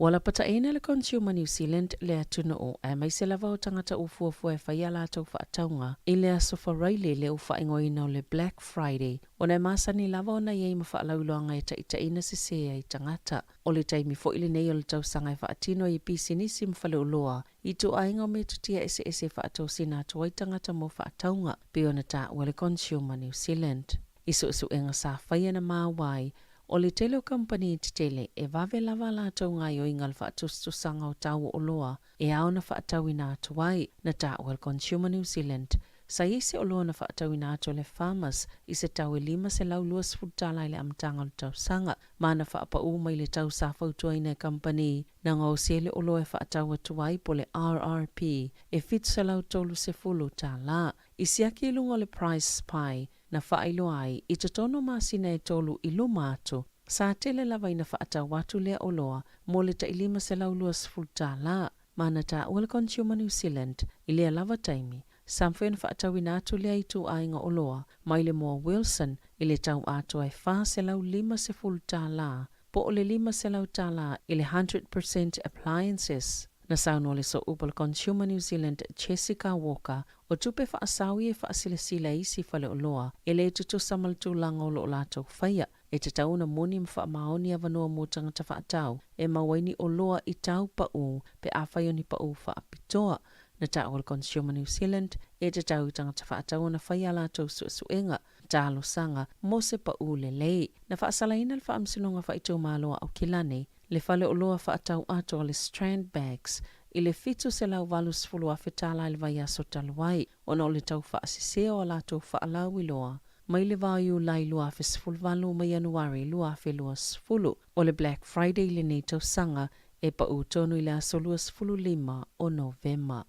E: Ua lapataina le Consumer New Zealand le atunuu, aemaise lava o tagata ua fuafua e fai a latou faatauga i le aso Faraile le faaigoaina o le Black Friday, ona e masani lava ona i ai ma faalauiloaga e taitaiina sese ai tagata. O le taimi foi lenei o le tausaga e faatino ai e pisinisi ma faleoloa i ituaiga o metotia eseese e faatosina atu ai tagata mo faatauga, pei ona taua le Consumer New Zealand. I suesuega sa faia na maua ai, O le tele o kamupani tetele, e vave lava a latou gaoioiga i le faatusatusaga o tau o oloa e ao ona faatauina atu ai. Na taua e le Consumer New Zealand, sa i ai se oloa na faatauina atu e le Farmers i se tau e $520 i le amataga o le tausaga, ma na faapaū mai le tau sa fautuaina e kamupani na gaosi ai le oloa e faatau atu ai po o le RRP e $730. I siaki i luga o le Price Spy, na faailoa ai i totonu o masina e tolu i luma atu, sa tele lava ina faatau atu lea oloa mo le tai $520, ma na taua le Consumer New Zealand i lea lava taimi, sa mafai ona faatauina atu lea ituaiga oloa mai le moa Wilson i le tau atoa e $450 po o le $500 i le 100% Appliances. Na saunoa le Sooupu o le Consumer New Zealand Jessica Walker, o tupe faasao ia e faasilasila e isi faleoloa e le tutusa ma le tulaga o lo o latou faia. E tatau ona moni ma faamaoni avanoa mo tagata faatau e maua ai ni oloa i tau paʻū pe afai o ni paʻū faapitoa. Na taua le Consumer New Zealand e tatau i tagata faatau ona fai a latou suesuega talosaga mo se paʻū lelei. Na faasalaina le Faamasinoga Faaitumalo a Aukilani le faleoloa faatau atoa le Strand Bags i le $780,000 tala i le vaiaso talu ai ona o le tau faasese o a latou faalauiloa mai le va o Iulai 2018 ma Ianuari 2020. O le Black Friday i lenei tausaga e paʻū tonu i le aso 25 o Novema.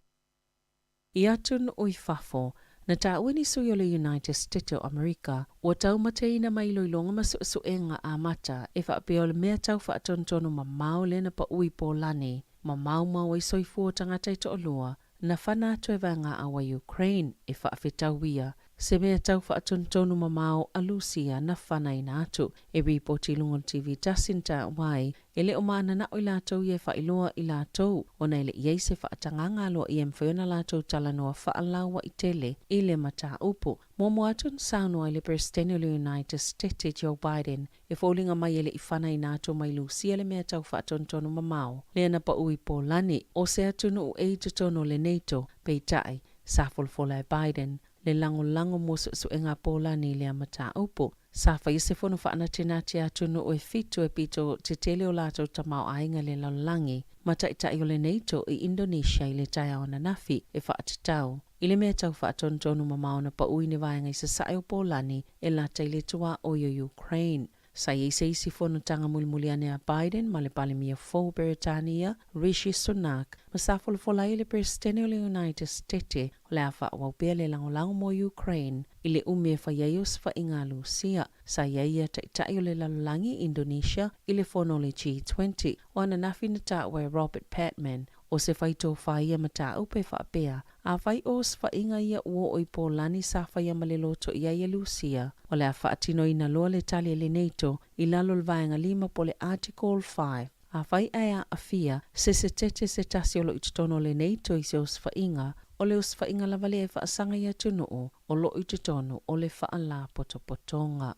E: I atunuu i fafo, na taua ni sui o le United States o Amerika ua taumateina mai iloiloga ma suesuega amata e faapea o le mea tau faatonutonu mamao lea na paʻū i Polani ma maumau ai soifua o tagata e toalua na fana atu e vaegaʻau a Ukraine e faafetauia se mea tau faatonutonu mamao a Lusia na fanaina atu. E ripoti i luga o le TV tasi na taua ai E le o mananao i latou ia e faailoa i latou, ona e le i i ai se faatagaga aloaia e mafai ona latou talanoa faalauaʻi tele i le mataupu. Muamua atu na saunoa ai le Peresetene o le United Stete Joe Biden e foliga mai e le i fanaina atu mai Lusia le mea tau faatonutonu mamao lea na paʻū i Polani, o se atunuu e i totonu o le NATO. Peitai, sa folafola e Biden le lagolago mo suesuega a Polani i lea mataupu. Sa faia se fono faanatinati a atunuu e fitu e pito tetele o latou tamaoaiga i le lalolagi ma taitai o le NATO i Indonesia i le taeao ananafi e faatatau i le mea tau faatonutonu mamao na paʻū i ni vaega i sasae o Polani e lata i le tuaoi o Ukraine. Sa i ai se isi fonotaga mulimuli ane a Biden ma le Palemia fou o Beretania, Rishi Sunak, ma sa folafola ai e le Peresetene o le United Stete o le a faaauau pea le lagolago mo Ukraine i le umi e fai ai osofaiga a Lusia. Sa i ai ia taitai o le lalolagi Indonesia i le fono o le G20 o ananafi na taua e Robert Patman o se faitofa ia mataupu e faapea, Afai o osofaiga ia ua oo i Polani sa faia ma le loto i ai e Lusia, o le a faatinoina loa le tali a le NATO i lalo o le Vaega 5 po o le Article 5. Afai ae aafia se setete se tasi o lo o i totonu o le NATO i se osofaiga, o le osofaiga lava lea e faasaga i atunuu o lo o i totonu o le Faalapotopotoga.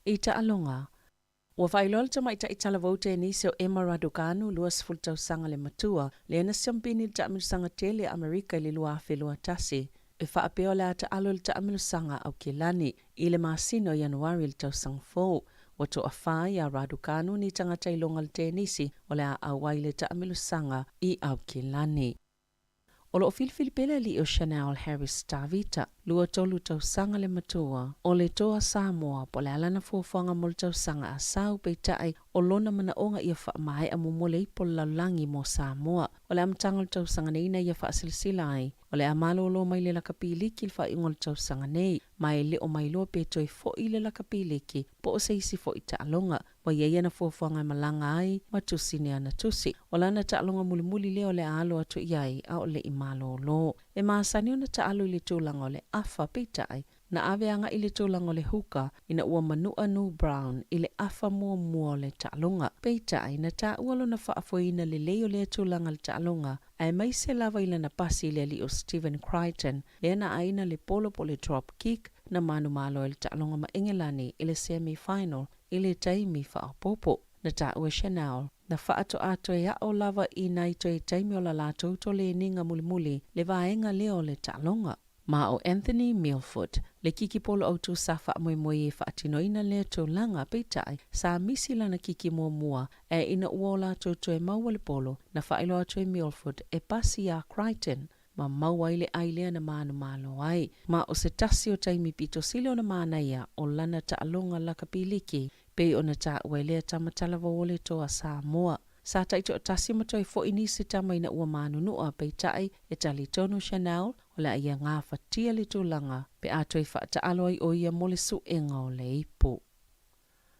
E: I taaloga, Ua faailoa le tamaitai talavou tenisi o Emma Raducanu, 20 tausaga le matua, lea na siamupini i le taamilosaga tele a Amerika i le 2021, e faapea o le a taalo i le taamilosaga a Aukilani i le masina o Ianuari i le tausaga fou. Ua toafa iā Raducanu ni tagata iloga le tenisi o le a auai i le taamilosaga i Aukilani. O lo o filifili pea le alii o Chanel Harris Tavita, 23 tausaga le matua, o le toa Samoa po o le a lana fuafuaga mo le tausaga a sau, peitai, o lona manaoga ia faamaea muamua le ipu o le lalolagi mo Samoa. O le amataga o le tausaga nei na ia faasilasila ai, o le a malolo mai le lakapi liki i le faaiuga o le tausaga nei, ma e le o mailoa pe toe foi le lakapi liki po o se isi foi taaloga. Ua i ai ana fuafuaga e malaga ai ma tusi ni ana tusi. O lana taaloga mulimuli lea o le a alo atu i ai a o le i malōlō. E masani ona taalo i le tulaga o le afa, peitai, na ave agai i le tulaga o le huka ina ua manu'a Nu Brown i le afa muamua o le taaloga. Peitai, na taua lona faafoeina lelei o lea tulaga i le taaloga, aemaise lava i lana pasi i le alii o Stephen Crichton, lea na aina le polo po o le drop kick na manumalo ai le taaloga ma Engelani i le semi-final i le taimi faaopoopo. Na taua e Chanel, na faatoa toe aʻo lava i nai toe taimi o la latou toleniga mulimuli le vaega lea o le taaloga. Ma o Anthony Milford, le kiki polo autu sa faamoemoe e faatinoina lea tulaga, peitai, sa misi lana kiki muamua ae ina ua o latou toe maua le polo, na faailoa atu e Milford e pasi iā Crichton ma maua ai le ʻai lea na manumalo ai. Ma o se tasi o taimi pito sili ona manaia o lana taaloga lakapiliki, pei ona taua e lea tama talavou o le toa Samoa. Sa taitoatasi ma toe foʻi nisi tama ina ua manunuʻa, peitai, e talitonu Chanel, o le a ia gafatia le tulaga pe a toe faataalo ai ʻo ia mo le suega o le ipu.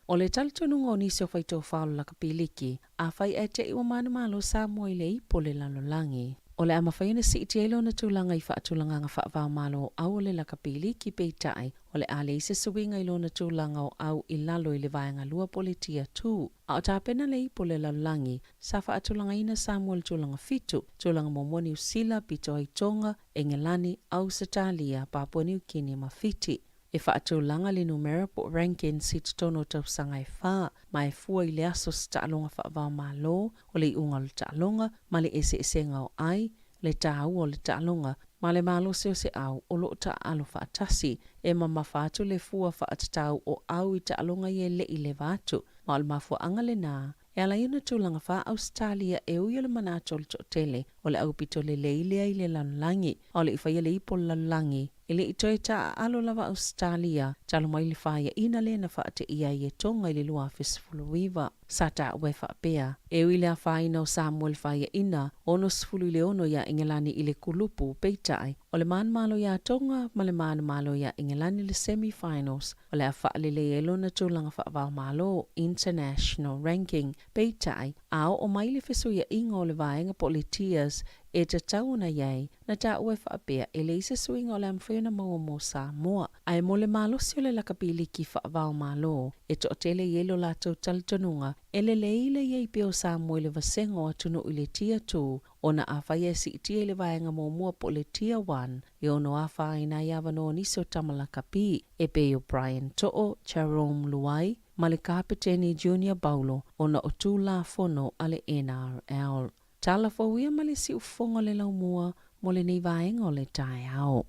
E: O le talitonuga o nisi o faitofa o le lakapiliki, afai ae te i ua manumalo Samoa i le ipu o le lalolagi. O le a mafai ona siitia ai lona tulaga i faatulagaga faava-o-Malo o au o le lakapi liki peitai o le a leai se suiga i lona tulaga o au i lalo i le vaega lua po o le Tier 2. A o tapena le ipu o le lalolagi, sa faatulagaina Samoa i le tulaga 7, tulaga muamua Niu Sila, pito ai Tonga, Engelani, Ausetalia, Papua Niu Kini ma Fiti. E faatulaga le numera po o rankings i totonu o tausaga e fa, ma e fua i le aso o se taaloga faava-o-Malo, o le iuga o le taaloga, ma le eseesega o ai, le taua o le taaloga, ma le malosi o se au o lo o taaalo faatasi. E mamafa atu le fua faatatau o au i taaloga ia e le i leva atu, ma o le mafuaaga lena e ala ai ona tulaga faa-Ausetalia e ui o le manatu o le toatele o le aupito lelei lea i le lalolagi. A o le i faia le ipu o le lalolagi, e le i toe taaalo lava Ausetalia talu mai le faiaina lea na faateia ai e Tonga i le 2019. Sa taua e faapea, e ui i le afaina o Samoa i le faiaina, 60 i le 6 iā Engelani i le kulupu, peitai, o le manumalo iā Tonga ma le manumalo iā Engelani i le semi-finals, o le a faalelei ai lona tulaga faava-o-Malo, international ranking. Peitai, a oo mai le fesuiaiga o le vaega po o le tiers e tatau ona i ai, na taua e faapea e leai se suiga o le a mafai ona maua mo Samoa. Ae mo le malosi o le lakapi liki faava-o-Malo, e toatele i ai lo latou talitonuga e lelei le i ai pea o Samoa i le vasega o atunuu i le Tier 2, ona afai e siitia i le vaega muamua po o le Tier 1, e ono afaina ai avanoa o nisi o tama lakapi, e pei o Brian To'o, Jarome Luai, ma le Kapeteni Junior Paulo ona o Tulafono a le NRL. Tala fou ia ma le siufofoga o le laumua mo lenei vaega o le taeao.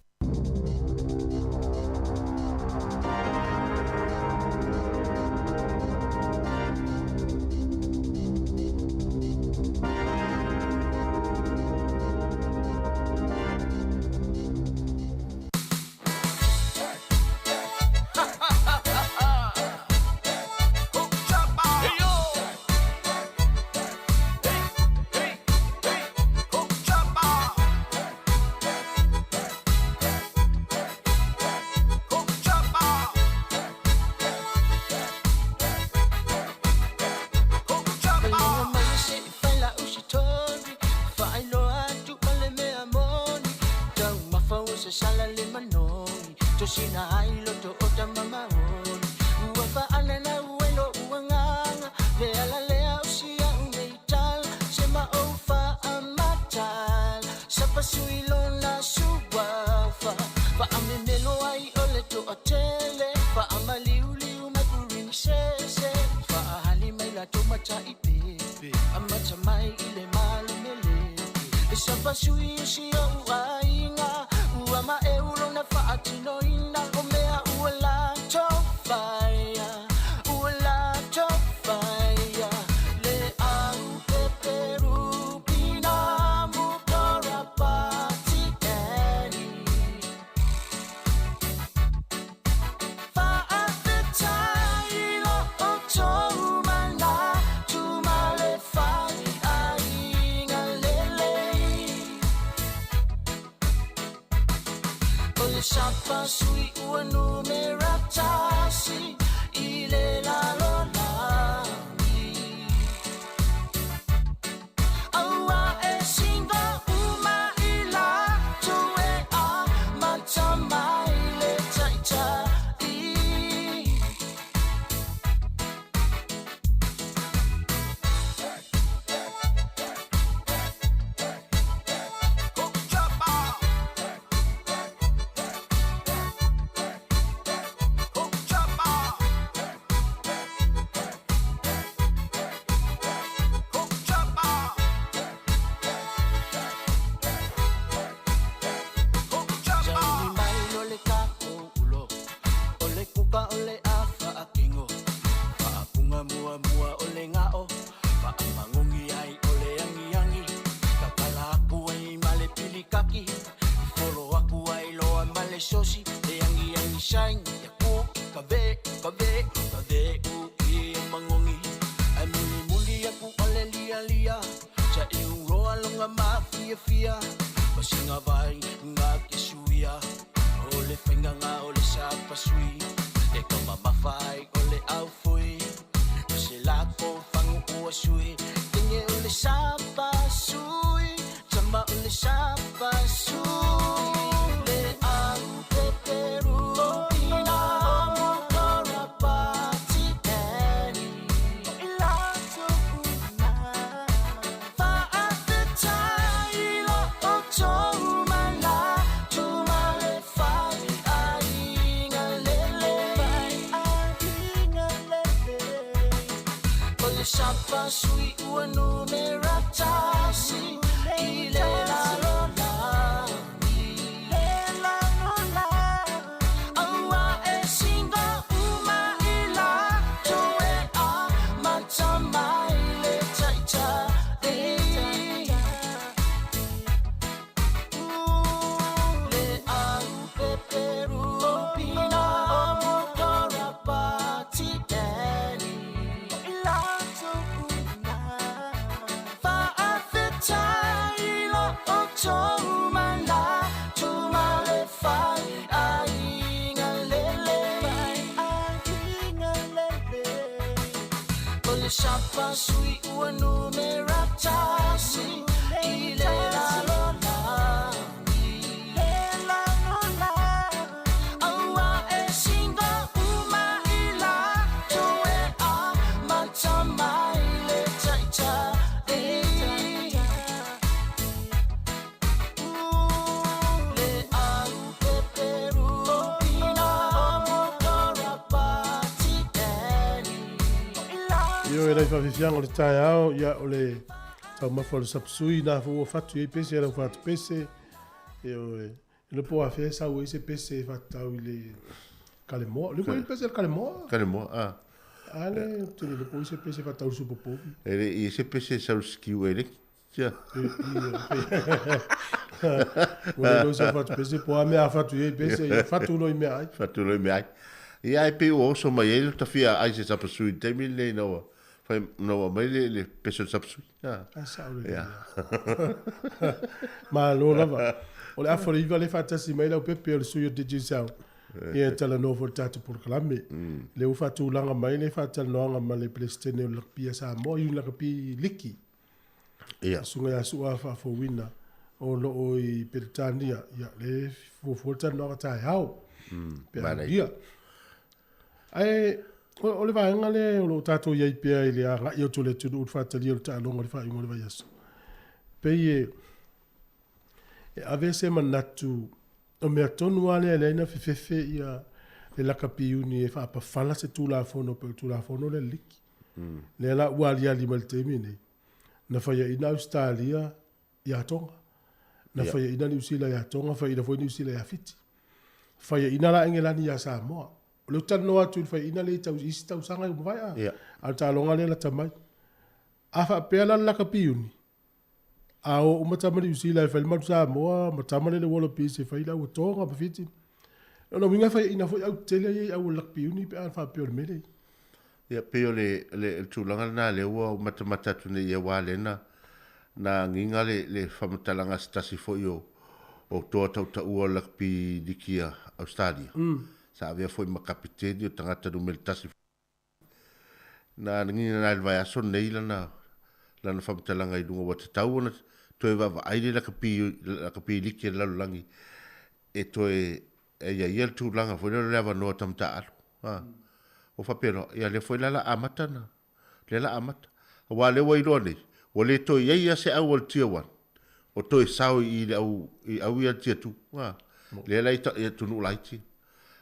K: sui ua numera tasi i le lalolagi. Le lalolagi. Aua e singa uma i latou e amata mai le taitai. Le au peperu pina motora pati dani. I latou uma. Faafetai i lo outou manatu ma le faiaiga lelei. O le sapasui ua numera tasi i le lalolagi. Le lalolagi. Aua e singa uma i latou e amata mai le taitai. Le au peperu pina motora pati dani.
A: Io e lai faafiafiaga o le taeao, ia o le taumafa o le sapasui na fo ua fatu i ai pese lau fatu pese. Io e le po afea e sau ai se pese e faatatau i le kalemoa. Le foi le pese le kalemoa?
D: Kalemoa, ah.
A: Ale, te le po i se pese faatatau i le supopovi.
D: E le i se pese sau sikiu e le. Tia.
A: Ua le iloa se fatu pese po o a mea a fatu i ai pese, ia fatu loa i meaai.
D: Fatu loa i meaai. Ia e pei ua oso mai ai le tafia ai se sapasui i le taimi lenei ina ua fai ina ua aumai le le pese o le sapasui.
A: Ah. Ah, sao lelei. Ia. Malo lava. O le afa o le iva lea e faatasi mai Leaupepe o le sui o Digicel. Ia e talanoa foi i le tatou polokalame. Lea ua faatulaga mai le faatalanoaga ma le Peresetene o le Lakapi a Samoa, Iuni Lakapi Liki.
D: Ia.
A: Susuga ia Su'a Faafouina o lo o i Peretania, ia le fuafua le talanoaga taeao. Pe a aulia. Ae o le vaega lea o lo o tatou i ai pea i le agai atu o le atunuu i le faatalia o le taaloga i le faaiuga o le vaiaso. Pei e e ave se manatu o mea tonu lava lea e leai na fefefe ia le lakapi iuni e faapafala se Tulafono pei o le Tulafono lea a le Liki. Lea la ua aliali mai i le taimi lenei, na faiaina Ausetalia ia Tonga, na faiaina Niu Sila ia Tonga, faiaina foi Niu Sila ia Fiti, faiaina la Engelani ia Samoa. O lea ou te talanoa atu i le faiaina lea i tau, isi tausaga ua mavae a, a o le taaloga lea lata mai. A faapea la le lakapi iuni, a o uma tama Niu Sila e fai le Manu Samoa ma tama lele Wallabies e fai le au a Tonga ma Fiti, lona uiga e faiaina foi au tetele ia i au o le lakapi iuni pe a faapea o le mea lea.
D: Ia, pei o le, le, tulaga lena lea ua matamata atu nei aua lea na, na agiga le, le faamatalaga a se tasi foi o, o toa tautaua o le lakapi liki a Australia. Sa avea foi ma kapeteni o tagata numera tasi. Na agiga la i le vaiaso lenei lana, lana faamatalaga i luga ua tatau ona toe vaavaai le lakapi, lakapi liki a le lalolagi e toe e ia ia le tulaga foi lea o le avanoa tamataalu. Ha. Ua faapea loa, ia lea foi la la amata na. Lea la amata. Aua lea ua iloa nei, ua le toe i ai lava se au a le Tier 1 o toe sao i le au i au ia Tier 2. Ha. Lea la i atunuu laiti.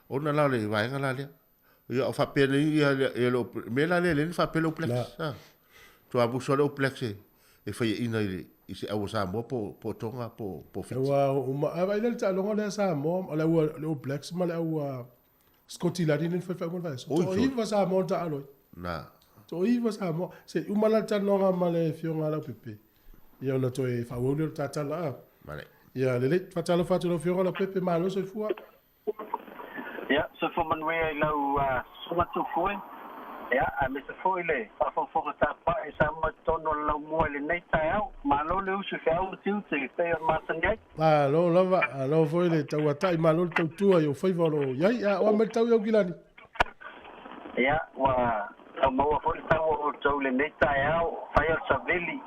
D: Ona la o le vaega la lea. Ia o faapea nei ia ia le mea la lea lea na faapea le All Blacks. Ha. Tuamusa le All Blacks e e faiaina i le i se au o Samoa po po Tonga po po Fiti.
A: Aua uma a vaai le taaloga lea Samoa o le au le All Blacks ma le au Scotilani le fai fai fai. Toaiva Samoa na taalo ai.
D: Na.
A: Toaiva Samoa. Se uma la le talanoaga ma le afioga a Leaupepe. Ia ona toe faaauau lea o le ta tala a.
D: Male.
A: Ia lelei, faatalofa atu i lau afioga Leaupepe, malo soifua.
L: Ia, soifua manuia i lau susuga Tufue, ia, aemaise foi le faafogafoga tapuai a Samoa i totonu o le laumua i lenei taeao. Malo le usu i feau ma tiute e pei ona masani ai.
A: Malo lava, malo foi le tauatai, malo le tautua i ou faiva o lo o i ai. Ia, o a mai le tau i Aukilani?
L: Ia, ua tau maua foi le tau o outou i lenei taeao, fai o le saveli,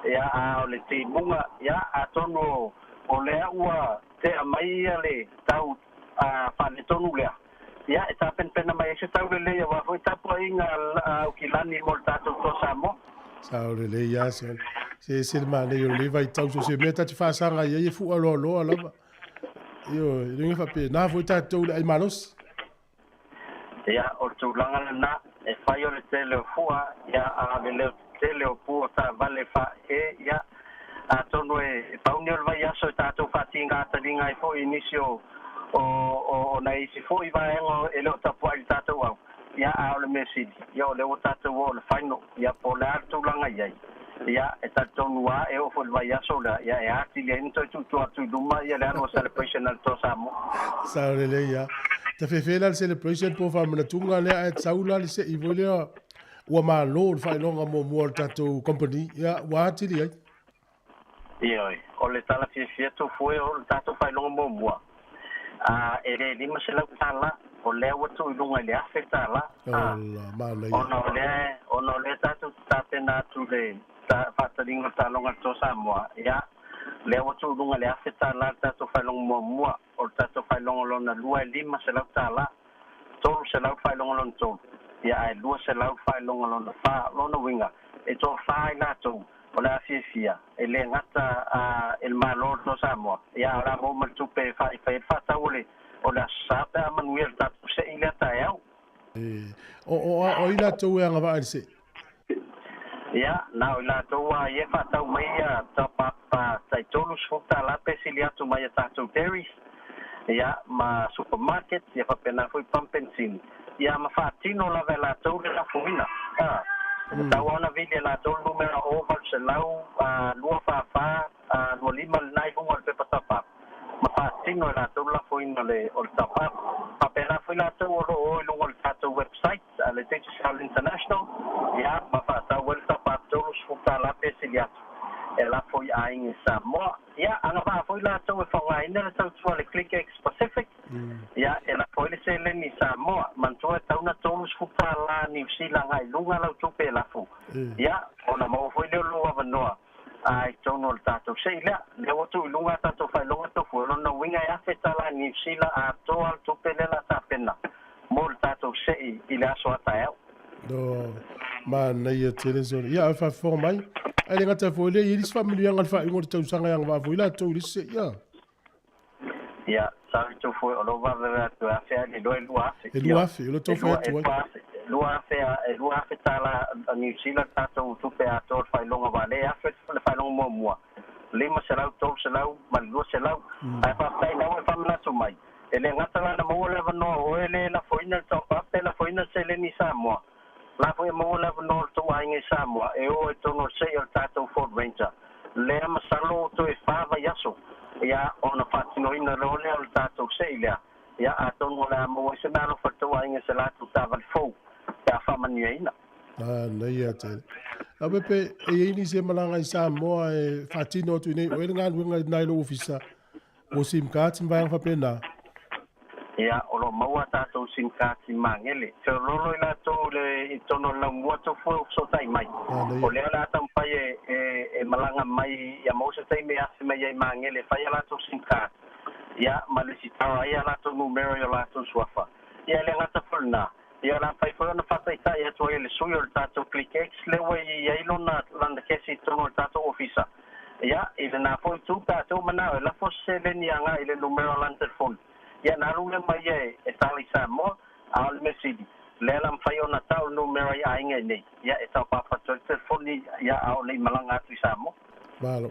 L: ia, a o le timuga, ia, atonu o lea ua tea mai ia le tau faaletonu lea, ia, e tapenapena mai ai se tau lelei aua foi tapuaiga a Aukilani mo le tatou Toa Samoa.
A: Sao lelei lava se se ese le manaia o lenei vaitau so o se mea ta te faasaga i ai e fua loaloa lava. Ioe, e le faapena foi tatou i le ai malosi.
L: Ia, o le tulaga lena, e fai o le tele o fua, ia, a o le leo. Tele o pu o taavale fa'aee, ia atonu e pau nei o le vaiaso e tatou fa'atigataliga ai fo'i i nisi o o o nai isi fo'i vaega e le o tapua'i le tatou au, ia a o le mea sili, ia o lea ua tatou oo i le final, ia po o le a le tulaga i ai, ia e talitonu lava e oo foi i le vaiaso lea, ia e atili ai ona toe tuutuu atu i luma ia le alu o celebration a le Toa Samoa.
A: Sao lelei lava. Tafefe la le celebration po o faamanatuga lea ae sau la le sei foi lea ua malo le faailoga muamua o le tatou company, ia ua atili ai.
L: Ioe, o le tala fiafia tofue o le tatou faailoga muamua, a e le $500, o lea ua tuu i luga i le $1,000, a, ona o lea, ona o lea tatou te tapena atu i le faataliga o le taaloga a le Toa Samoa, ia, lea ua tuu i luga i le $1,000 le tatou faailoga muamua, o le tatou faailoga lona lua e $500, 300 le faailoga lona tolu, ia ae 200 le faailoga lona fa. Lona uiga, e toafa ai latou o le a fiafia, e le gata i le Malo o le Toa Samoa, ia a o le a maua ma le tupe e fai ai le faatau o le o le Aso Sa pe a manuia le tatou sei lea taeao.
A: O o ai latou e agavaa i le sei?
L: Ia, na o i latou lava ia e faatau mai ia top up tai $30 pe sili atu mai a tatou dairies, ia, ma supermarket, ia faapena foi pump penisini, ia ma faatino lava e latou le lafoina. A, e tatau lava ona vili e latou le numera o 800 244 25 lena i luga o le pepa top up, ma faatino e latou le lafoina o le top up. Faapena foi latou o lo o o i luga o le tatou website a le Digicel International, ia, ma faatau ai le top up $30 pe sili atu e lafo i aiga i Samoa. Ia, agavaa foi latou e faaaogaina le tautua a le Click X Pacific, ia, e lafo ai le seleni i Samoa. Manatua e tatau ona $30 Niu Sila agai i luga lau tupe e lafo. Ia, ona maua foi lea o lou avanoa i totonu o le tatou sei lea. Lea ua tuu i luga a tatou faailoga tofu, o lona uiga e $1,000 Niu Sila atoa le tupe lea o le a tapena mo le tatou sei i le aso a taeao.
A: No, manaia tele sole. Ia, ae faafofoga mai. Ae le gata foi lea, e i ai le isi faamanuiaga i le faaiuga o le tausaga e agavaa foi latou i le isi sei, ia.
L: Ia, sorry Tofue, o lou vaveve atu e afe ai le iloa e 2,000.
A: E 2,000, o lou tau fai atu ai.
L: E $2,000 a Niu Sila le tatou tupe atoa o le faailoga aua o lea e $1,000 le faailoga muamua, 500, 300 ma le 200. Ae faafetai ina ua e faamanatu mai, e le gata la na maua le avanoa o oe lea e lafoina le top up, e lafoina le seleni i Samoa, la foi e maua le avanoa o le tou aiga i Samoa e o ai totonu o le seia o le tatou Ford Ranger. Lea masalo toe fa vaiaso, ia, ona faatinoina loa lea o le tatou sei lea, ia, atonu o le a maua ai se meaalofa i le tou aiga i se latou taavale fou pe a faamanuiaina.
A: Manaia tele. Leaupepe, e i ai nisi e malaga i Samoa e faatino atu i nei oe le galuega i na i lou ofisa, mo sim cards ma vaega faapena.
L: Ia, o lo o maua a tatou sim cards i Magele. Feoloolo i latou i le i totonu o le laumua tofua ua fesootai mai. O lea o le a taumafai e, e, e malaga mai ia maua se taimi e afe mai ai i Magele e fai a latou sim card, ia, ma lesitala ai a latou numera i o latou suafa. Ia, e le gata foi i lena, ia, o le a mafai foi ona faataitai atu ai e le sui o le tatou Click X lea ua i ai lona, lana kesi i totonu o le tatou ofisa. Ia, i lena foi itu pe a tou manao e lafo se seleni agai i le numera o lana telefoni, ia ona alu lea ma ia e tala i Samoa, a o le mea sili, lea la mafai ona tau le numera i aiga i nei, ia e taopapa atu ai le telefoni, ia a o le i malaga atu i Samoa.
A: Malo.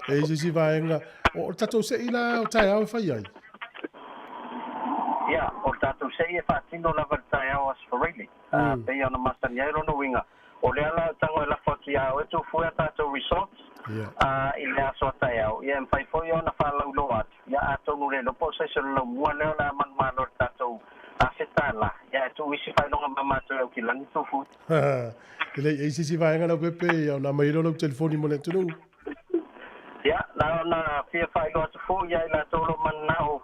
A: E i ai se isi vaega, o le tatou sei la o taeao e fai ai?
L: Ia, o le tatou sei e faatino lava i le taeao Aso Faraile, a pei ona masani ai lona uiga, O lea la tago e lafo atu iā oe Tofue a tatou results i le aso a taeao, ia e mafai foi ona faalauiloa atu, ia atonu le iloa po o se isi o le laumua lea o le a manumalo i le tatou $1,000, ia ae tuu isi faailoga ma matou e Aukilani Tofue.
A: E le i ai se isi vaega Leaupepe, ia ona aumai loa lau telefoni mo le atunuu.
L: Ia, na ona fia faailoa atu foi ia i latou o lo o mananao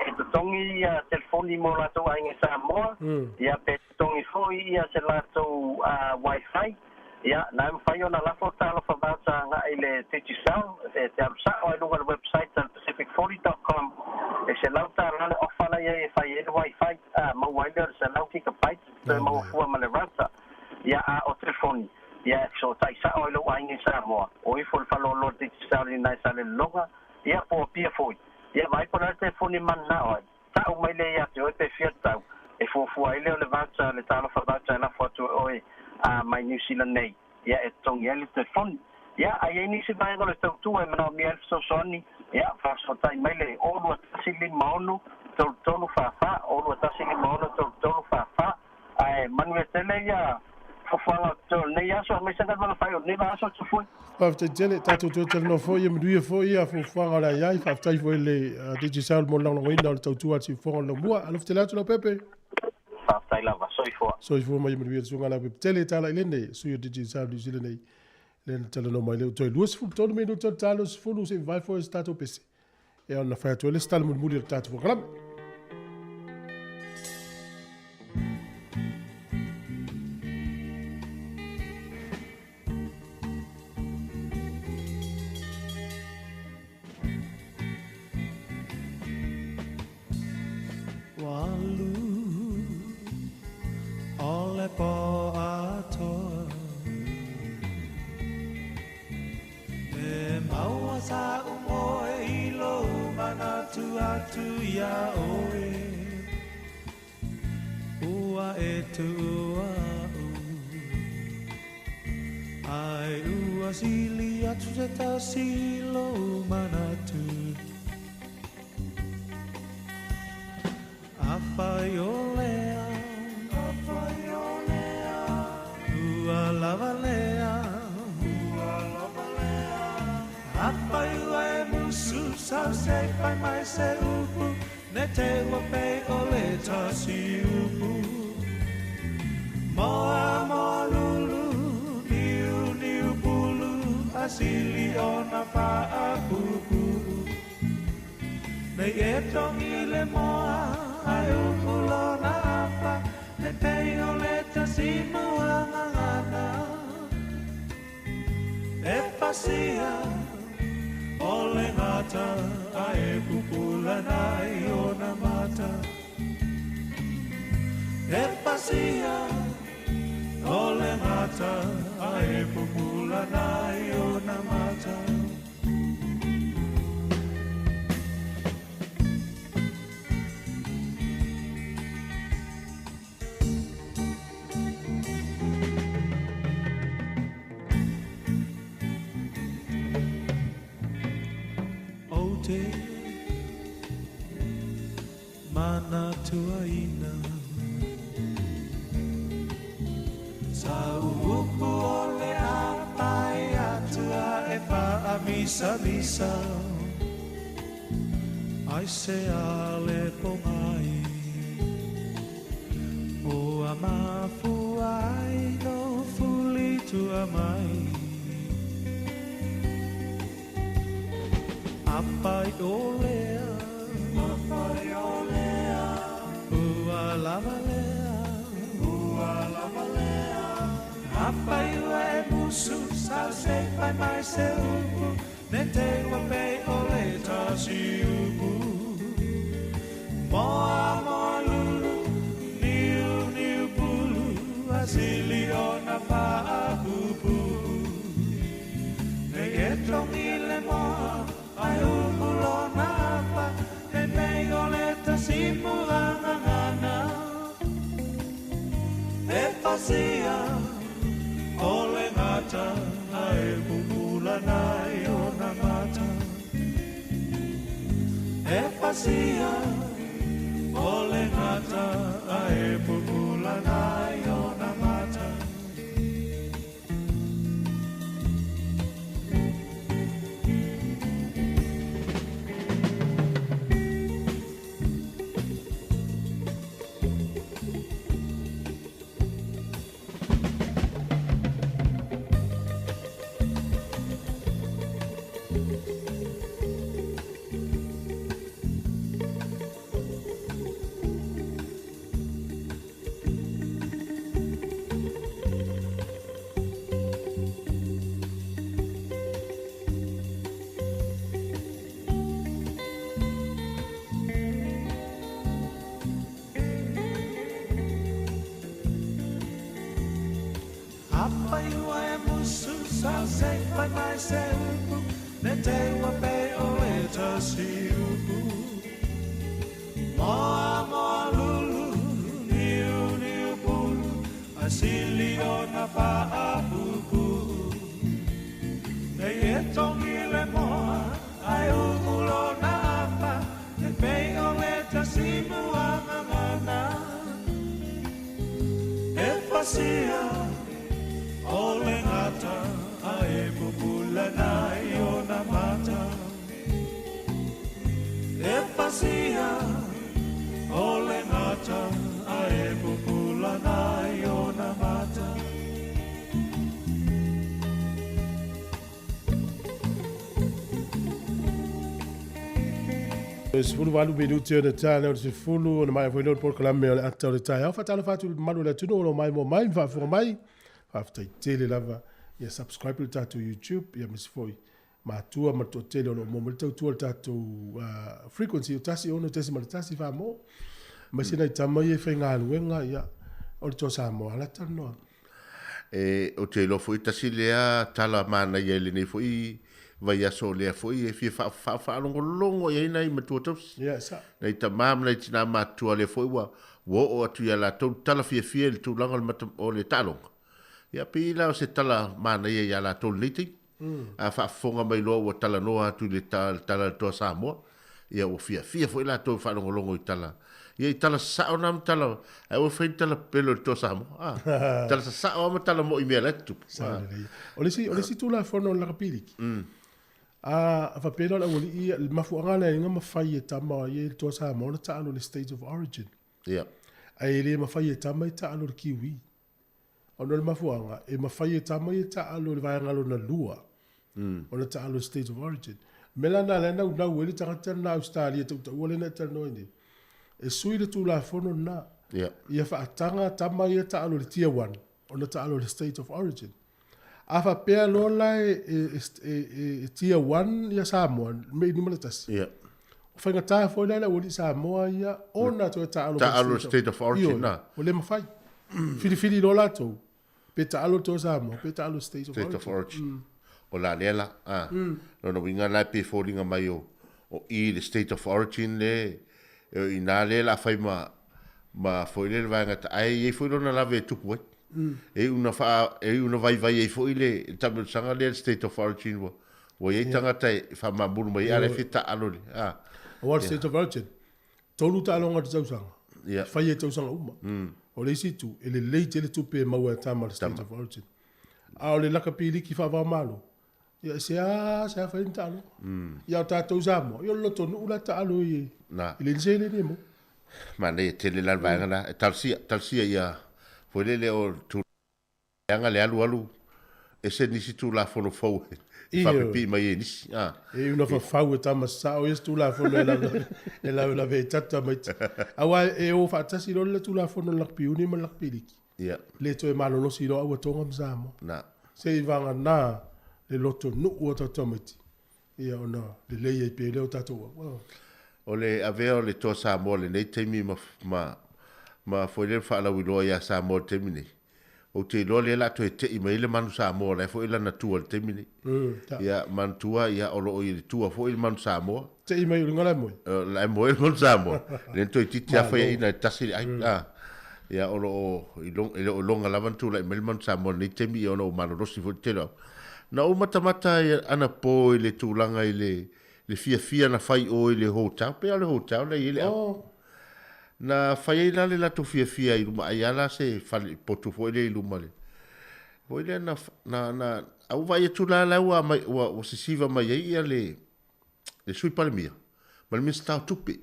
L: e totogi ia telefoni mo latou aiga i Samoa, ia pe totogi foi ia se latou Wi-Fi, ia, na e mafai ona lafo talofa voucher agai i le Digicel, e te alu sao ai i luga o le website a le pacific40.com, e $100 le offer la i ai e fai ai le Wi-Fi, maua ai lea o le 100 gigabytes, toe maua fua ma le router, ia, a o telefoni. Ia, e fesootai sao ai lou aiga i Samoa, o ifo i le faleoloa Digicel i nai Salelologa, ia, po o Apia foi. Ia, vaai po o le a le telefoni e mananao ai. Tau mai lea ia te oe pe fia tau, e fuafua ai lea o le voucher, le talofa voucher e lafo atu e oe a mai Niu Sila nei. Ia e totogi ai le telefoni. Ia a i ai nisi vaega o le tautua e manaomia ai le fesoasoani, ia faafesootai mai le 021 56 33 44, 021 56 33 44. Ae manuia tele ia fuafuaga o totoe o lenei aso aemaise galuega fai o lenei vaiaso Tufue.
A: Faafetai tele, tatou toe talanoa foi, ia manuia foi ia fuafuaga o le ai ai. Faafetai foi i le Digicel mo le lagolagoina o le tautua a le siufofoga o le laumua. Alofa tele atu Leaupepe.
L: Faafetai lava, soifua.
A: Soifua ma ia manuia le susuga a Leaupepe Tele Tala i Lene, sui o Digicel New Zealand nei, lea na talanoa mai lea ua toe 23 minute o le ta 20 se i vavae foi se tatou pese. E ona fai atu ai le isi tala mulimuli o le tatou polokalame.
K: Ua alu o le pō atoa E maua sa'u moe i lou manatu atu iā ʻoe Ua e tuua aʻu Ae ua sili atu se tasi i lou manatu Afai o lea, ua lava lea. Afai ua e musu sau se i fai mai se upu, Ne te ua pei o le tasi upu. Moa moa lulu, niu niu pulu, A sili ona faapuupuu. Nei e togi le moa, ae upu lona afa, Ne pei o le tasi muagagana. E pasia o le gata, ae pupula nai ona mata. E pasia o le gata, ae pupula nai ona mata. Ou te manatuaina Sa upu o le a pae atu a e faamisamisa Ai se a le pogai Ua mafua ai lou fuli tua mai Afai o lea Ua lava lea Afai ua e musu sau se i fai mai se upu Ne te ua pei o le tasi upu Moa moa lulu niu niu pulu A sili ona faapuupuu Nei e togi le moa ae upu lona afa Ne pei o le tasi muagagana E pasia o le gata ae pupula nai ona mata E pasia o le gata ae pupula nai ona mata. Afai ua e musu sau se i fai mai se upu Ne te ua pei o le tasi upu Moa moa lulu niu niu pulu A sili ona faapuupuu. Nei e togi le moa ae uu lona afa e pei o le tasimu a gagana. E fasia o le gata ae pupula nai ona mata. E fasia o le gata ae pupula nai ona mata.
A: E 18 minute ona ta lea o le 10 ona maea foi lea o le polokalame o le ata o le taeao. Faatalofa atu i le mamalu o le atunuu o lo o maimoa mai ma faafofoga mai. Faafetai tele lava ia subscribe i le tatou YouTube ia aemaise foi matua ma le toatele o lo o maua mai le tautua i le tatou frequency o 106.1 Samoa. Aemaise nai tama ia e faigaluega ia o le Toa Samoa la talanoa.
D: E, ou te iloa foi tasi lea tala manaia i lenei foi vaiaso o lea foi e fia faalogologo i ai nai matua tausi.
A: Ia, sa.
D: Nai tama ma nai tinā matutua lea foi ua ua oo atu ia latou le tala fiafia i le tulaga o le mata, o le taaloga. Ia, pei la o se tala manaia ia latou i lenei taimi. A faafofoga mai loa ua talanoa atu i le tala a le Toa Samoa, ia ua fiafia foi latou e faalogologo i tala, ia i tala sasao na ma tala, ae aua e fai ni tala pepelo i le Toa Samoa, a. Tala sasao lava ma tala moi i mea la e tutupu.
A: Sao lelei. O le isi, o le isi Tulafono o le lakapiliki, a faapea la o le aualii ia, le mafuaaga lea e ala ai ona mafai e tama ia i le Toa Samoa ona taalo i le State of Origin.
D: Ia.
A: Ae le mafai e tama ia taalo i le Kiwi. Ona o le mafuaaga, e mafai e tama ia taaalo i le vaega lona lua, ona taaalo i State of Origin. O le mea la lena o lea e naunau ai le tagata lena Ausetalia tautaua lea na e talanoa ai nei, e sui le Tulafono lena, ia faataga tama ia taaalo i le Tier One, ona taaalo i le State of Origin. A faapea loa la e Tier One ia Samoa, me i 51, o faigata foi la i le aualii Samoa ia ona toe taaalo
D: mai le State of Origin.
A: Ioe, ua le mafai. Filifili loa latou, pe taalo le Toa Samoa, pe taalo le State of
D: Origin. State of Origin. O la lea la, a. Lona uiga la e pei e foliga mai o i le State of Origin le, o i ina lea o le a fai ma, ma foi lea le vaega ae i ai foi lona lave e tupu ai. E iu ina faa, e iu ina vaivai ai foi le taamilosaga lea le State of Origin ua, ua i ai tagata e faamamulu mai ai, a o la e fia taaalo i le, a.
A: Aua o le State of Origin, 3 taaloga o le tausaga, e fai e tausaga uma. O le isi itu, e lelei tele tupe e maua e tama i le State of Origin. A o le lakapi liki faava-o-Malo, ia e seasea fai ni taaloga. Ia o tatou Samoa, ia o le lotonuu la e taalo i le ni seleni e maua.
D: Manaia tele la le vaega la, e talosia, talosia ia, foi lele o tulaga le alu alu, ese nisi Tulafono fou e faapipii mai ai e nisi.
A: A. E iu ina fafau e tama sasao ia se Tulafono e lavelave, e lavelave ai tatou tamaiti. Aua e o faatasi loa le Tulafono o le Lakapi Uni ma le Lakapi Liki.
D: Ia.
A: Le toe malolosi loa aua Tonga ma Samoa.
D: Na.
A: Se i vagana le loto nuu o tatou tamaiti, ia ona lelei ai pea lea o tatou au.
D: O le avea o le Toa Samoa i lenei taimi ma, ma, ma foi lea faalauiloa ia Samoa i le taimi nei, ou te iloa lea o le a toe tei mai ai le manu Samoa o la e foi e lana tua i le taimi nei. Ia, manatua, ia, o lo o i le tua foi le manu Samoa.
A: Tei mai o luga la e moe.
D: La e moe le manu Samoa. Lea na toeitiiti lava faiaina e tasi le ai. Ia, o lo o i e le o iloga lava ona tulai mai le manu Samoa i lenei taimi, ia ona ua malolosi foi le tele o au. Na ou matamata anapo i le tulaga i le, le fiafia na fai i o i le hotel, pei lava o le hotel lea e i ai le au. Na fai ai la le latou fiafia i luma, ai lava la se fale potu foi lea i luma le, foi lea na, na, na, a ua vaai atu la la ua, ua, ua sisiva mai ai ia le, le Sui Palemia ma le Minisita o Tupe.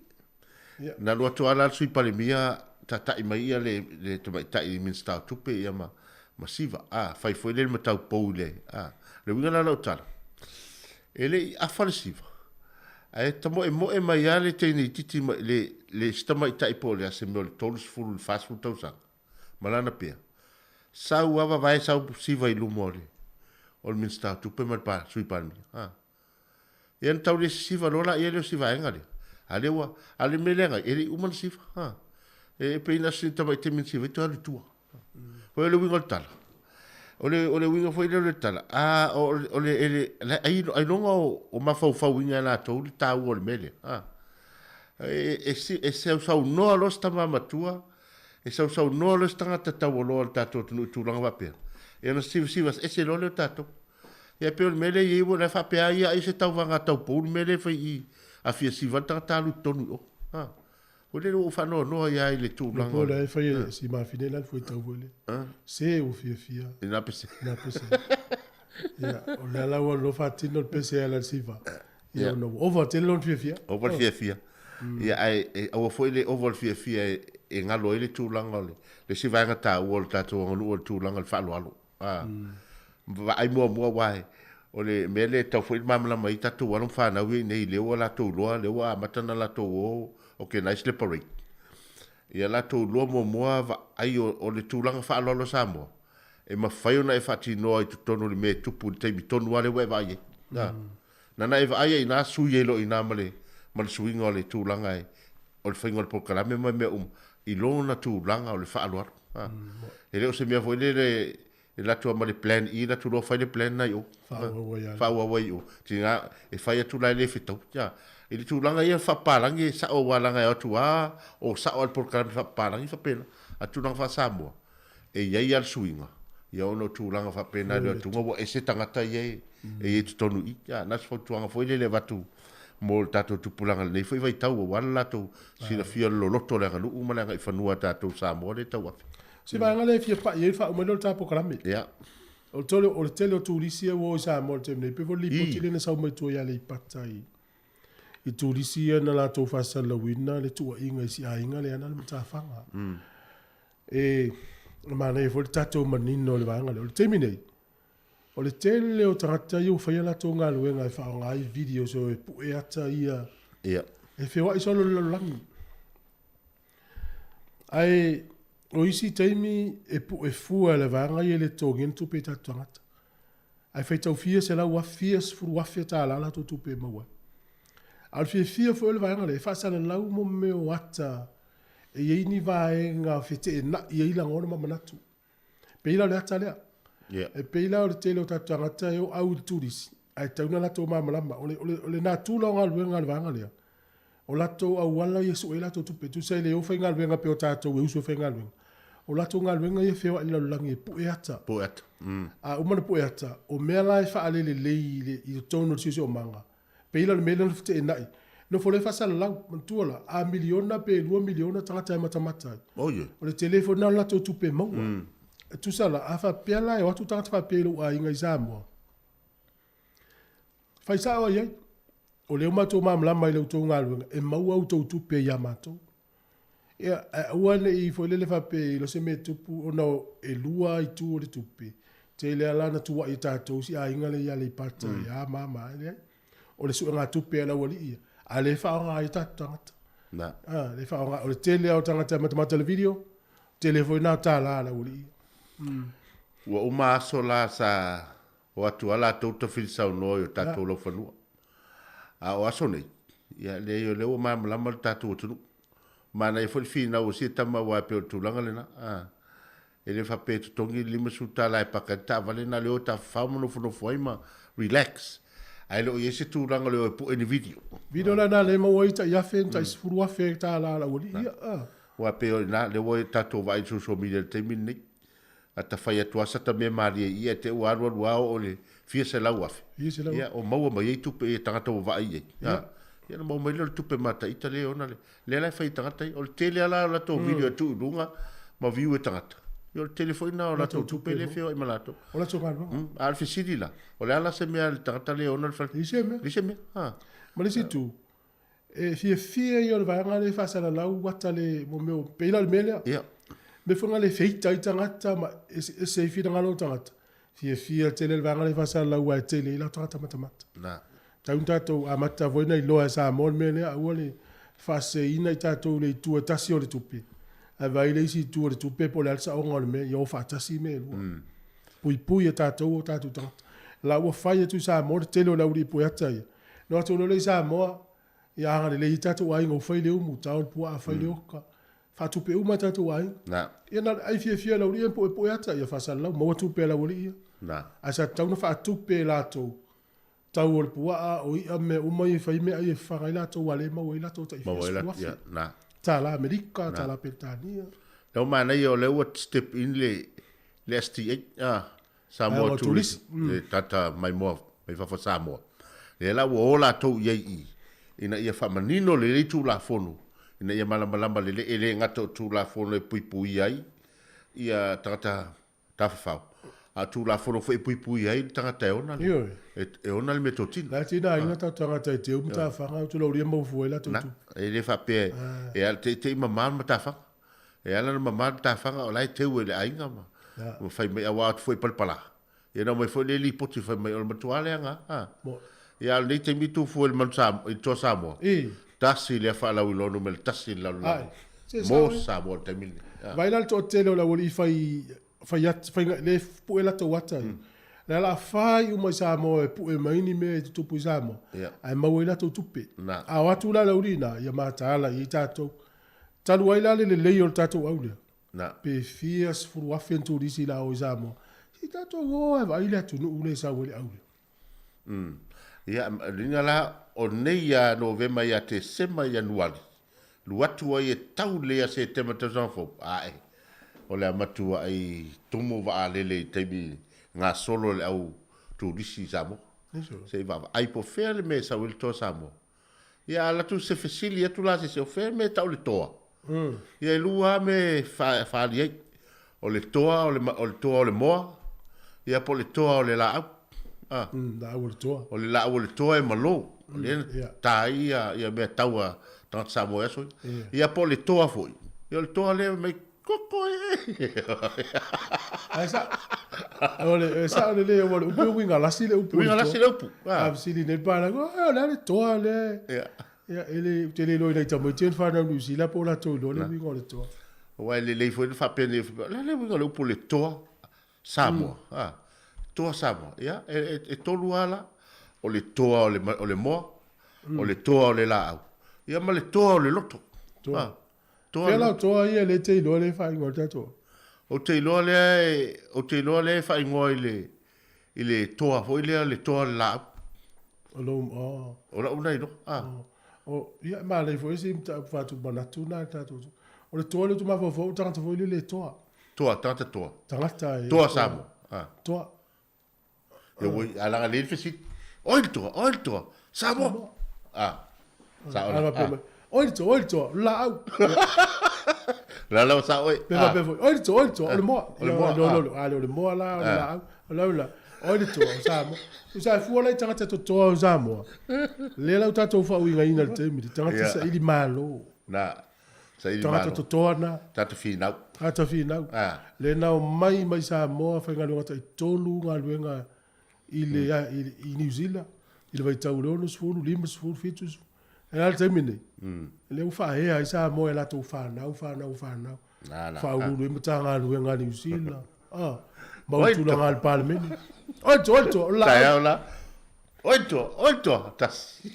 D: Yeah. Na alu atu lava la le Sui Palemia tatai mai ia le, le tamaitai Minisita o Tupe ia ma, ma siva. A, fai foi le matau pou i le, a. Le uiga la lau tala, e le i afa le siva, ae tamoemoe mai lava le teine itiiti mai, le, le isi tamaitai po o le a se mea o le 30 i le 40 tausaga, ma lana pea. Sau lava vavae sau siva i luma o le, o le Minisita o Tupe ma le pa, Sui Palemia. A. Ia na tau le sisiva loa la ia lea o si vaega lea. A lea ua, a le mea lea ngai, e le i uma na siva. Ha. E, e pei na se tamai taimi na siva ai toe alu i tua. Foi o le uiga o le tala. O le, o le uiga foi lea o le tala, a, o, o le, e le, le ai, ailoga o, o mafaufauina e latou le taua o le mea lea. Ha. E, e, e sausaunoa loa se tama matua, e sausaunoa loa se tagata taualoa o le tatou atunuu i tulaga faapea, ia ona sivasiva ese loa lea o tatou. Ia pei o le mea lea e i ai ua la e faapea ai ia ai se tauvaga a taupou le mea lea e fai i i a fia siva le tagata alu i totonu i o. A. Foi lele ua ou faanoanoa ai lava i le tulaga.
A: Pei o la e fai e si mafine la le fuaitau foi lea. Se ua fiafia.
D: I nā pese.
A: I nā pese. Ia, o lea la ua lofa faatino le pese e ala i le siva. Ia, ona ua ova tele lona fiafia.
D: Ova le fiafia. Ia, ae e, aua foi le ova o le fiafia e, e galo ai le tulaga o le, le isi vaega taua o le tatou aganuu o le tulaga o le faaaloalo. A, vaai muamua aua e, o le mea lea e tatau foi ona malamalama ai tatou alo ma fanau ia i inei, lea ua latou iloa, lea ua amata ona latou o organise le parade. Ia latou iloa muamua vaai o, o le tulaga faaaloalo a Samoa, e mafai ona e faatinoa i totonu o le mea e tupu i le taimi tonu lava lea ua e vaai ai. A, na ona e vaai ai i ina, sui ai loa i ina ma le, ma le suiga o le tulaga e, o le faiga o le polokalame ma mea uma i lona tulaga o le faaaloalo. A. E le o se mea foi lele e alu atu lava ma le plan i alu atu loa fai le plan na i o.
A: Faaauau
D: ai i o. Tiga e fai atu la e le fetau. Ia, i le tulaga ia faapapalagi e sao aua leaga e o atu lava o sao lava le polokalame faapapalagi faapena. A o le tulaga faa-Samoa, e i ai lava le suiga, ia ona o tulaga faapena i le atuga ua ese tagata ia e i ai i totonu i i. Ia, na o se fautuaga foi lele e avatu mo le tatou tupulaga i lenei foi vaitau aua le latou silafia o le loloto o le aganuu ma le agaifanua a tatou Samoa lea e tauave.
A: O se vaega lea e fia pai ai le faauma ai lea o le ta polokalame.
D: Ia.
A: O le tele, o le tele o turisi ia ua o i Samoa i le taimi nei, pei foi o le lipoti lea na sau mai tua i Aleipata i i turisi ia na latou faasalalauina le tuuaiga i si aiga lea na o le matafaga. E manaia foi le tatou manino o le vaega lea. O le taimi nei, o le tele o tagata ia ua fai a latou galuega e faaaoga ai videos e o e pue ata ia.
D: Ia.
A: E feoai solo i le lalolagi. Ae o isi taimi e pue fua e le vaega ia e le totogia ni tupe i tatou tagata. Ae faitau fia 100,000, fia 10,000 tala latou tupe e maua ai. A o le fiafia foi o le vaega lea, e faasalalau mo mea o ata e i ai ni vaega feteenai ai lagona ma manatu. E pei la o le ata lea.
D: Yeah.
A: E pei la o le tele o tatou tagata e o au i le turisi, ae tatau ona latou malamalama. O le, o le, o le natura o galuega a le vaega lea, o latou auala ia e sue ai latou tupe. Tusa e le o faigaluega pei o tatou e usu e faigaluega. O latou galuega ia e feoai i le lalolagi e pue ata.
D: Pue ata.
A: A uma ona pue ata, o mea la e faalelelei i le, i totonu o le siosiomaga, Pei la o le mea lea na feteenai. Nofo loa e faasalalau, manatua la, a miliona pe 2 miliona tagata e matamata ai.
D: Oh yeah.
A: O le tele foi lena o le latou tupe maua. E tusa la, a faapea la e o atu tagata faapea i lou aiga i Samoa, fai sao ai ai, o lea ua matou malamalama i la outou galuega, e maua a outou tupe ia matou. Ia, ae aua ne i foi lele faapea i lo se mea e tupu ona e lua itu o le tupe. Tele lava la na tuuai e tatou si aiga lea i Aleipata e a ma ma, e leai. O le suegatupe a le aualii ia, a lea e faaaoga ai tatou tagata.
D: Na.
A: A, lea e faaaoga, o le tele lava o tagata e matamata i le video, tele foi na tala a le aualii ia.
D: Ua uma aso la sa o atu lava latou tafili saunoa i o tatou laufanua. A o aso nei, ia leai o lea ua malamalama le tatou atunuu. Manaia foi le finau o sia tama aua e pei o le tulaga lena. A, e le faapea e totogi le $50 e paka ai le taavale na o le o e tafafao ma nofonofo ai ma relax. Ae le o i ai se tulaga o le o e pue ni video.
A: Video la na lea e maua ai tai afe tai $10,000 tala a le aualii ia. A.
D: Aua e pei o i ina lea ua tatou vaai i le social media i le taimi lenei. A ta fai atu lava sata mea malie i i ae te i ua alu alu lava oo i le fia 100,000.
A: Fia 100,000.
D: Ia, o maua mai ai tupe i tagata ua vaai i ai. Ia. Ia ona maua mai lea o le tupe mataita lea e ona le, lea la e fai e tagata ia. O le tele lava la o latou video e tuu i luga ma view e tagata. Ia o le tele foi lena o latou tupe lea e feoai ma latou.
A: O latou galuega.
D: A o le fesili la, o le a la se mea a le tagata lea e ona le fale?
A: Leai se mea.
D: Leai se mea. Ha.
A: Ma le isi itu, E fiafia ia o le vaega lea e faasalalau ata le mo mea o pei la o le mea lea.
D: Ia.
A: Mea foi le feita ai tagata ma eseese ai finagalo o tagata. Fiafia tele le vaega lea e faasalalau aua e tele ai la tagata matamata.
D: Na.
A: Tau ina tatou amata foi na iloa e Samoa le mea lea, aua le faaseseina i tatou i le itu e tasi o le tupe, ae vaai le isi itu o le tupe po o le a le saoga o le mea, ia o faatasi mea e lua. Puipui e tatou o tatou tagata. La ua fai atu i Samoa le tele o le aualii pueata ia, No atu loa lea i Samoa, ia agalelei ai tatou aiga ua fai le umu, tao le puaa, fai le oka, faatupe uma e tatou aiga.
D: Na.
A: Ia na o le ai fiafia e le aualii ia ma puepue ata, ia faasalalau, maua tupe a le aualii ia.
D: Na.
A: Ae sa tatau ona faatupe e latou tau o le puaa, o i'a ma mea uma ia e fai meaai e fafaga ai latou aua lea e maua ai latou tai
D: Maua ai
A: fia
D: latou,
A: 10,000.
D: ia, na.
A: Tala Amerika, tala Peretania.
D: Lea ua manaia o lea ua step in le, le STA, ah. Samoa Turisi, le tagata maimoa mai fafo o Samoa. Lea la ua o latou i ai i i, ina ia faamanino lelei Tulafono, ina ia malamalama lelei, e le gata o Tulafono e puipuia ai ia tagata tafafao, a o Tulafono foi e puipuia ai le tagata e ona le, e ona le meatotino.
A: La e tigaina tatou tagata e teu matafaga, ou te loulia maua fua ai latou tupe.
D: E le faapea e ala te i mama le matafaga. E ala ona mama le matafaga o la e teu e le aiga ma ma fai mai aua atu foi i palapala. Ia na aumai foi le lipoti fai mai o le matua leaga a. Ia a o lenei taimi tu fua i le manu Samoa i le toa Samoa. Tasi lea faalauiloa numera tasi i le lalolagi mo Samoa i le taimi lenei.
A: Vaai la le toatele o le aualii fai fai ata fai le pue latou ata ia. Le ala fai uma i Samoa e pue mai ni mea e tutupu i Samoa ae maua ai latou tupe. A o atu la le aualii na ia mataala i ai tatou. Talu ai la le lelei o le tatou au lea, pe fia sefulu afe ni turisi la o i Samoa, se i tatou o lava e vaai le atunuu lea e sau ai le au lea.
D: Ia, lina la, o nei ia Novema ia Tesema Ianuari, lu atu ai e tau lelei ia Setema tausaga fou, ae, o le a matuai tumu vaalele i taimi gasolo e le au turisi i Samoa. Se i vaavaai po o fea le mea e sau ai le toa Samoa. Ia alu atu se fesili atu la se isi, o fea le mea e tau le toa? Ia e lua lava mea e faali ai. O le toa o le, o le toa o le moa, ia po o le toa o le laau.
A: Ah. Laau o le toa.
D: O le laau o le toa e malo. O lea na ta ai ia, ia mea tau a tagata Samoa i aso ia. Ia po o le toa foi. Ia o le toa lea mai koko e.
A: Ae sa, o le, e sao lelei aua o le upu e uiga lasi le upu.
D: Uiga lasi le upu.
A: A fesili nei le palagi, o le a le toa lea. Ia, e le, ou te le iloa i nai tamaiti ia na fanau i Niu Sila po o latou iloa le uiga o le toa.
D: Aua e lelei foi le faapea nei, o le a le uiga o le upu o le toa Samoa. Toa Samoa. Ia, e tolu lava la. O le toa o le, o le moa, o le toa o le laau, ia ma le toa o le loto.
A: Toa. Toa Fea la o toa ia lea e te iloa lea e faaigoa i le tatou.
D: Ou te iloa lea e, ou te iloa lea e faaigoa i le, i le toa foi lea, le toa o le laau.
A: O lou, oh.
D: O lau na iloa, ah.
A: Oh. O, ia, e manaia foi se mataupu faatumanatu na i le tatou. O le toa lea ou te mafaufau, o le tagata foi lele e toa.
D: Toa, tagata toa.
A: Tagata
D: e. Toa Samoa. Ah.
A: Toa.
D: Ia ua, a laga lea le fesili. Oi le toa, oi le toa, Samoa. Ah, sao la. Ah.
A: Oi le toa, oi le toa, laau.
D: La la sao oi.
A: Pe pe foi, oi le toa, oi le toa, o le moa. O le moa. Lo lo, a o le moa la, o le laau. O lau la, oi le toa, o Samoa. O sa fua la i tagata totoa o Samoa. Lea la ua tatou faauigaina i le taimi, le tagata saili malo.
D: Na.
A: Saili malo. Tagata totoa na.
D: Tagata finau.
A: Tagata finau.
D: Ah.
A: Le na omai mai Samoa faigaluega taitolu galuega i le i New Zealand i le vaitau o le 60, 50, 70. E a le taimi nei? Lea ua faaea ai Samoa e latou fanau, fanau, fanau. Faauluulu ai Matagaluega a Niu Sila. Ah, mau tulaga a le Palemene. Oi toa, oi toa, o
D: la. Taeao la. Oi toa, oi toa, tasi.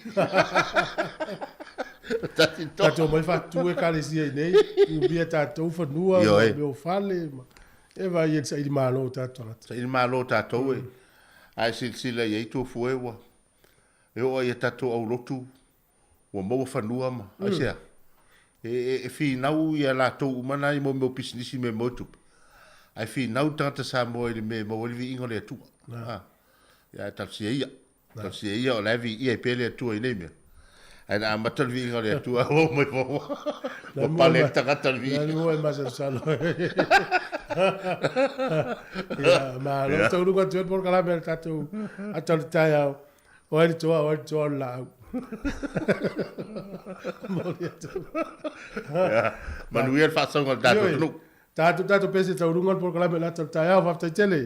D: Tasi toa.
A: Tatou mai faatu ekalesia i nei, umia tatou fanua, ma mea o fale, ma, e vaai e le saili malo o tatou tagata.
D: Saili malo tatou e. Ae silasila i ai Tofua e ua, e oo ai ia tatou aulotu, ua maua fanua ma, aisea? E finau ia latou uma na i mo mea o pisinisi me maua tupe. Ae finau le tagata Samoa i le mea e maua ai le viiga o le Atua. Ia ae talosia ia. Talosia ia o la e viia ai pea le Atua i nei mea. Ae na amata le viiga o le Atua ua mai ua ua pale le tagata le viiga.
A: La mua e masalosalo. Ia, malo. Tauluga atu ai le polokalame a le tatou ata o le taeao. O ai le toa, o ai le toa o le laau. Momoli atu.
D: Manuia le faasauga o le tatou atunuu.
A: Tatou tatou pese tauruga le polokalame o le ata o le taeao. Faafetai tele.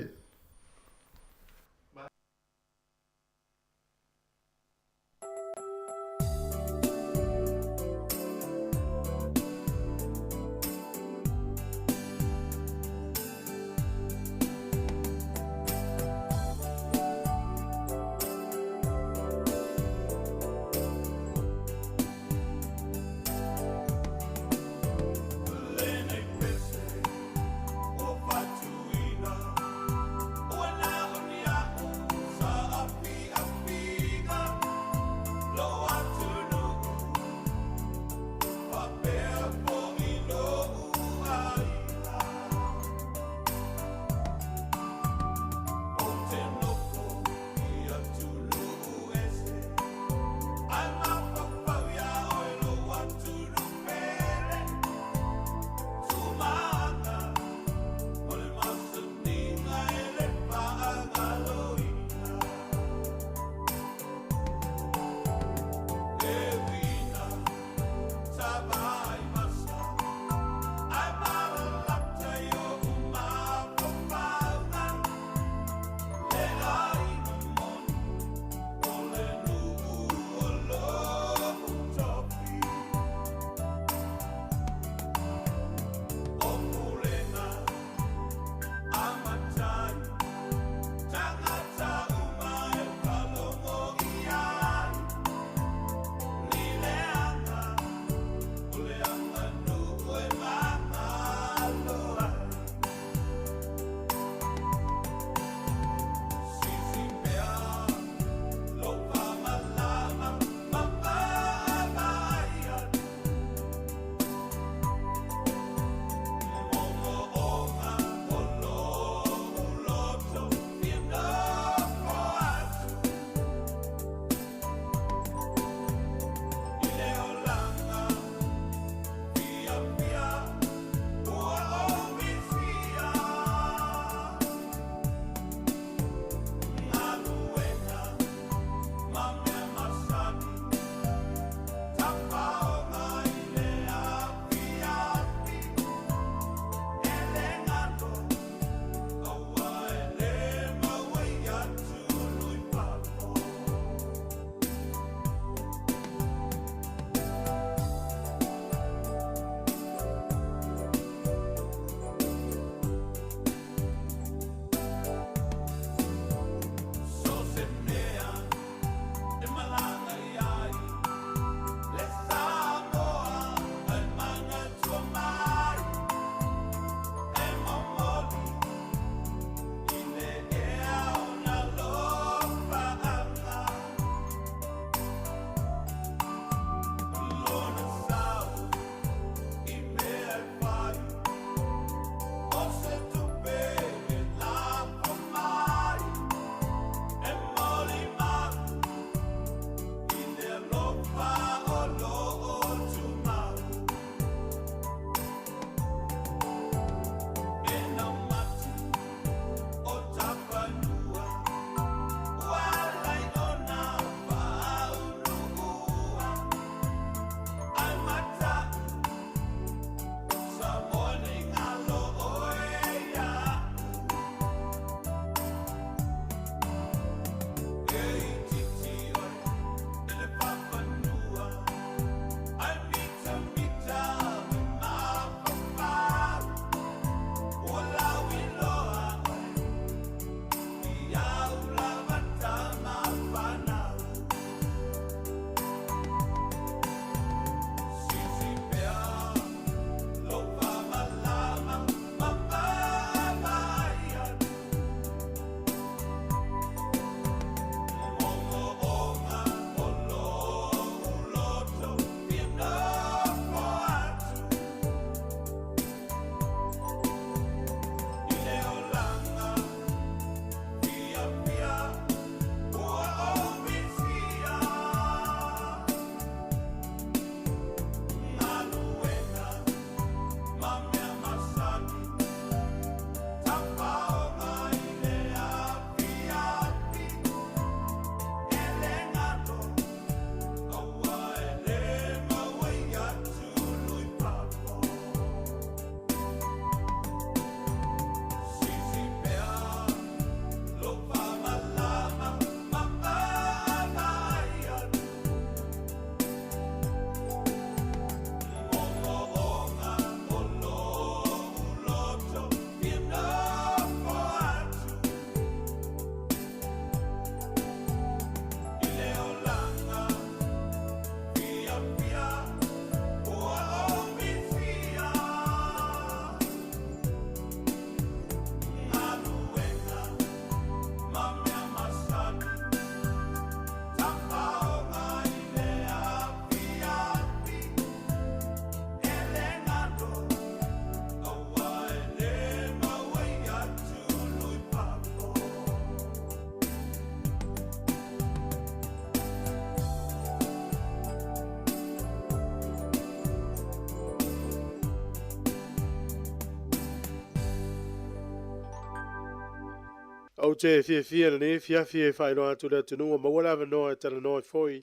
A: Ou te fiafia i lenei afiafi e faailoa atu i le atunuu ua maua le avanoa e talanoa ai foi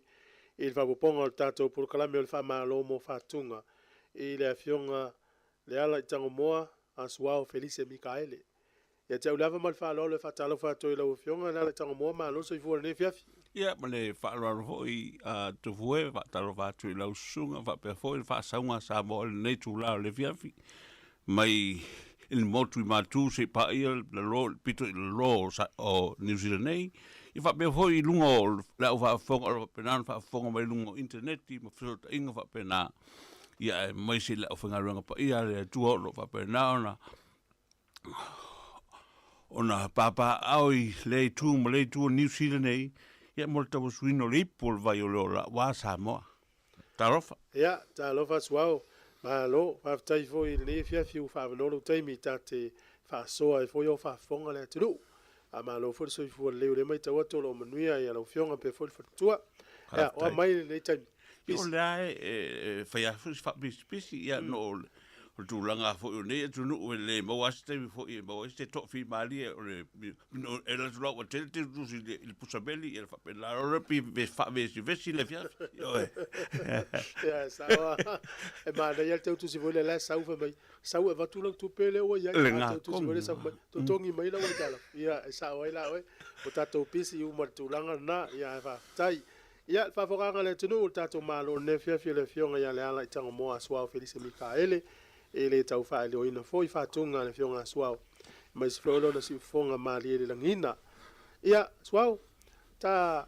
A: i le faaopoopoga o le tatou polokalame o le Faamalo mo Faatuga i le Afioga Lealaitagomoa Asuao Felise Mikaele. Ia te au lava ma le faaaloalo e faatalofa atu ai i lau Afioga Lealaitagomoa, malo le soifua i lenei afiafi.
M: Ia, ma le faaaloalo foi a Tufue, e faatalofa atu i lau susuga faapea foi le faasauga a Samoa i lenei itula o le afiafi. Mai i le motu i Matu seia paia le pito i lalo o Niu Sila nei, ia faapea foi i luga o le au faafofoga o lo o faapena ona faafofoga mai i luga o initaneti ma fesootaiga faapena, ia aemaise le aufaigaluega paia a le Atua o lo o faapena ona papaaao i lea itu ma lea itu o Niu Sila nei, ia mo le tauasuina o le ipu o le vai o le ola aua Samoa. Talofa.
A: Ia, talofa Suao. Malo, faafetai foi i lenei afiafi ua faavanoa lou taimi ta te faasoa ai foi o faafofoga le atunuu. Faamalo foi le soifua lelei o lea matau atu o lo o manuia ia lau Afioga faapea foi le faletua. Ia, oa mai lenei taimi.
M: Ia, o lea e fai lava foi si faapisipisi, ia, no o le tulaga foi o nei atunuu e le maua lava se taimi foi e maua ai se toafimalie o le e alu atu loa ua tele tusi i le pusa meli, ia faapena loa pe faavesivesi le afiafi. Ioe.
A: Ia, e sao lava. E manaia le tau tusi foi lea la e sau fai mai, sau e avatu lau tupe lea ua i ai.
M: Le
A: A tau tusi foi lea sau mai, totogi mai lau aitalafu. Ia, e sao ai la oe. Ua tatou pisi uma i le tulaga lena, ia ae faafetai. Ia, le faafofogaaga a le atunuu, le tatou Malo i lenei afiafi o le Afioga ia Lealaitagomoa Asuao Felise Mikaele, e le tau faailoaina foi faatuga a le Afioga Asuao, aemaise foi o lona siufofoga malie i le lagiina. Ia, Asuao, ta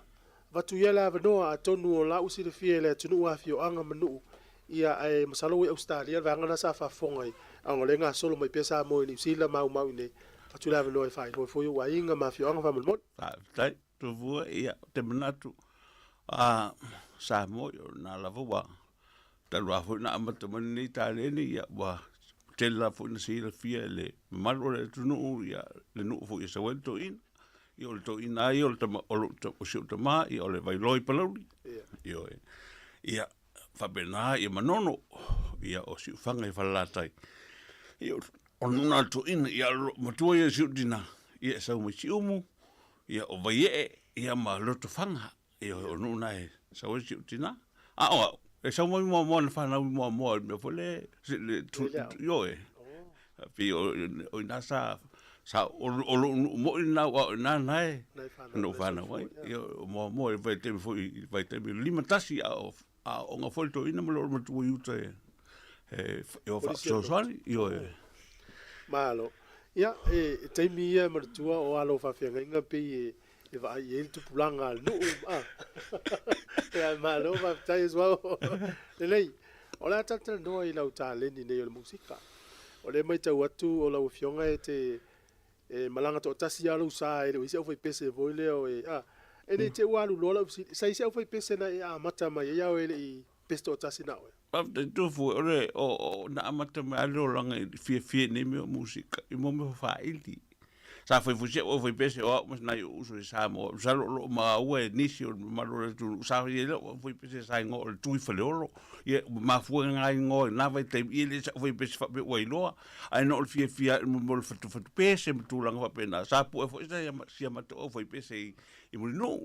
A: avatu ia le avanoa, atonu o la ua silafia e le atunuu afioaga ma nuu, ia, ae masalo ua i Ausetalia le vaega lena sa faafofoga ai, a o lea e gasolo mai pea Samoa i Niu Sila ma aumau i inei. Avatu le avanoa e faailoa ai foi ou aiga ma afioaga faamolemole.
M: Faafetai. Tuvua, ia, ou te manatu, a Samoa, ia, o lena lava ua talu lava foi ona amata mai lenei taleni, ia, ua tele lava foi ina silafia e le mamalu o le atunuu, ia, le nuu foi e sau ai le toeaina. Ia, o le toeaina lava ia o le tama, o lou, o si ou tama, ia, o le Vailoa i Palauli. Ioe. Ia, faapena, ia Manono, ia, o Siufaga i Falelatai. Ia, o le nuu lena o le toeaina, ia, o le matua ia o si ou tina, ia, e sau mai Siumu, Ia, o Vaiee, ia ma Lotofaga, ia o nuu na e sau ai si ou tina. A o au, e sau mai Moamoa na fanau i Moamoa i le mea foi le, le, ioe. Pei o, o ina sa, sa, o, o lou nuu moi lena aua o ina na e, na ou fanau ai. Ia, o Moamoa i le vaitaimi foi, i le vaitaimi 51 a o aooga foi le toeaina ma le matua i uta e, e, e o faafesoasoani, ioe.
A: Malo. Ia, e taimi ia e manatua o alo o faafeagaiga pei e, e vaai i ai le tupulaga a le nuu. Ah. Ia, malo, faafetai e Suao. Lelei, o le a talatalanoa i lau taleni nei o le musika. O lea e matau atu o lau Afioga e te e malaga toatasi lava lou sa e le o i ai se aufaipese foi lea o e, ah, e le i te i ua alu loa lau fesili, sa i ai se aufaipese na e amata mai ai a o e le i pese toatasi na oe?
M: Faafetai Tofu, o le, o, o, na amata mai lava le olaga i le fiafia i nei mea o musika, i mo mea o faaili. Sa fai foi si au aufaipese o au ma nai ou uso i Samoa, masalo o lo o maua e nisi o le mamalu o le atunuu, sa i ai lau aufaipese sa igoa o le Tui Faleolo. Ia, ua mafua na igoa i na vaitaimi, ia e le o se aufaipese faapea ua iloa, ae na o le fiafia mo le fatufatu pese ma tulaga faapena. Sa pue foi si a matou aufaipese i, i Mulinuu,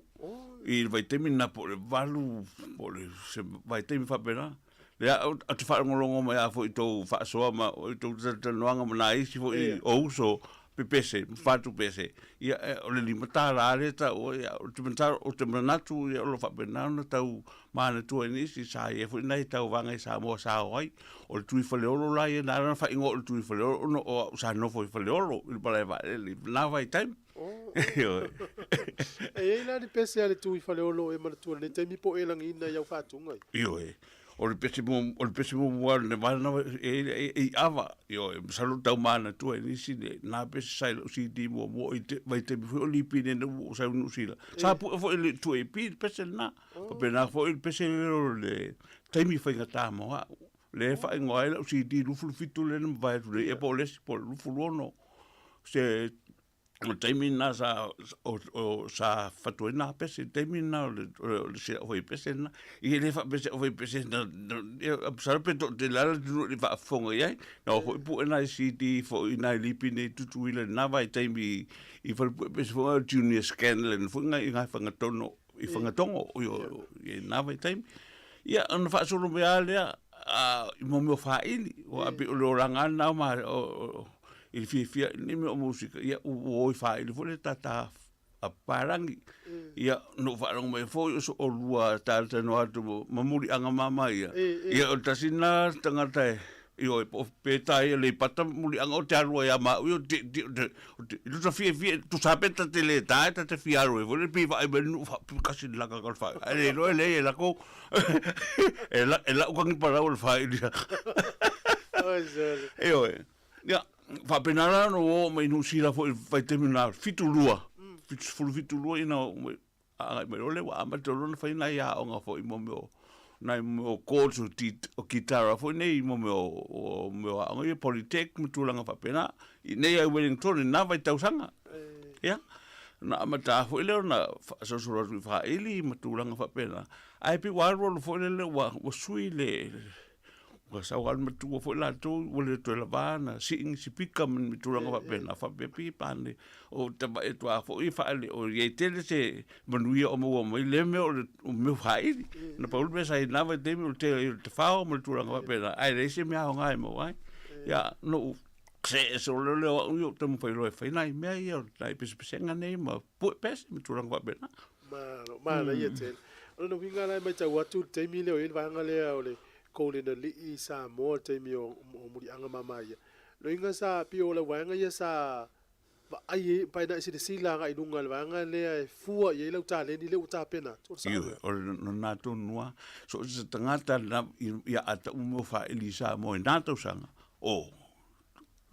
M: i le vaitaimi lena po o le 8, po o le se vaitaimi faapena. Lea ou te faalogologo mai lava foi i tou faasoa ma i tou talatalanoaga ma nai isi foi o uso pepese ma fatu pese, ia o le $5 lea e taua, ia ou te masalo, ou te manatu o lo o faapena ona tau manatua e nisi, sa i ai foi nai tauvaga i Samoa sa o ai. O le Tui Faleolo la ia na ala ona faaigoa o le Tui Faleolo ona o au sa nofo i Faleolo i le malae vaalele i lena vaitaimi.
A: Ioe. E i ai la ni pese a le Tui Faleolo e manatua i lenei taimi po o e lagiina i au faatuga?
M: Ioe. O le pese mo, o le pese muamua le vana e, e, i ava. Ioe, masalo tau manatua e nisi le na pese sa i lau CD muamua i te vaitaimi foi o lipi nei na ua sau i Niu Sila. Sa pue foi le 2AP le pese lena. Faapena foi le pese lea o le taimi faigata mo au. Lea e faaigoa ai lau CD 27 lea na mavae atu nei, ia po o le isi po o le 26 se. O le taimi lena sa, o, o, sa fatuaina pese, le taimi lena o le, o le, o le se au pese lena. Ia le faapese au pese na, ia, masalo pe toatele lava le atunuu e le i faafofoga i ai. Na o foi pue nai CD foi nai lipi nei Tutuila i lena vaitaimi i falepue pese foi o Junior Scanlan foi ngai ngai Fagatono i Fagatogo i o i lena vaitaimi. Ia ona faasolo mai lava lea i mo mea o faili, aua pei o le olaga lava lena o ma o i le fiafia i lenei mea o musika, ia ua o i faili foi le tata a papalagi. Ia, na ou faalogo mai foi o so oulua talatalanoa atu ma Muliaga mama ia. Ia, o le tasi lena tagata e, ioe, po o Peta ia Leipata ma Muliaga o te alu ai a maau ia, o te, te, te, te, i lota fiafia, tusa pe ta te le ta e, ta te fia alu ai foi le pei vaai mai le nuu faapikasi le laka ka le faili. Ae le iloa e leai e lako, e, la, e lau kagi palau o le faili. Ioe. Ia, faapena la ona ua oo mai i Niu Sila foi i le vaitaimi lena, 72, 72 ina oo mai, agai mai loa lea ua amata loa ona fai nai aoga foi mo mea o, nai mea o chords o, o kitara foi nei mo mea o, o mea o aoga ia Polytech ma tulaga faapena. I nei ai Wellington i na vaitausaga. Ia, ona amata foi lea ona faasolosolo atu i faili ma tulaga faapena. Ae pei ua alualu foi lele ua, ua sui le, Ua sau lava le matua foi latou ua le toe lava na sii ni sipika ma ni tulaga faapena, faapea pei pane o tavae atu lava foi faaleo i ai tele se manuia o maua mai lea mea o le mea o faili. Na pau le mea sa i lena vaitaimi o le tele o le tafao ma le tulaga faapena, ae leai se mea aoga e maua ai. Ia, na ou see ese loa lea o au ia ou taumafai loa e fai nai mea ia, nai pesepesega nei ma pue pese ma tulaga faapena.
A: Malo, manaia tele. O lona uiga la e matau atu i le taimi lea o i ai le vaega lea o le Golden Alii Samoa i le taimi o Muliaga Mama ia. Lona uiga sa pei o lau vaega ia sa vaai ai pa ina e silasila agai i luga i le vaega lea e fua i ai lau taleni lea ua tapena atu. O le sao lea?
M: Ioe, o lena tonu lava. So o se tagata lena ia a tau mea o faili i Samoa i na tausaga, oh,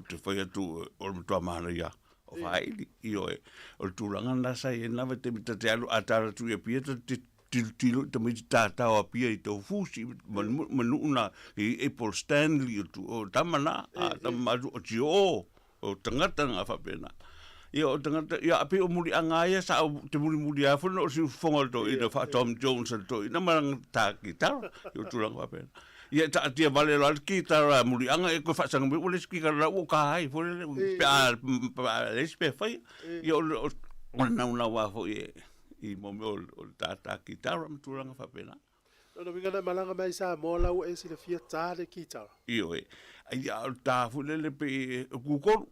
M: ou te fai atu o le matua manaia o faili. Ioe, o le tulaga lena sa i ai lena vaitaimi ta te alu a tala atu i Apia ta te tilotilo i tamaiti tatao Apia i tau fusi ma ma nuu na i e Paul Stanley o tu o tama na a tama ma o tio o tagata na faapena. Ia o tagata ia a pei o muliaga ia sa o te mulimuli lava foi na o si usufono a le toeaina faa Tom Jones a le toeaina ma lana ta kitara i o tulaga faapena. Ia e taatia vale loa le kitara muliaga e toe faasaga mai ua le isi kitara la ua ka ai foi lele pe a pe a leai se mea e faia. Ia o le o le naunau lava foi e i mo mea o le tātā kitara ma tulaga faapena.
A: Lona uiga na e malaga mai i Samoa la ua e silafia tā le kitara.
M: Ioe, ai a o le tā foi lele pei e kukolu.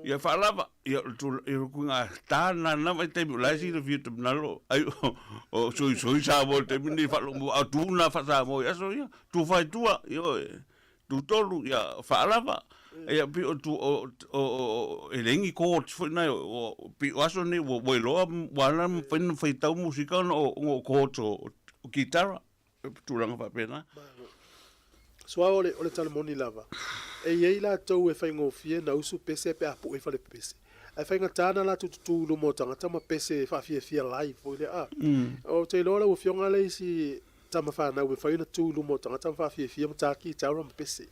M: Ia faalava, ia o le tula, ia le kuiga tā na na vaitaimi o la e silafia te manalo, ai o soisoi Samoa i le taimi lenei faalogo a o tu na faa-Samoa i aso ia, tu faitua, ioe, tu tolu, ia faalava. Ia pei o tu o o o e leai ni chords foi na o pei o aso nei ua iloa ua ala ona mafai ona faitau musika ona o chords o kitara, tulaga faapena.
A: Suao o le, o le tala moni lava, e i ai latou e faigofie na usu pese pe a pue i fale pese. Ae faigata na latou tutu i luma o tagata ma pese faafiafia live foi lea a. Ou te iloa lau afioga le isi tama fanau e mafai ona tu i luma o tagata ma faafiafia ma ta kitaura ma pese.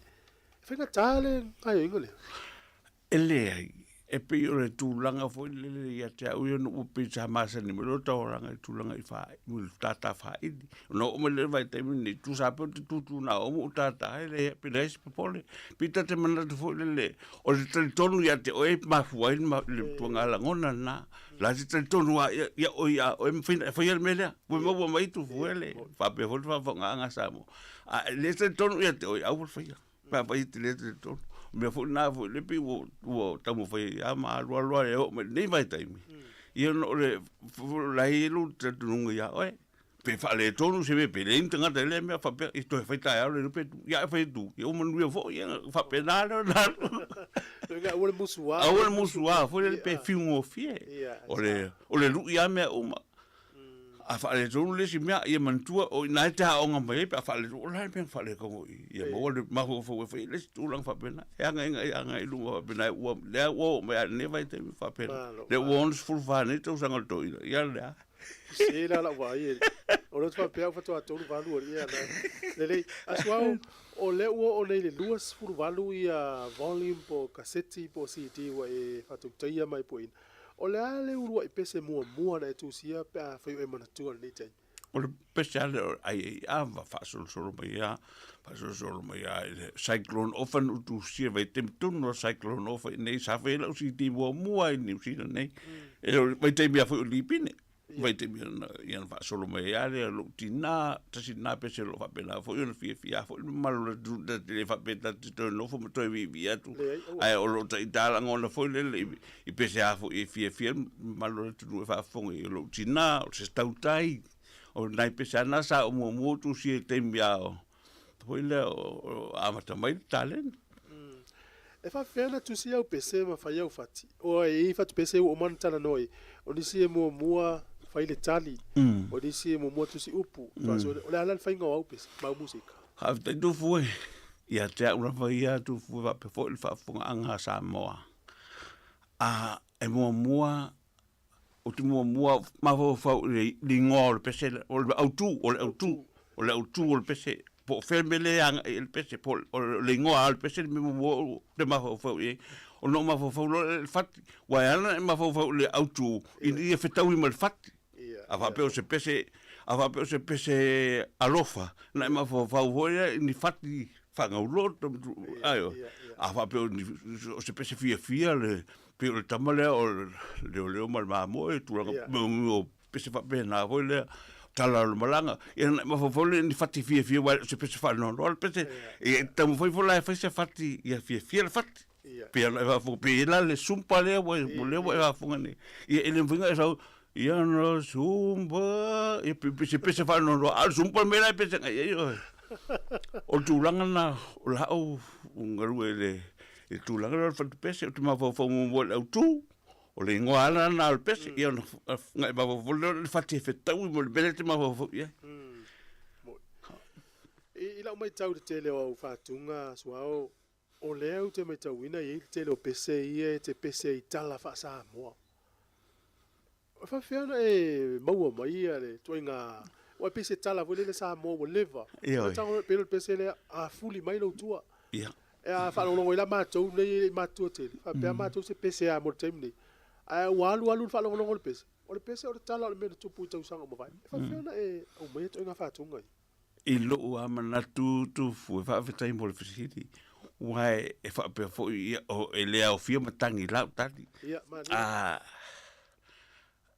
A: E faigata le gaoioiga lea.
M: E leai, e pei o le tulaga foi lele ia te au ia ona ua pei sa masani mai loa taulaga i tulaga i fa, i le tātā faili. Ona oo mai lea i le vaitaimi lenei, tusa lava pe ou te tūtū na o ou tātā ai, leai, pe leai se popole. Pei ta te manatu foi lele, o le talitonu ia te oe e mafua ai le, le tuaga lagona lena. La te talitonu lava ia, ia oe ia oe mafai ona e faia le mea lea. Ua maua mai tufu e le, faapea foi le faafofogaaga a Samoa. A le talitonu ia te oe, aua le faia. Pe afai e te le talitonu. O mea foi na foi le pei ua, ua taumafai ai lava ma alualu lava e oo mai i lenei vaitaimi. Ia ona o le la e i ai lou talitonuga ia oe. Pe faaletonu se mea, pe leai ni tagata i lea mea faapea, e toe fai taeao le pe tu, ia e fai atu, ia ua manuia foi, ia faapena lea ona alu.
A: Loiga, aua le musuā.
M: Aua le musuā foi lele pe fiugofie. O le, o le lui lava mea uma. A faaletonu le isi mea, ia manatua, o i ina e te aoga mai ai pe a faaletonu, o le a le mea na faaletonu i ia maua le mafaufau e fai ai le isi tulaga faapena. E againa e agai i luma faapena, ua, lea ua oo mai lava i lenei vaitaimi faapena. Lea ua 64 nei tausaga o le toeaina, ia lea.
A: Se la lau vaai e. O lea ou te faapea au faatoa 38 alii ana. Lelei. A Suao, o lea ua oo nei i le 28 ia volume po o kaseti po o CD ua e faatautaia ma e pueina. O le a le ulua'i pese muamua na e tusia pe afai o e manatua i lenei taimi?
M: O le pese lava lea o le IAA ma faasolosolo mai lava, faasolosolo mai lava i le Cyclone Ofa na ou tusia i le vaitaimi tonu o le Cyclone Ofa i inei sa fai ai lau CD muamua i Niu Sila nei. E o le vaitaimi lava foi o Lipine. Vaitaimi ia na faasolo mai ai lava lea lou tina, tasi lena pese o lo o faapena foi ona fiafia foi le mamalu o le atunuu ta te le faapea ta te toe nofo ma toe viivii atu. Ae o lo o ita lagona foi lele i pese a foi e fiafia le mamalu o le atunuu e faafofoga i lou tina, o se tautai. O nai pese lava na sa ou muamua ou tusia i le taimi a o foi lea o amata mai le taleni.
A: E faapefea ona tusi au pese ma fai au fati? O e i fatu pese ua uma ona talanoa i ai. O nisi e muamua fai le tali, o nisi e muamua tusi upu. O le a la le faiga o au pese ma au musika?
M: Faafetai Tufu e. Ia te au lava ia Tufu e faapea foi le faafofogaaga a Samoa. A e muamua Ou te muamua mafaufau i le igoa o le pese lea, o le autu, o le autu, o le autu o le pese, po o fea le mea lea e agai i ai le pese, po o le igoa lava o le pese le mea muamua ou te mafaufau i ai. Ona ou mafaufau loa lea i le fati, aua e ala ona e mafaufau i le autu, ina ia fetaui ma le fati. A faapea o se pese, a faapea o se pese alofa, ona e mafaufau foi lea i ni fati faagauloto, ae a faapea o se pese fiafia le Pei o le tama lea o le leoleo ma le mamoe, tulaga mea o pese faapena foi lea, tala o le malaga. Ia na mafaufau lea i ni fati fiafia aua e le o se pese faanoanoa le pese. Ia e taumafai foi la e fai se fati ia fiafia le fati. Pei ona e faafofoga, pei e i ai la le sumpa lea ua lea ua e faafofoga nei. Ia e le mafai ona e sau, ia na sumpa, ia pei se pese faanoanoa, a o le sumpa le mea la e pese agai i ai oe. O le tulaga lena o lau galue i le I le tulaga lea o le fatupese, ou te mafaufau muamua i le autu, o le igoa lava lena o le pese, ia ona agai mafaufau lea o le fati e fetaui ma le mea lea e te mafaufau i ai.
A: I lau matau i le tele o au faatuga, Suao, o lea ou te matauina e i ai le tele o pese ia e te pese ai i tala faa-Samoa. E faapefea ona e maua mai ia le ituaiga, aua e pei se tala foi lele Samoa ua leva. Ioe. Tago pei o le pese lea, a fuli mai lou tua.
M: Ia.
A: E a faalogologo ai la matou nei e le i matutua tele, faapea matou se pese lava mo le taimi nei. Ae ua alu alu le faalogologo i le pese, o le pese o le tala o le mea na tupu i tausaga ua mavae. E faapefea ona e aumaia ituaiga faatuga ia?
M: I lou lava manatu Tufu, e faafetai mo le fesili, aua e faapea foi ia, e le aofia matagi i lau tali.
A: Ia, malie.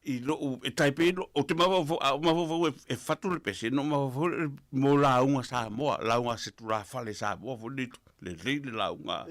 M: I lou, e tai pei, ou te mafaufau, a ou mafaufau e fatu le pese, na ou mafaufau lea mo lauga Samoa, lauga a se tulafale Samoa foi lenei, lelei le lauga.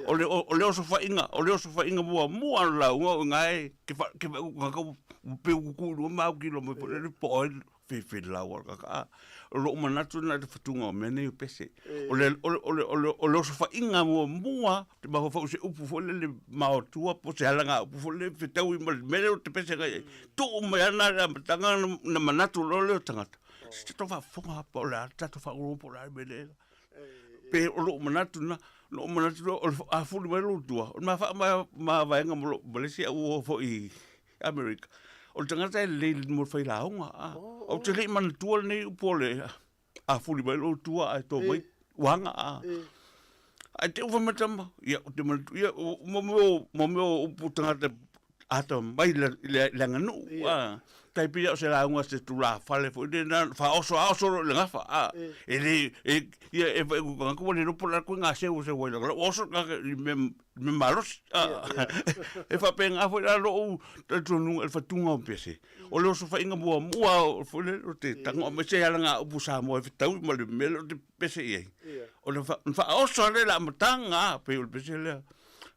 M: O le, o le osofaiga, o le osofaiga muamua o le lauga o i ina e, ke fa, ke pei ua tutu i luga ma autilo mai foi lele po o ai fefelau a ka o lou manatu lena i le fatuga o mea nei o pese. O le, o le, o le, o le, o le osofaiga muamua, te mafaufau i se upu foi lele maotua po o se halagaupu foi lele fetaui ma le mea lea ou te pese agai ai. Tuu mai ana le amataga na manatu loa lea o tagata. Se tatou faafofoga po o le a le tatou faalogologo po o le a le mea lea. Pe o lou manatu lena, na ou manatu loa, o le a fuli mai lou tua, o le ma faamavaega ma lou, ma le isi au uo foi i Amerika, o le tagata e lelei mo le failauga. A. Ou te le i manatua lenei upu o le a fuli mai lou tua ae to mai uaga. A. Ae te ufa mai tama, ia, ou te manatua, ia, mo mea o, mo mea o upu tagata atamai i le, le aganuu. A. Tai pei o se lauga se tulafale foi lea na faaoso aoso loa i le gafa. A. E le, e, ia, e, e, tagata ua le iloa po o le a le ituaiga seu o seu ai lana, ua oso le tagata i mea me malosi. E faapena foi la lou talitonuga i le fatuga o pese. O le osofaiga muamua foi lele o te tago aumai se alagaupu Samoa e fetaui ma le mea lea ou te pese i ai. Ona faaoso lava lea i le amataga, pei o le pese lea,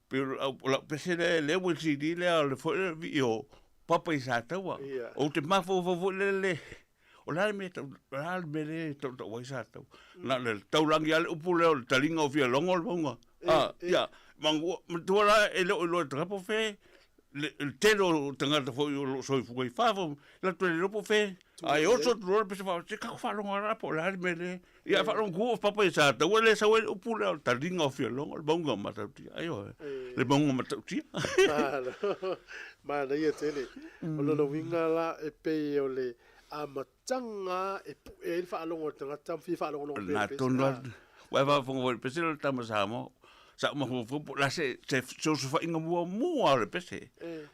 M: pei o lau pese lea lea ua i le CD lea o le foi lea vii o Papa i Sataua. Ou te mafaufau foi lele, o le a le mea tau, o le a le mea lea e tautau ai Sataua. Na o le taulagi lava le upu lea o le taliga o Fialogo le mauga. A, ia, manatua, manatua la e le o iloa e tagata po o fea le tele o tagata foi o lo o soifua i fafo, latou te le iloa po o fea. Ae oso atu loa le pese faa, se tatou faalogo lava po o le a le mea lea. Ia faalogo atu o Papa i Sataua lea e sau ai le upu lea o le taliga o Fialogo, le mauga o Matautia. Aioe, le mauga o Matautia.
A: Malo, manaia tele. O lona uiga la e pei o le amataga e pue ai le faalogo a le tagata ma fia faalogologo pea i le pese.
M: Lena tonu lava. Ua e faafofoga foi i le pese lea o le tama Samoa. Sa ou mafaufau po o le a se se feosofaiga muamua o le pese.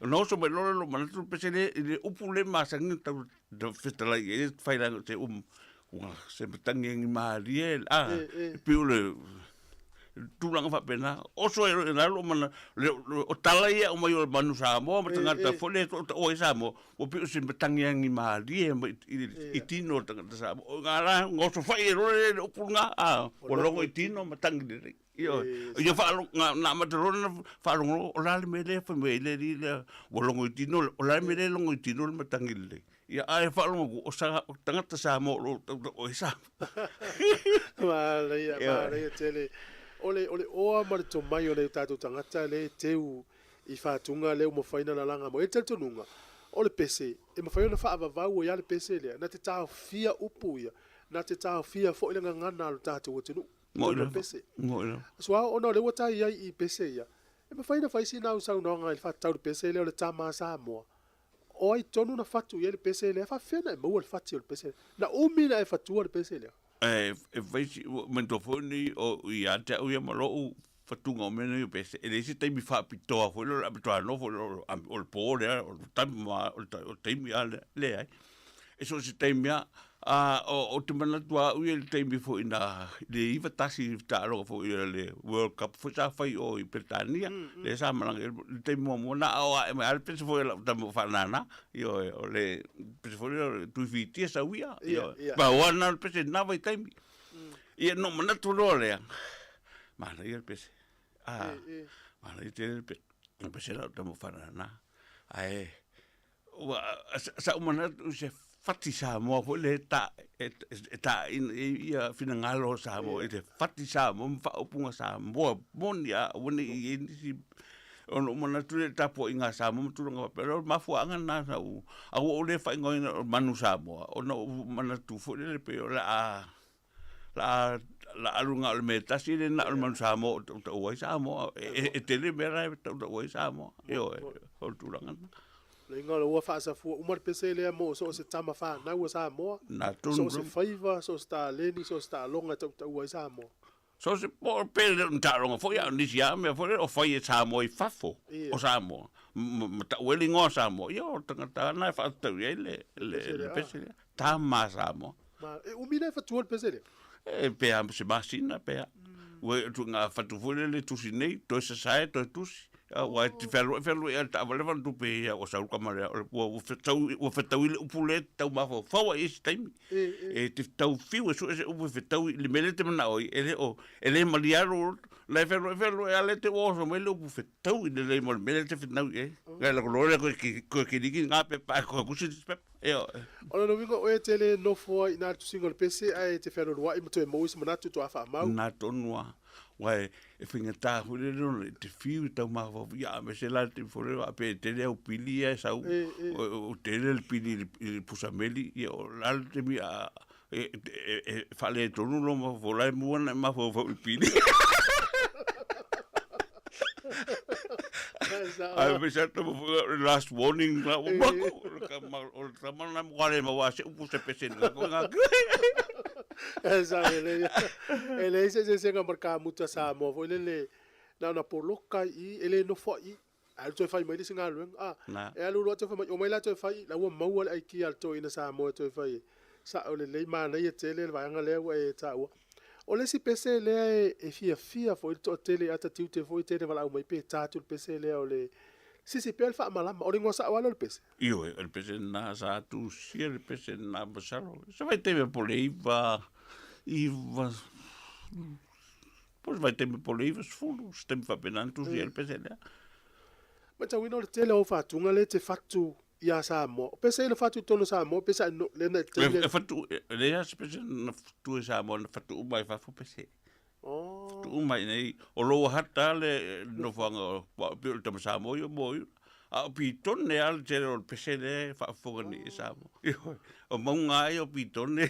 M: Ona oso mai loa lea o lou manatu le pese lea i le upu lea e masani ona tau fetalai i ai le failaga se ua se matagi agi malie a e pei o le tulaga faapena. Oso ai loa i ina lou manatu, o tala ia e aumai o manu Samoa ma tagata foi lea e tootooa ai Samoa, ua pei o se matagi agi malie mai i tino o tagata Samoa. O i ina la, osofai ai loa le upu lena, a ua logo i tino matagi lelei. Ioe. Ia faalogo, na amata loa ona faalogologo, o le a le mea lea e fai mai ai le alii lea, ua logo i tino, o le a le mea lea e logo i tino le matagi lelei. Ia, ae faalogo atu, o sa, o tagata Samoa o lo o tautau ai Samoa.
A: Manaia, manaia tele. O le, o le oa ma le tomai o nai o tatou tagata lea e teu i fatuga lea ua mafai ona lalaga mai. E talitonuga, o le pese, e mafai ona faavavau ai lava le pese lea, na te taofia upu ia, na te taofia foi le gagana a lo tatou atunuu.
M: Moi lava. Pese. Moi lava.
A: Suao, ona o lea ua tai ai i pese ia, e mafai ona fai sina au saunoaga i le faatatau i le pese lea o le tama a Samoa. O ai tonu na fatu i ai le pese lea? E faapefea ona e maua le fati o le pese lea? Na umi ona e fatua le pese lea?
M: E fai si, manatua foi lenei o ia te au ia ma lou fatuga o mea nei o pese, e leai se taimi faapitoa foi lea o le a matua nofo o le po lea, o le taimi o le taimi lava lea, leai. E so o se taimi lava, a ou te manatu lava au ia i le taimi foi na i le 91 taaloga foi a le World Cup foi sa fai i o i Peretania, lea sa malaga i ai le taimi muamua na ao ae mai lava le pese foi a lau tama o faanana, ioe, o le pese foi lea o le Tuifitia Sauia, ioe. Pau lava lena o le pese i lena vaitaimi. Ia ona ou manatu loa lea, manaia le pese, a, manaia tele le pese a lau tama o faanana, ae Ua sa ou manatu i se fati Samoa foi lea e e taina i ai ia finagalo o Samoa i le fati Samoa ma faaupuga Samoa moni a aua ne i i ai nisi ona ou manatu lea i le tapuaiga a Samoa ma tulaga faapea. O le mafuaaga lena sa ou, ae ua ou le faaigoaina o le manu Samoa ona ua ou manatu foi lele pei o le a la la alu na o le mea tasi le na o le manu Samoa o tautau ai Samoa. E tele mea la e tautau ai Samoa. Ioe, o le tulaga lena.
A: Le igoa ua faasafua uma le pese lea mo so o se tama fanau a Samoa,
M: Na tonu
A: so o se faiva, so o se taleni, so o se taaloga e tautaua ai Samoa.
M: So se po o pe le o ni taaloga foi a o nisi lava mea foi lele o fai e Samoa i fafo o Samoa. Ma tau ai le igoa o Samoa, ia o tagata lava na e faatatau i ai le le pese lea. Tama a Samoa.
A: Ma, e umi le fatua le pese lea?
M: E pe a se masina pe a. Ua e atu ngā whatu foi lele tusi nei, toe sasae, toe tusi. Ua e te whealua, whealua i a le taavale whana tupe ia o saulu kama lea. Ua, ua whetau, ua whetau i le upu le tau mafaufau ai i se taimi. E te tau whiu e sue se upu e whetau i le mele te mana oi, e le o, e le maliaro, la e whealua, whealua e a le te oso mai le upu whetau i le lei mo le mele te whenau i e. Ngai la ko loa le koe ki, koe ki riki ngā pepa, koe kusi te pepa.
A: O lona uiga oe e te le nofo ai ina le tusiga o le pese ae e te fealualuai ma toe maua i se manatu toa faamau.
M: Na tonu a, wa e, e faigata foi le lona i te fiu i tau mafaufau, ia aemaise la le taimi foi lea faapea e tele au pili ia e sau, o tele le pili i le pusameli, ia o le a le taimi a, e, e, e faaletonu lou mafaufau, o la e mua ona e mafaufau i pili. Ae me sa tama foi o le last warning la ua mako. O le tama na mo kare maua se upu se pese nga ko nga.
A: E sa ele. E le se se se nga marka muta sa mo foi le le na na poloka i ele no fo i. Alu toe fai mai le isi galuega. A,
M: Na.
A: e alu loa toe fai mai, omai la toe fai, la ua maua le aikia a le toeaina Samoa e toe fai ai. Sao lelei, manaia tele le vaega lea ua e taua. O le isi pese lea e, e fiafia foi le toatele i ata tiute foi tele valaau mai pe ta atu le pese lea o le sisi pea le faamalama. O le igoa sao lava lea o le pese?
M: Ioe, o le pese lena sa tusia le pese lena masalo. Se vaitaimi po o le iva, iva, Po o se vaitaimi po o le 90, se taimi faapena na tusi ai le pese lea.
A: Matauina o le tele o au faatuga lea e te fatu ia Samoa. O pese ia na fatu i totonu o Samoa, pese a no, lea na
M: taimi E fatu, e leai lava se pese na fatu e Samoa, na fatu uma i fafo pese.
A: Oh.
M: Fatu uma i nei, o lou hata le nofoaga o, e pei o le tama Samoa ia mo ia. A o Pitone lava le tele o le pese lea e faafofoga nei e Samoa. Ioe, o mauga lava ia o Pitone.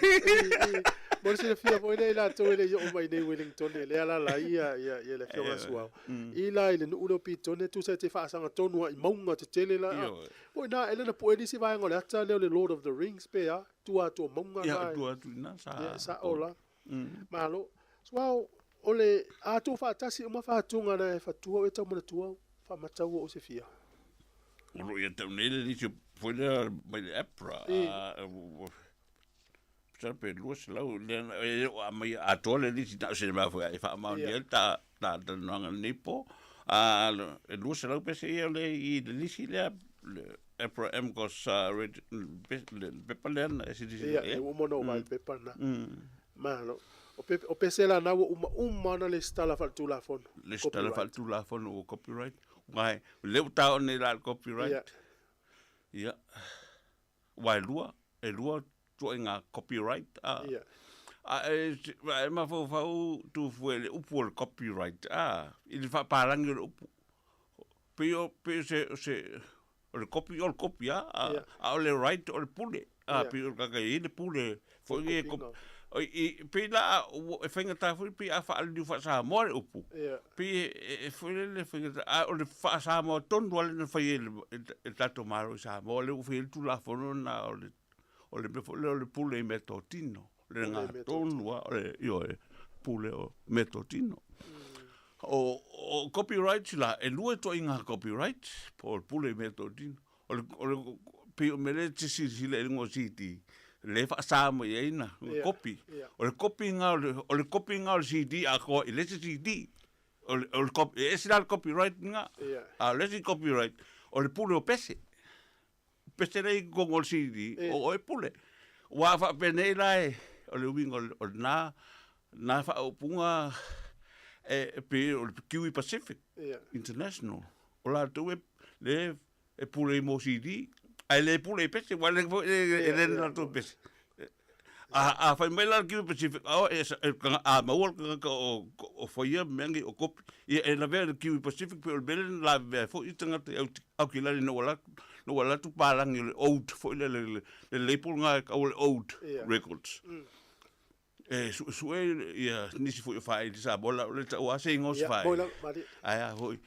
A: Mo le silafia foi lea i latou e le i oo mai nei Wellington e lea alaala ai ia, ia, ia le afioga Suao. I la i le nuu lea o Pitone, tusa e te faasaga tonu lava i mauga tetele la.
M: Ioe.
A: O i ina, e le na pue nisi vaega o le ata lea o le Lord of the Rings pe a, tua atu o mauga
M: na. Ia, tua atu i ina, sa.
A: Ia, sao la. Malo. Suao, O le a tuufaatasi uma fatuga na e fatua o e tau manatua au, faamatau o se fia.
M: O lo ia tau nei le lisi foi lea mai le APRA. Sa pe 200 lea e o a mai atoa le lisi na o se mea foi e faamaonia ai ta ta talanoaga i lenei po. A e 200 pese ia le i le lisi lea le APRA AMCOS le pepa lea na e silasila
A: i ai. Ia, ua uma ona ou vaai i le pepa lena. Malo. O pe, o pese la na ua uma uma ona lesitala faaletulafono.
M: Lesitala faaletulafono ua copyright. Uae, o lea ua taoto nei la le copyright. Ia. Ia. Aua e lua, e lua ituaiga copyright. A,
A: Ia.
M: a e, a e mafaufau Tufue i le upu o le copyright, a, i le faapalangi o le upu. Pei o, pei o se, o se, o le kopi o le kopi a, a,
A: Ia.
M: a o le right o le pule. A,
A: Ia.
M: pei o le tagata e i ai le pule foi
A: Le
M: e
A: kopiga.
M: o, i, pei la a, ua, e faigata foi pei a faaliliu faa-Samoa le upu.
A: Ia.
M: Pei e, e, e foi lele e faigata, a o le faa-Samoa tonu lava lea na fai e le, e le tatou Malo i Samoa, lea ua fai ai le Tulafono lena o le, o le mea foi lea o le pule i meatotino, le
A: Pule i
M: gatonu lava, o le, ioe, pule o meatotino. O, o copyrights la, e lua ituaiga copyright, po o le pule i meatotino. O le, o le, pei o le mea lea e te silasila i luga o CD, lea e faasa mai ai na kopi. O le kopi-ga o le, o le kopi-ga o le CD atoa i le isi CD. O le, o le copy, e ese la le copyright lena, a o le isi copyright, o le pule o pese. Pese lea i totonu o le CD, o oe pule. Aua a faapenei la e, o le uiga o lena, lena faaupuga e pei o le Kiwi Pacific International, o latou e, le e pule i mo CD, ae le pule i pese, aua e le, e le na latou pese. A, a fai mai la le Kiwi Pacific, a, e, e, a maua le tagata o, o faia mea nei o kopi, ia e lavea le Kiwi Pacific pe o le mea lea na lavea ai foi tagata i Aukilani ina ua alu atu, ina ua alu atu palagi o le old foi lea, le, le label lena e tau o le old records. E suesue ia nisi foi o faaili Samoa la o le tau lava se igoa o se faaili. Ae a foi,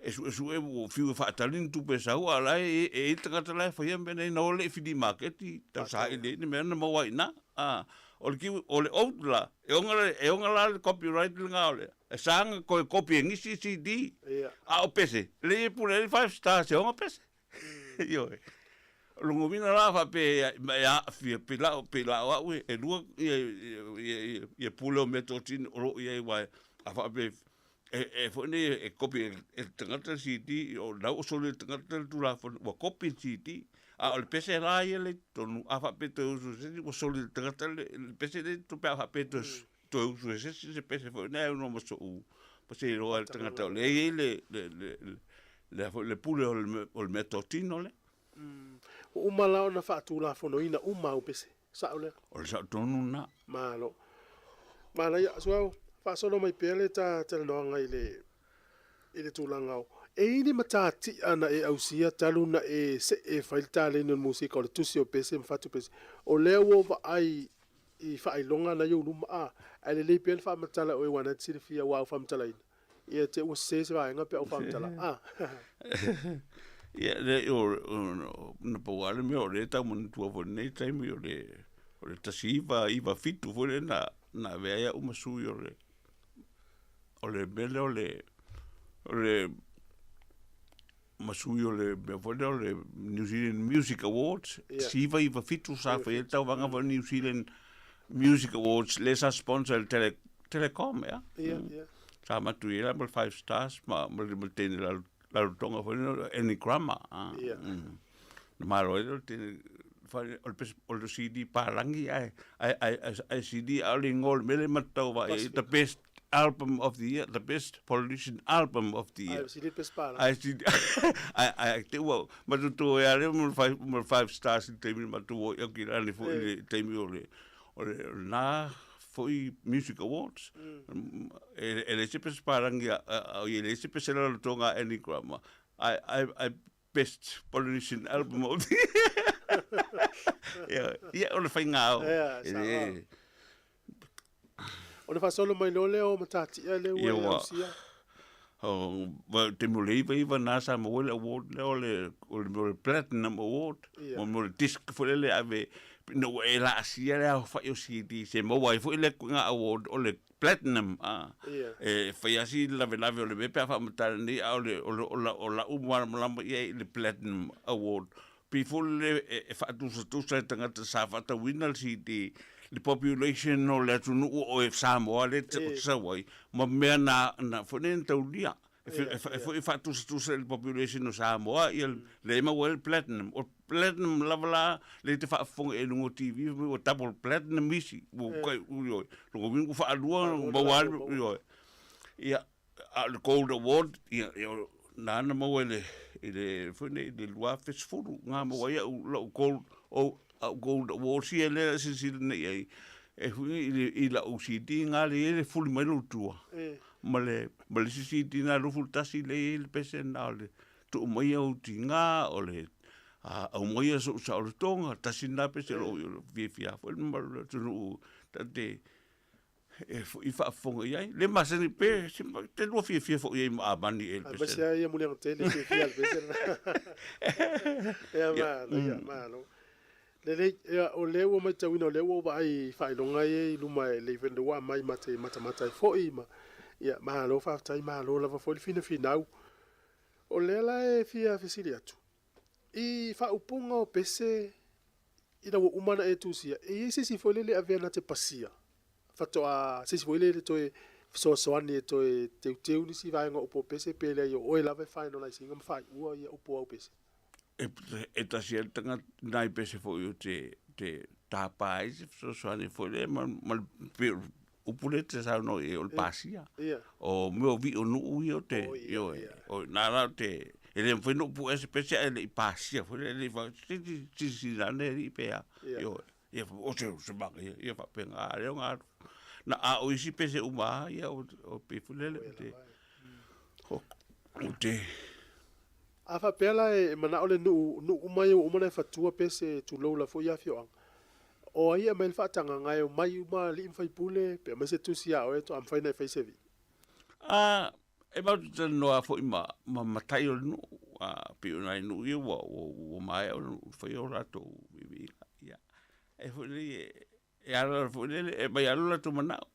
M: e suesue ua fiu e faatali ni tupe e sau a o la e i ai le tagata la e faia mea nei na o le i flea maketi tau saili ai ni mea na maua ai i ina. A, o le kiwi, o le oat la, e oga, e oga la le copyright lena o le, e sa ona toe copy e nisi CD, a o pese, leai e pule ai le five stars e oga pese. Ioe. O lona uiga la faapea e aafia pe la pe la o au e lua ia ia ia pule o meatotino o lo o i ai aua a faapea e e foi nei e kopi e le tagata le CD o lau o soli e le tagata le Tulafono ua kopi le CD a o le pese la ia lea i totonu a faapea e toe usu e se isi ua soli e le tagata le pese lea i totonu pe a faapea e toe toe usu e se isi se pese foi lea e ono ma so'u ma se iloa ai le tagata o lea e i ai le le le le foi le pule o le o le meatotino lea.
A: Ua uma la ona faatulafonoina uma au pese. Sa'o lea?
M: O le sa'o tonu lena.
A: Malo. Manaia. Suao, faasolo mai pea le ta talanoaga i le i le tulaga o e i ai ni matatia na e ausia talu na e se'e e fai le taleni o le musika o le tusi o pese ma fatu pese. O lea ua ou vaai i faailoga na i ou luma a, ae lelei pea le faamatala o e ua na te silafia ua au faamatalaina, ia te ua sese se vaega pe au faamatala a.
M: Ia, le, o, o, na pau lava le mea o lea e tau manatua foi i lenei taimi o le, o le 1997 foi lea na, na avea ai au ma sui o le, o le mea lea o le, o le ma sui o le mea foi lea o le New Zealand Music Awards, 1997 sa fai ai le tauvaga foi New Zealand Music Awards lea sa sponsor e le Tele, Telecom ea. Sa matu i ai la ma le Five Stars ma, ma le, ma le teine Rarotonga foi lea, Enneagram. Na malo ai lea o le teine o le pese, o le CD palangi ae, ae, ae, ae, ae CD a o le igoa o le mea lea matou tau vaai ai, the best album of the year, the best Polynesian album of the year.
A: Ae CD pese palangi.
M: Ae CD, ae, ae te ua, matou toe a lea mo le five, mo le five stars i le taimi na matou o i Aukilani foi i le taimi o le, o le, o lena foi Music Awards. E, e leai se pese palangi a, a, a, e leai se pese Rarotonga a Enneagram. Ae, ae, ae best Polynesian album of the year. Ia, o le faiga ao.
A: Ia,
M: E
A: sa
M: le...
A: O le faasolo mai loa lea o Matatia lea ua
M: Ia
A: e
M: ua
A: ausia.
M: O taimi o le 99 na sa maua ai le award lea o le o le mea o le platinum award. Mo mea o le disc foi lele ave ina ua e laasia le aofai o CDs e maua ai foi le ituaiga award o le platinum a. E fai lava si lavelave o le mea pe a faamatala nei a o le o le o lau malamalama i ai i le platinum award pei foi lele e faatusatusa e tagata sa faatauina le CD le population o le atunuu o Samoa lea e te sau ai ma mea na na foi nei na taulia. E foi e faatusatusa i le population o Samoa ia lea e maua ai le platinum. O le platinum lava la lea e te faafofoga i ai i luga o TV fai mai ua double platinum isi ua kai ioe. Lona uiga ua faalua ona maua lava ioe. Ia a o le gold award ia na na maua i le i le foi nei i le 2010 na maua ai au lau gold o au gold awards ia lea e silasila nei i ai e foi i le i lau CD na le i ai le fuli mai lou tua ma le ma le isi CD na 21 lea e i ai le pese lena o le tuu mai au tiga o le aumaia sou saolotoga tasi lena pese o lou fiafia foi le mamalu o le atunuu ta te e foi faafofoga i ai. Le masani pe, se te lua fiafia foi i ai ma Amani e le pese.
A: Aemaise lava ia muliaga tele fiafia le pese lena. Ia malo, ia malo. Lelei, ia o lea ua matauina o lea ua ou vaai i faailoga ia i luma e lelei foi lea ua aumai ma te matamata ai foi ma ia malo faafetai malo lava foi le finafinau. O lea la e fia fesili atu, I faaupuga o pese ina ua uma ona e tusia, e i ai se isi foi lele e avea na te pasia, faatoa se isi foi lele toe fesoasoani e toe teuteu nisi vaega o upu o pese pe leai o oe lava e finalize ina ma faaiua ia upu o au pese?
M: E tasi lava le tagata nai pese foi ou te tapa ai se fesoasoani foi lea ma le upu lea e te saunoa i ai o le pasia. O mea o vii o nuu ia o te, ioe, o ina la o te, e le mafai ona ou puea se pese ae le i pasia foi lea, le i fa, se i silasila ane alii pe a, ioe. Ia o se, o se manaia, ia faapena, a lea ona alu. Na, a o isi pese uma lava, ia o pei foi lele o te, o te.
A: A faapea la e manao le nuu, nuu uma ia ua uma ona e fatua pese tulou la foi afioaga, O ai e aumai le faatagaga e omai uma alii ma faipule pe aumai se tusi ia oe faatoa mafai ona e fai se vii?
M: A, e matou te talanoa foi ma, ma matai o le nuu, a, pei o nai nuu ia ua, ua, ua maea ona faia o latou viiviiga. Ia, e foi lele, e, e ala foi lele, e aumai lava lo latou manao.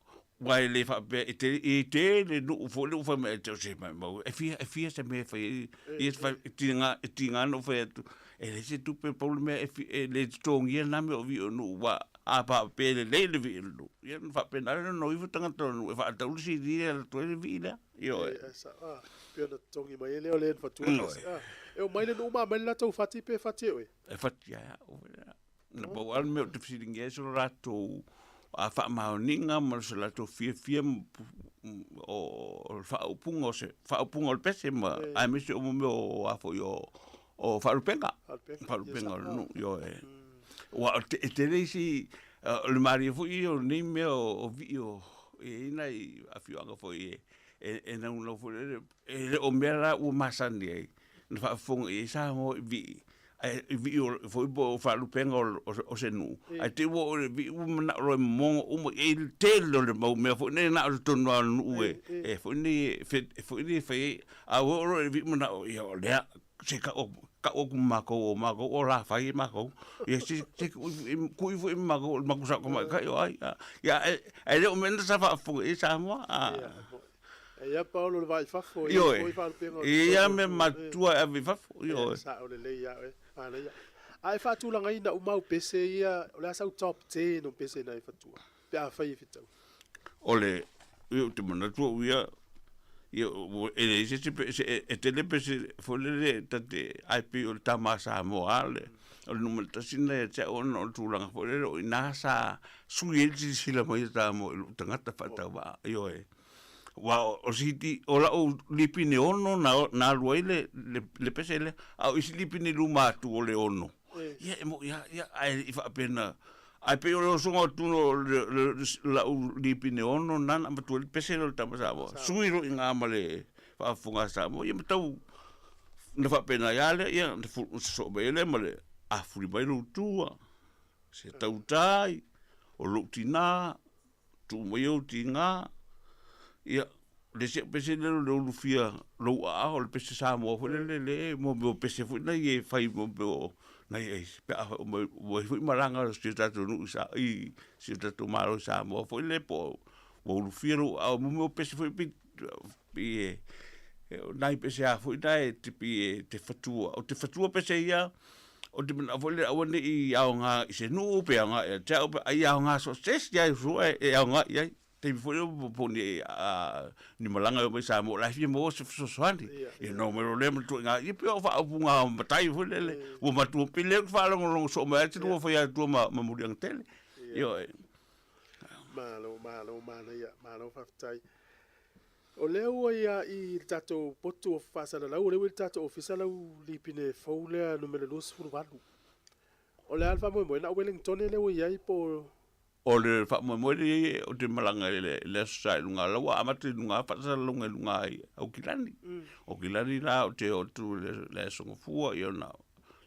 M: Aua e le faapea, e tele, e tele nuu foi lea ua fai mai, e se maumau, e fia, e fia se mea e fai ai, ia fai, e tiga, e tiga ona ou fai atu, e leai se tupe, pau le mea e, e le totogia lena mea o vii o nuu, aua a faapea e lelei le vii o le nuu, ia ona faapena lea ona o ifo tagata o le nuu e faatau le CD e alu atu ai le vii lea, ioe.
A: E sao, a, pei ona totogi mai ai lea o le na fatua pese, a, e omai le nuu ma aumai le latou fati pe fati e oe?
M: E fati lava e au. Na pau lava le mea ou te fesiligia ai so latou faamaoniga ma so latou fiafia o le faaupuga o se faaupuga o le pese ma aemaise o mea o a foi o faalupega, faalupega o le nuu, ioe. Aua e tele isi, o le malie foi ia o nei mea o vii o, e i ai nai afioaga foi e naunau foi lele, e le o mea la ua masani ai, na faafofoga i ai Samoa i vii, ae i vii foi po o faalupega o se nuu, ae te i ua oo i le vii ua manao loa e momogo uma i ai le tele o le mau mea foi nei na o totonu lava o le nuu e foi nei e foi nei e fai ai, a ua oo loa i le vii manao ia o lea se tau tau atu ma matou o matou o la fai e matou. Ia se se tuu ifo i ma matou o le matou sao tamaitai o ai. Ia ae le o mea na sa faafofoga i ai Samoa.
A: E ia Paolo le vaa i fafo,
M: e ia foi faalupega o E ia mea matua e ave i fafo,
A: ioe. Sao lelei ia oe, manaia. A e faatulagaina uma au pese ia, o le a sau top 10 o pese na e fatua, pe afai e fetau?
M: O le, ia ou te manatu au ia, ia e leai se isi pese, e tele pese foi lele ta te, ae pei o le tama a Samoa le, o le numera tasi lena ia te au ona o le tulaga foi lele o i ina sa sui ai le silasila mai a Samoa i lou tagata faatauvaa, ioe. Aua o siti, o lau lipine ono na, na alu ai le, le, le pese lea, a o isi lipine luma atu o le ono. Ia, e moʻi lava, ia, ae le i faapena. Ae pei o le osoga atu o le, le, le, lau lipine ono na na avatu ai le pese lea o le tama Samoa. Sui loa i ina ma le faafofoga a Samoa, ia ma tau, na faapena ai lava lea, ia, na sosoo mai ai lea ma le afuli mai lou tua, se tautai, o lou tinā, tuu mai ou tiga, ia. le isi pese lea o le ulufia lou aao, o le pese Samoa foi lele le mo mea o pese foi nei e fai mo mea o nai aisi pe a fai mai ua i ai foi malaga a si o tatou nuu i Sa i si o tatou Malo i Samoa foi lele po o ua ulufia lou aao mo mea o pese foi pei pei e o nai pese a foi na e te pei e te fatua o te fatua pese ia o te manao foi lele aua ne i aoga i se nuu pe aoga ia te au ai aoga so o se isi lava i uso e aoga i ai. Taimi foi lea po o ni ni malaga e omai Samoa o la e fia maua se fesoasoani. Ia no mai loa lea ma le ituaiga ia pei o faaupuga matai foi lele ua matua pei lea ou te faalogologo soo mai ai te lua fai atua ma ma Muliagatele. Ioe.
A: Malo, malo, manaia, malo faafetai. O lea ua ia i le tatou potu o faasalalau, o lea ua i le tatou ofisa lau lipine fou lea numera 28. O le a le faamoemoe, na o Wellingtone lea ua i ai po o...
M: O le faamoemoe lea e i ai, ou te malaga i le Aso Sa i luga, o la ua amata i luga faasalalauga i luga i Aukilani. Aukilani la ou te oo atu i le Aso Gafua, ia ona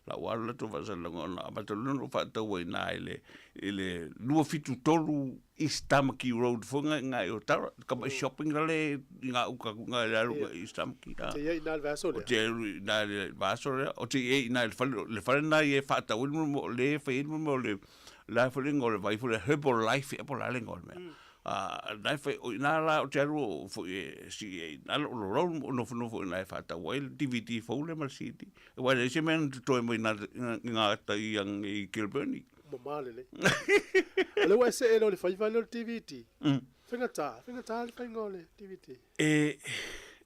M: lau lava latou faasalalauga ona amata loa lea ona ou faatau ai i ina i le 273 East Tamaki Road foi lena i ina i Otara, le tamai shopping lale i gauta atu i ina i le alu i East Tamaki.
A: Te i ai i ina i le vaiaso lea?
M: Ou te alu i ina i le vaiaso lea, ou te i ai i ina i le fale, le fale lena e faatau ai le mea o lea e fai ai le mea o le la e foi le igoa o le vai foi lea Herbal Life ea po o le a le igoa o le mea. Na e fai, o i ina la ou te alu foi e sii ai i ina lou lolou ma ou nofonofo i ina e faatau ai le DVD fou lea ma le CD. Aua e leai se mea na totoe mai i gauta i Kilbirnie.
A: Mamā lelei. O lea ua e see loa i le faiva lea o le DVD. Faigata, faigata le faiga o le DVD.
M: E,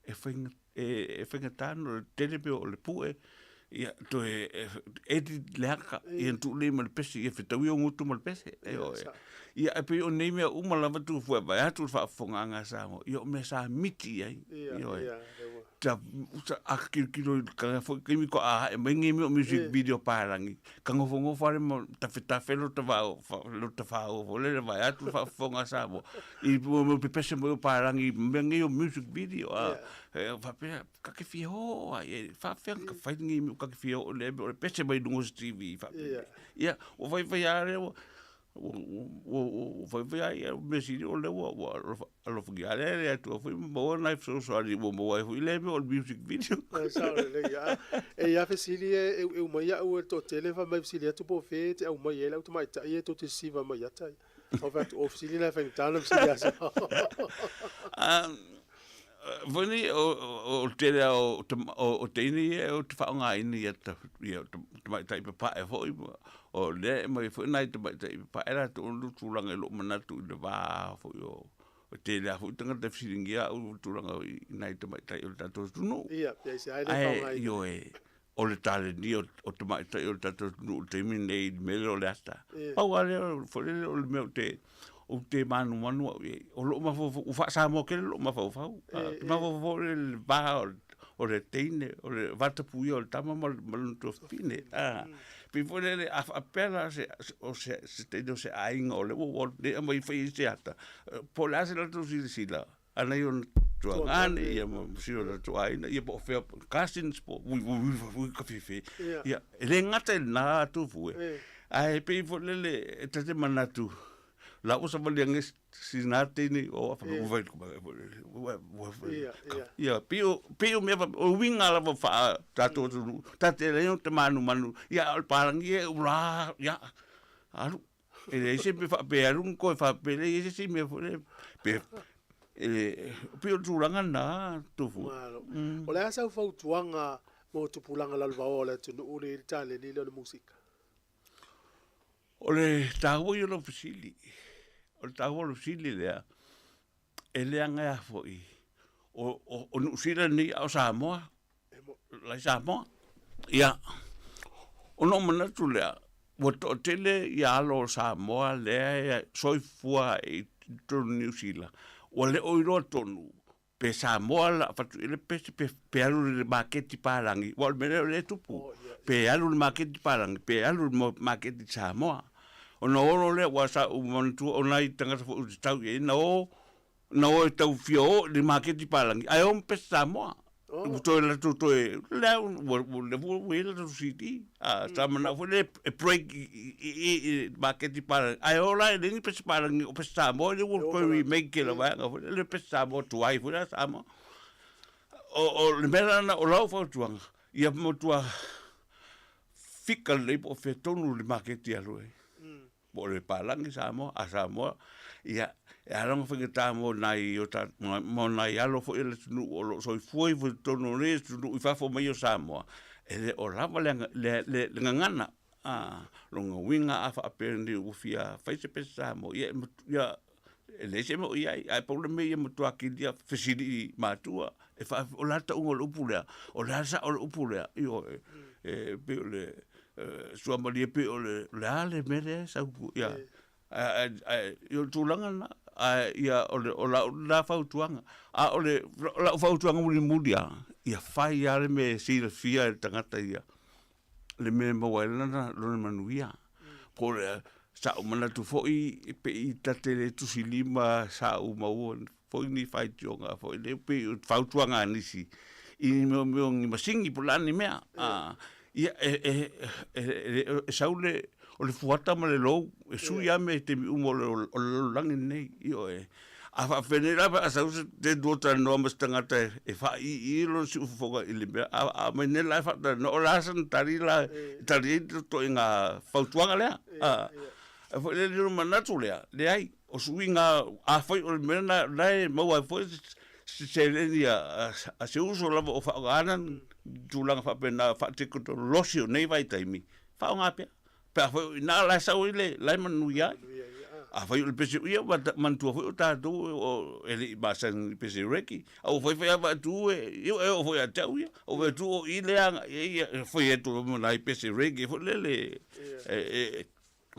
M: e faiga, e, e faigata ona o le tele mea o le pue, ia toe edit le aka, ia tuu lelei ma le pese, ia fetaui ou gutu ma le pese. Ioe. Ia ae pei o nei mea uma lava tufu e vae atu le faafofogaaga a Samoa, ia o mea sa miti i ai. Ioe. Ta, a kilokilo i ka foi taimi ko a hae mai nei mea o music video palangi, ka nofonofo lava ma tafetafe lota vao, lota fao foi lele vae atu le faafofoga a Samoa i mo pepese mai o palangi i mea nei o music video a faapea ka te fia oo ai e faapefea ona fai lenei mea ka te fia oo lea mea o le pese mai luga o se TV faapea. Ia ua faifai lava lea ua ua faifai lava ia mea sili o lea ua alofagia lea e le Atua foi ma maua nai fesoasoani ua maua ai foi lea mea o le music video.
A: E sao lelei lava. E i ai fesili e eueu mai au e le toatele fai mai fesili atu po o fea e te aumai ai le au tamaitai ia tou te sisiva mai ata ia. Ou fai atu, o fesili na e faigata ona fesili aso.
M: Foi nei o le tele lava o teine ia ou te faaaogaina ia tamaitai papae foi, o lea e aumai ai foi nai tamaitai papae latou ona tulaga i lou manatu i le va foi o le tele lava foi tagata e fesiligia au i tulaga i nai tamaitai o le tatou atunuu.
A: Ia, pe aisea e le faaaogaina.
M: Ae, ioe, o le talenia o tamaitai o le tatou atunuu i le taimi lenei i le mea lea o le ata. Pau lava lea foi lele o le mea ou te, ou te manumanu au i ai, o lou mafaufau, ua faa-Samoa tele lou mafaufau. Ou te mafaufau foi lele i le va o le teine, o le vatapuia o le tama ma lona tuafafine. Pei foi lele a faapea la se, o se, se teine o se aiga o lea ua le aumai fai ai se ata, po o le a se latou silasila, Ana i ona tuagane, ia ma si ona tuaina, ia po o fea, cousins po, ui, ui, ui, ui, ka fefe. Ia, e le gata i lena atu fue. Ae pei foi lele, e ta te manatu, la ua savali ange si nā teine, o, a whaka ua vai, ua, ia, pei o, pei o mea, o uiga lava wha tātou atu, tā te leo te manumanu, ia, o le pārangi e, ula, ia, alu, E leai se mea faapea alu koe faapea leai se isi mea foi lea pe e pei o le tulaga lena Tofu.
A: Malo. O le a sau fautuaga mo tupulaga lalovaoa o le atunuu i le taleni lea o le musika?
M: O le taua ia o lau fesili, o le taua o le fesili lea, e leaga ai foi o Niu Sila nei a o Samoa, la i Samoa. Ia, ona ou manatu lea, ua toatele ia alo o Samoa lea e soifua i totonu o Niu Sila, ua le o iloa tonu pe Samoa la avatu i ai le pese pe alu i le maketi palagi, aua o le mea lea o lea e tupu, pe alu i le maketi palagi, pe alu i le maketi Samoa. Ona o loa lea, aua sa ou manatua o nai tagata foi ou te tau i ai, na o, na o e tau fia o i le maketi palagi, ae o ma pese Samoa. Ua toe latou toe, lea ua ua lea foi ua i ai latou CD. A sa manao foi lea e break i i i i maketi palagi. Ae o la e leai ni pese palagi, o pese Samoa lea ua toe remake e le vaega foi lea, le pese Samoa tuai foi lea a Samoa. O o le mea la lena o lau fautuaga, ia matua fika lelei po o fea tonu le maketi e alu ai. Po o le palagi Samoa, a Samoa, ia, e ala ona faigata mo nai o ta, mo nai alo foi o le atunuu o lo o soifua ifo i totonu o nei atunuu i fafo mai o Samoa, e le o lava le, le, le, le gagana. A, lona uiga a faapea nei ua fia fai se pese Samoa, ia, ia e leai se mea o i ai, ae pau le mea ia matua kilia fesili i matua, e faa, o le a le tauga o le upu lea, o le a le sao o le upu lea, ioe, e pei o le suamalie pei o le, o le a le mea lea e sau, ia, ae, ae, o le tulaga lena, ae ia o le, o lau lena fautuaga, a o le, o lau fautuaga mulimuli lava, ia fai lava le mea e silafia e le tagata ia, le mea e maua ai lana, lona manuia. Po o le, sa ou manatu foi pe i ta te le tusilima sa ou maua foi ni faitioga foi lea pei o fautuaga a nisi i ni mea o ni masini po o le a ni mea. Ia e, e, e, e, e sau le, o le fuata ma le lou, e sui lava mea i taimi uma o le, o le lalolagi lenei, ioe. A faapefea la pe a sau se te lua talanoa ma se tagata e faaiii lona siufofoga i le mea, a, a mai nei la e faatalanoa, o le a sana tali la e tali ai le ituaiga fautuaga lea. A, e foi le leo manatu lea, leai, o suiga, afai o le mea lena la e maua ai foi se seleni a, a se uso lava o faaaogaina tulaga faapena faatekonolosi o nei vaitaimi, faaaoga pea. Pe afai o i ina la e sau ai le, la e manuia ai. Afai o le pese, ia manatua foi o tatou o, e le i masani i pese reki. A ua faifai lava atu e, ia e oo foi ia te au ia. Ua fai atu o i le aga i ai ia, e fai atu lava ma nai pese reki foi lele, e, e,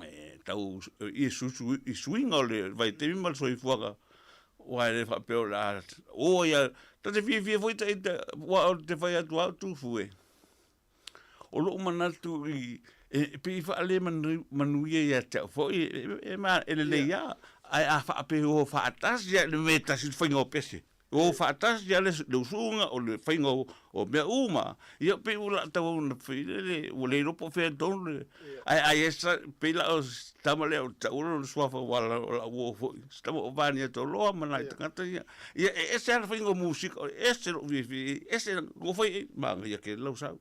M: e tau i susu i suiga o le vaitaimi ma le soifuaga. Aua e le faapea o le a, o ia, ta te fiafia foi ta ita, aua o te fai atu lava o Tufu e. O lou manatu i, e pei e faale-manuia ia te au foi, e, e lelei lava, ae a faapea e o faatasi lava i le mea e tasi le faiga o pese, o faatasi lava le, le usuga, o le faiga o, o mea uma, ia pei ua laa tauau ina fai lele, ua le iloa po o fea tonu le, ae a i ai sa, pei la o si tama lea o taua lona suafa aua o lau uo foi, si tama o Vania Toloa ma nai tagata ia, Ia, e ese lava le faiga o musika, e ese lou fiafia, e ese, ua fai ai, manaia tele lau sau.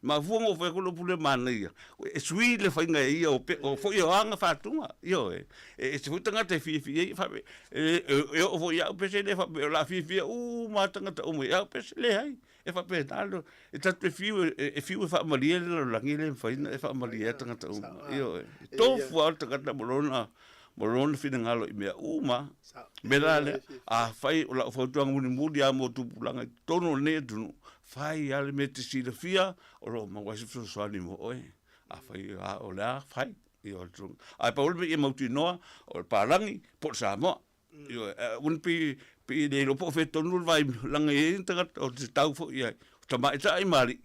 M: Mafua ona ou fai atu le upu lea manaia, e sui le faiga e ia o, pe, o foi o aga faatuga, ioe. E ese foi tagata e fiafia ai, faapea, e, e, e oo foi ia au pese le faapea o le a fiafia uma lava tagata uma i au pese, leai. E faapena, le, e tatou te fiu e, e fiu e faamalie le lalolagi, e le mafai ona e faamalie ai tagata uma, ioe. E tofu lava le tagata ma lona, ma lona finagalo i mea uma. Mea la lea, afai o lau fautuaga mulimuli lava mo tupulaga i totonu o lenei atunuu, fai lava le mea e te silafia o lo o maua ai se fesoasoani mo oe. Afai lava o le a, fai. Ae pau le mea ia mautinoa, o le palagi po o le Samoa. Ioe, ae aua ne pei, pei le iloa po o fea tonu le vai laga e i ai ni tagata o te tau foi i ai, o tamaitai ma alii.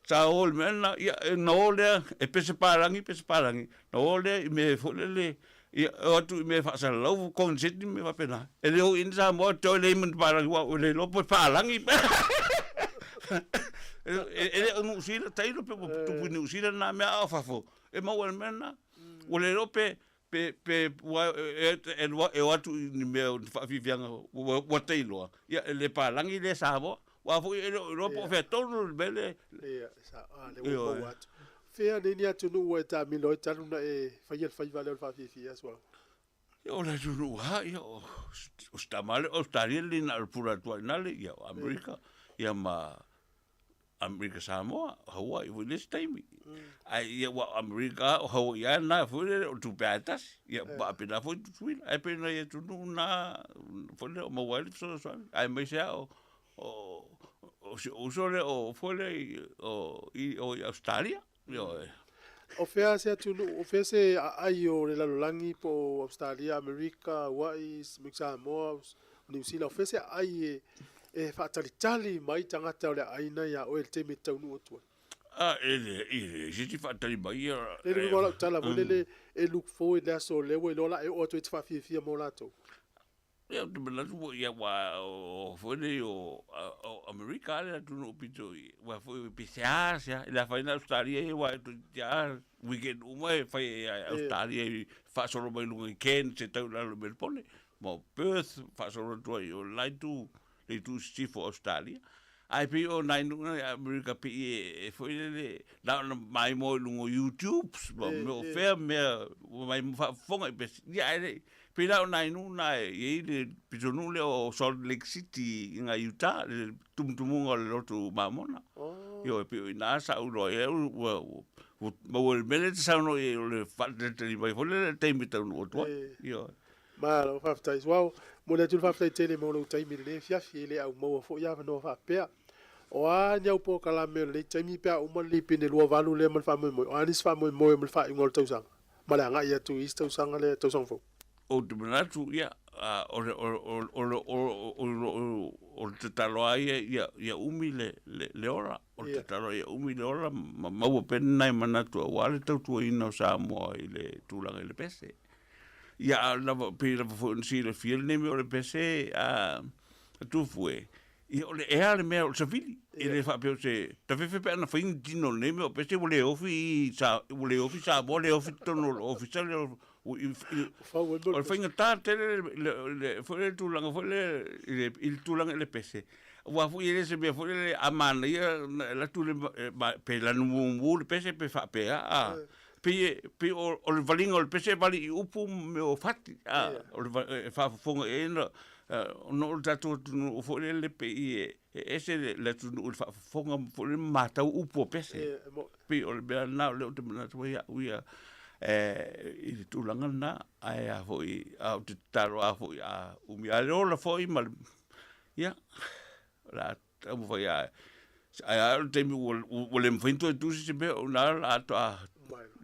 M: Sa o i le mea lena, ia, ona o lea, e pese palagi, pese palagi, ona o lea i mea foi lele, ia, o atu i mea e faasalalau koneseti ma mea faapena. E le o i ai ni Samoa, toe leai ma ni palagi, aua ua le iloa po o palagi. E le o Niu Sila, tailo pe ua tupu i Niu Sila lena mea, a o fafo, e maua i le mea lena. Ua le iloa pe, pe, pe, ua, e, e, e o atu i ni mea o ni faafiafiaga ua, ua tailoa, ia, e le palagi lea Samoa. Aua foi e le o iloa po o fea tonu le mea lea.
A: Ia, sa, a, le ua maua atu. Fea nei ni atunuu ua e taamilo ai talu na e faia le faiva lea o le faafiafia, Suafa?
M: Ia, o le atunuu lava, ia, o, o si tama lea, o Ausetalia lenei na o le pula atu ai i ina le, ia, o Amerika, ia ma Amerika Samoa, o Hawaii foi le isi taimi. Ae ia ua o Amerika lava, o Hawaii lava lena foi lele, o tupe lava e tasi. Ia faapena foi Tutuila. Ae pei o nai atunuu na foi lea o maua ai le fesoasoani. Aemaise lava o, o, o si ou uso lea o foi lea i, o, i, o i Ausetalia. Ioe.
A: O fea se atunuu, o fea se aai o le lalolagi po o Ausetalia, Amerika, Hawaii, Samoa, o Niu Sila, o fea se aai e, e faatalitali mai tagata o le aai ia oe i le taimi e taunuu atu ai?
M: A, e le, e le, se ti faatali mai ia.
A: Le le uiga o lau tala foi lele e look forward le aso lea ua iloa o le a e oo atu ai e te faafiafia mo latou.
M: Ia, ou te manatu foi, ia, ua, o, foi nei o, o Amerika le atunuu pito i, ua foi pe sea, sea, i le afaina Australia ia, ua toeitiiti lava weekend uma e fai ai lava i Australia i faasolo mai luga i Cairns e tau i lalo i Melbourne, ma o Perth, faasolo atu ai i o le la itu, le itu i sisifo o Australia. Ae pei o nai nuu na i Amerika pei e foi lele, na ona maimoa i luga o YouTubes ma mea o fea mea ua maimoa faafofoga i pese. Ia ae le i, pei la o nai nuu na e i ai le pitonuu lea o Salt Lake City i ina i Utah, le tumutumuga o le lotu Mamona. Ioe, pei o i ina sa ou iloa ai au ua maua i le mea lea e te saunoa i ai o le faatalitali mai foi lea i le taimi e taunuu atu ai. Ioe.
A: Malo faafetai Suao. Momoli atu le faafetai tele mo lou taimi i lenei afiafi, e le au maua foi avanoa faapea. O a ni au polokalame o lenei taimi pe a uma le lipine 28 lea ma le faamoemoe? O a nisi faamoemoe mo le faaiuga o le tausaga ma le agai atu i isi tausaga lea, tausaga fou?
M: Ou te manatu, ia, o le, o le, o le, o le, o le tatalo lava ia, ia, ia umi le, le, le ola. O le tatalo ia umi le ola ma maua pea ni nai manatu aua le tautuaina o Samoa i le tulaga i le pese. Ia, a lava, pei lava foi ona silafia lenei mea o le pese a Tufu e, ia o le ea le mea o le savili. E le faapea o se tafefe pe ana fai ni tino o lenei mea o pese ua le ofi i sa, ua le ofi Samoa, le ofi totonu o le ofisa lea o, i, i, o le faigata tele le, le, foi le tulaga foi le, i le, i le tulaga i le pese. Aua foi e le se mea foi lele a manaia ona e alu atu le, pe lanu mumu le pese pe faapea, a. Pei e, pei o, o le valiga o le pese e vali i upu ma mea o fati, a, o le, e faafofoga i ai na, ona o le tatou atunuu foi lele pei e, e ese le, le atunuu i le faafofoga ma foi lele ma matau upu o pese. Pei o le mea lena o lea ou te manatu ai au ia, e, i le tulaga lena, ae a foi, a ou te tatalo lava foi a umi lava le ola foi ma le, ia, o le a Taumafai lava ae a oo i le taimi ua ua le mafai ona toe tusi se mea, o i ina o le a toa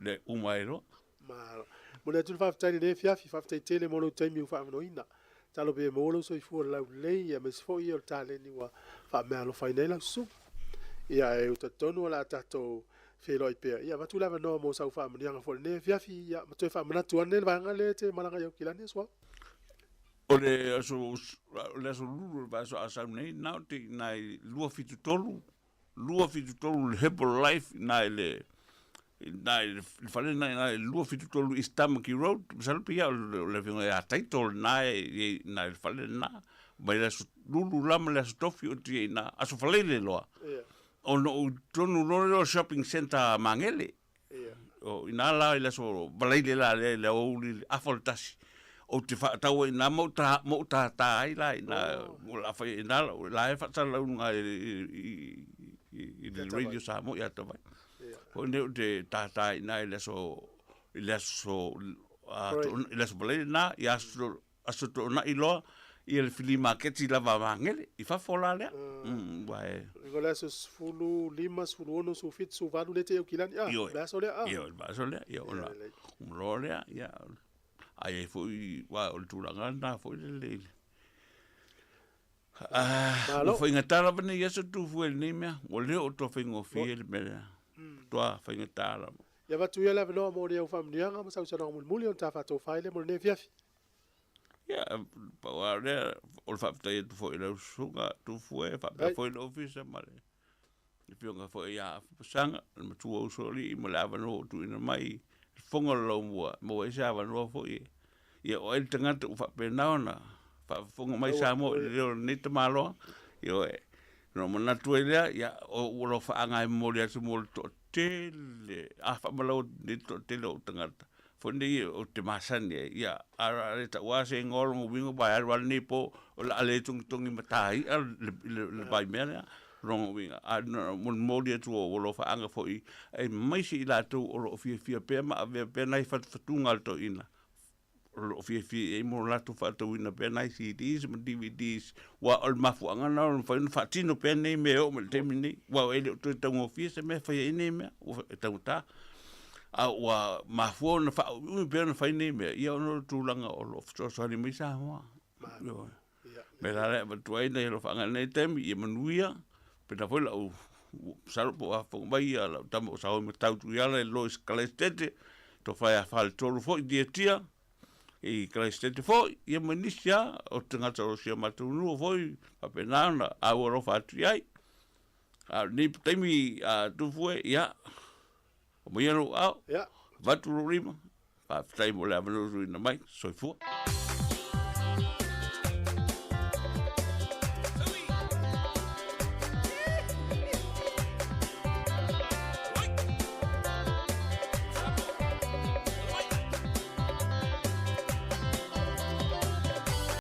M: le uma ai loa.
A: Malo. Momoli atu le faafetai i lenei afiafi, faafetai tele mo lou taimi ua faavanoaina. Talo pea ia maua lou soifua laulelei aemaise foi o le taleni ua faameaalofaina ai lau susuga. Ia ae ou talitonu o le a tatou feiloai pea. Ia avatu le avanoa mo sau faamanuiaga foi i lenei afiafi, ia ma toe faamanatu ane le vaega lea e te malaga i Aukilani Suao.
M: O le aso, o le aso Lulu o le vaiaso a sau nei, na o te i ina i 273, 273 le Herbalife i ina i le, i ina i le fale lena i ina i le 273 East Tamaki Road, masalo pei lava o le afioga ia Taito lena e i ai i ina i le fale lena. Mai le aso Lulu la ma le aso Tofi ou te i ai i ina, aso Faraile loa. Ona ou i totonu loa lea o le shopping centre a Magele. O ina la i le aso Faraile la lea i le aoauli i le afa o le tasi, ou te faatau ai i ina ma ou ta, ma ou tātā ai la i ina, o le a fai ai i ina lau, la e faasalalau i luga i le Radio Samoa ia Tavai. Foi nei ou te tātā i ina i le aso, i le aso, i le aso Faraile lena, i aso Aso Toonai loa ia le filimaketi lava a Magele i fafo la lea. Ua e.
A: Uiga o le aso 15, 16, 17, 18 lea te i Aukilani, a, le aso lea, a.
M: Ioe, le aso lea, ia ona uma loa lea, ia, a i ai foi, aua o le tulaga lena foi lele i le, ua faigata lava nei aso Tufue i lenei mea, ua le o toe faigofie le mea lea, matua faigata lava.
A: Ia avatu ia le avanoa mo ni au faamanuiaga ma sausaunoaga mulimuli ona ta faatofa ai lea mo lenei afiafi.
M: Ia, pau lava lea, o le faafetai atu foi i lau susuga Tufue, faapea foi le ofisa ma le afioga foi ia Afu Pasaga, le matua usoalii ma le avanoa ua tuuina mai i le fofoga o le laumua, e maua ai se avanoa foi e, ia o ai le tagata ua faapena ona faafofoga mai Samoa i le leo o lenei tamaloa. Ioe, ona ou manatu ai lea, ia, o ua alofaaga e momoli atu mo le toatele, a faamalau atu nei le toatele o ou tagata, Foi nei ou te masani ai, ia, a le taua se igoa o lona uiga ua alu lava lenei po, o le a le togitogi mata i'a le vaimea lea, lona uiga. A na molimoli atu o alofaaga foi aemaise i latou o lo o fiafia pea ma avea pea nai fatufatuga a le toeaina, o lo o fiafia i ai mo lo latou faatauina pea nai CDs ma DVDs, aua o le mafuaaga lena o le mafai ona faatino pea nei mea e oo mai i le taimi lenei, aua e le o toe taugofie se mea e fai ai nei mea, ua taugata. A ua mafua ona faaumiumi pea ona fai nei mea, ia ona o le tulaga o lo o fesoasoani mai Samoa. Ioe. Mea la lea e avatu ai nai alofaaga i lenei taimi, ia manuia, pena foi lau masalo po o afofoga mai ia lau tama o Saoi Matau Tuiala i Lois Kalaisitete, tofa ia Faletolu foi Tiatia, i Karaisitete fo'i, ia ma nisi lava o tagata o si o matou nuu foi faapena ona au alofa atu i ai. A o lenei taimi a Tufu e, ia, aumaia lou aao, avatu lou lima, faafetai mo le avanoa ua tuuina mai. Soifua.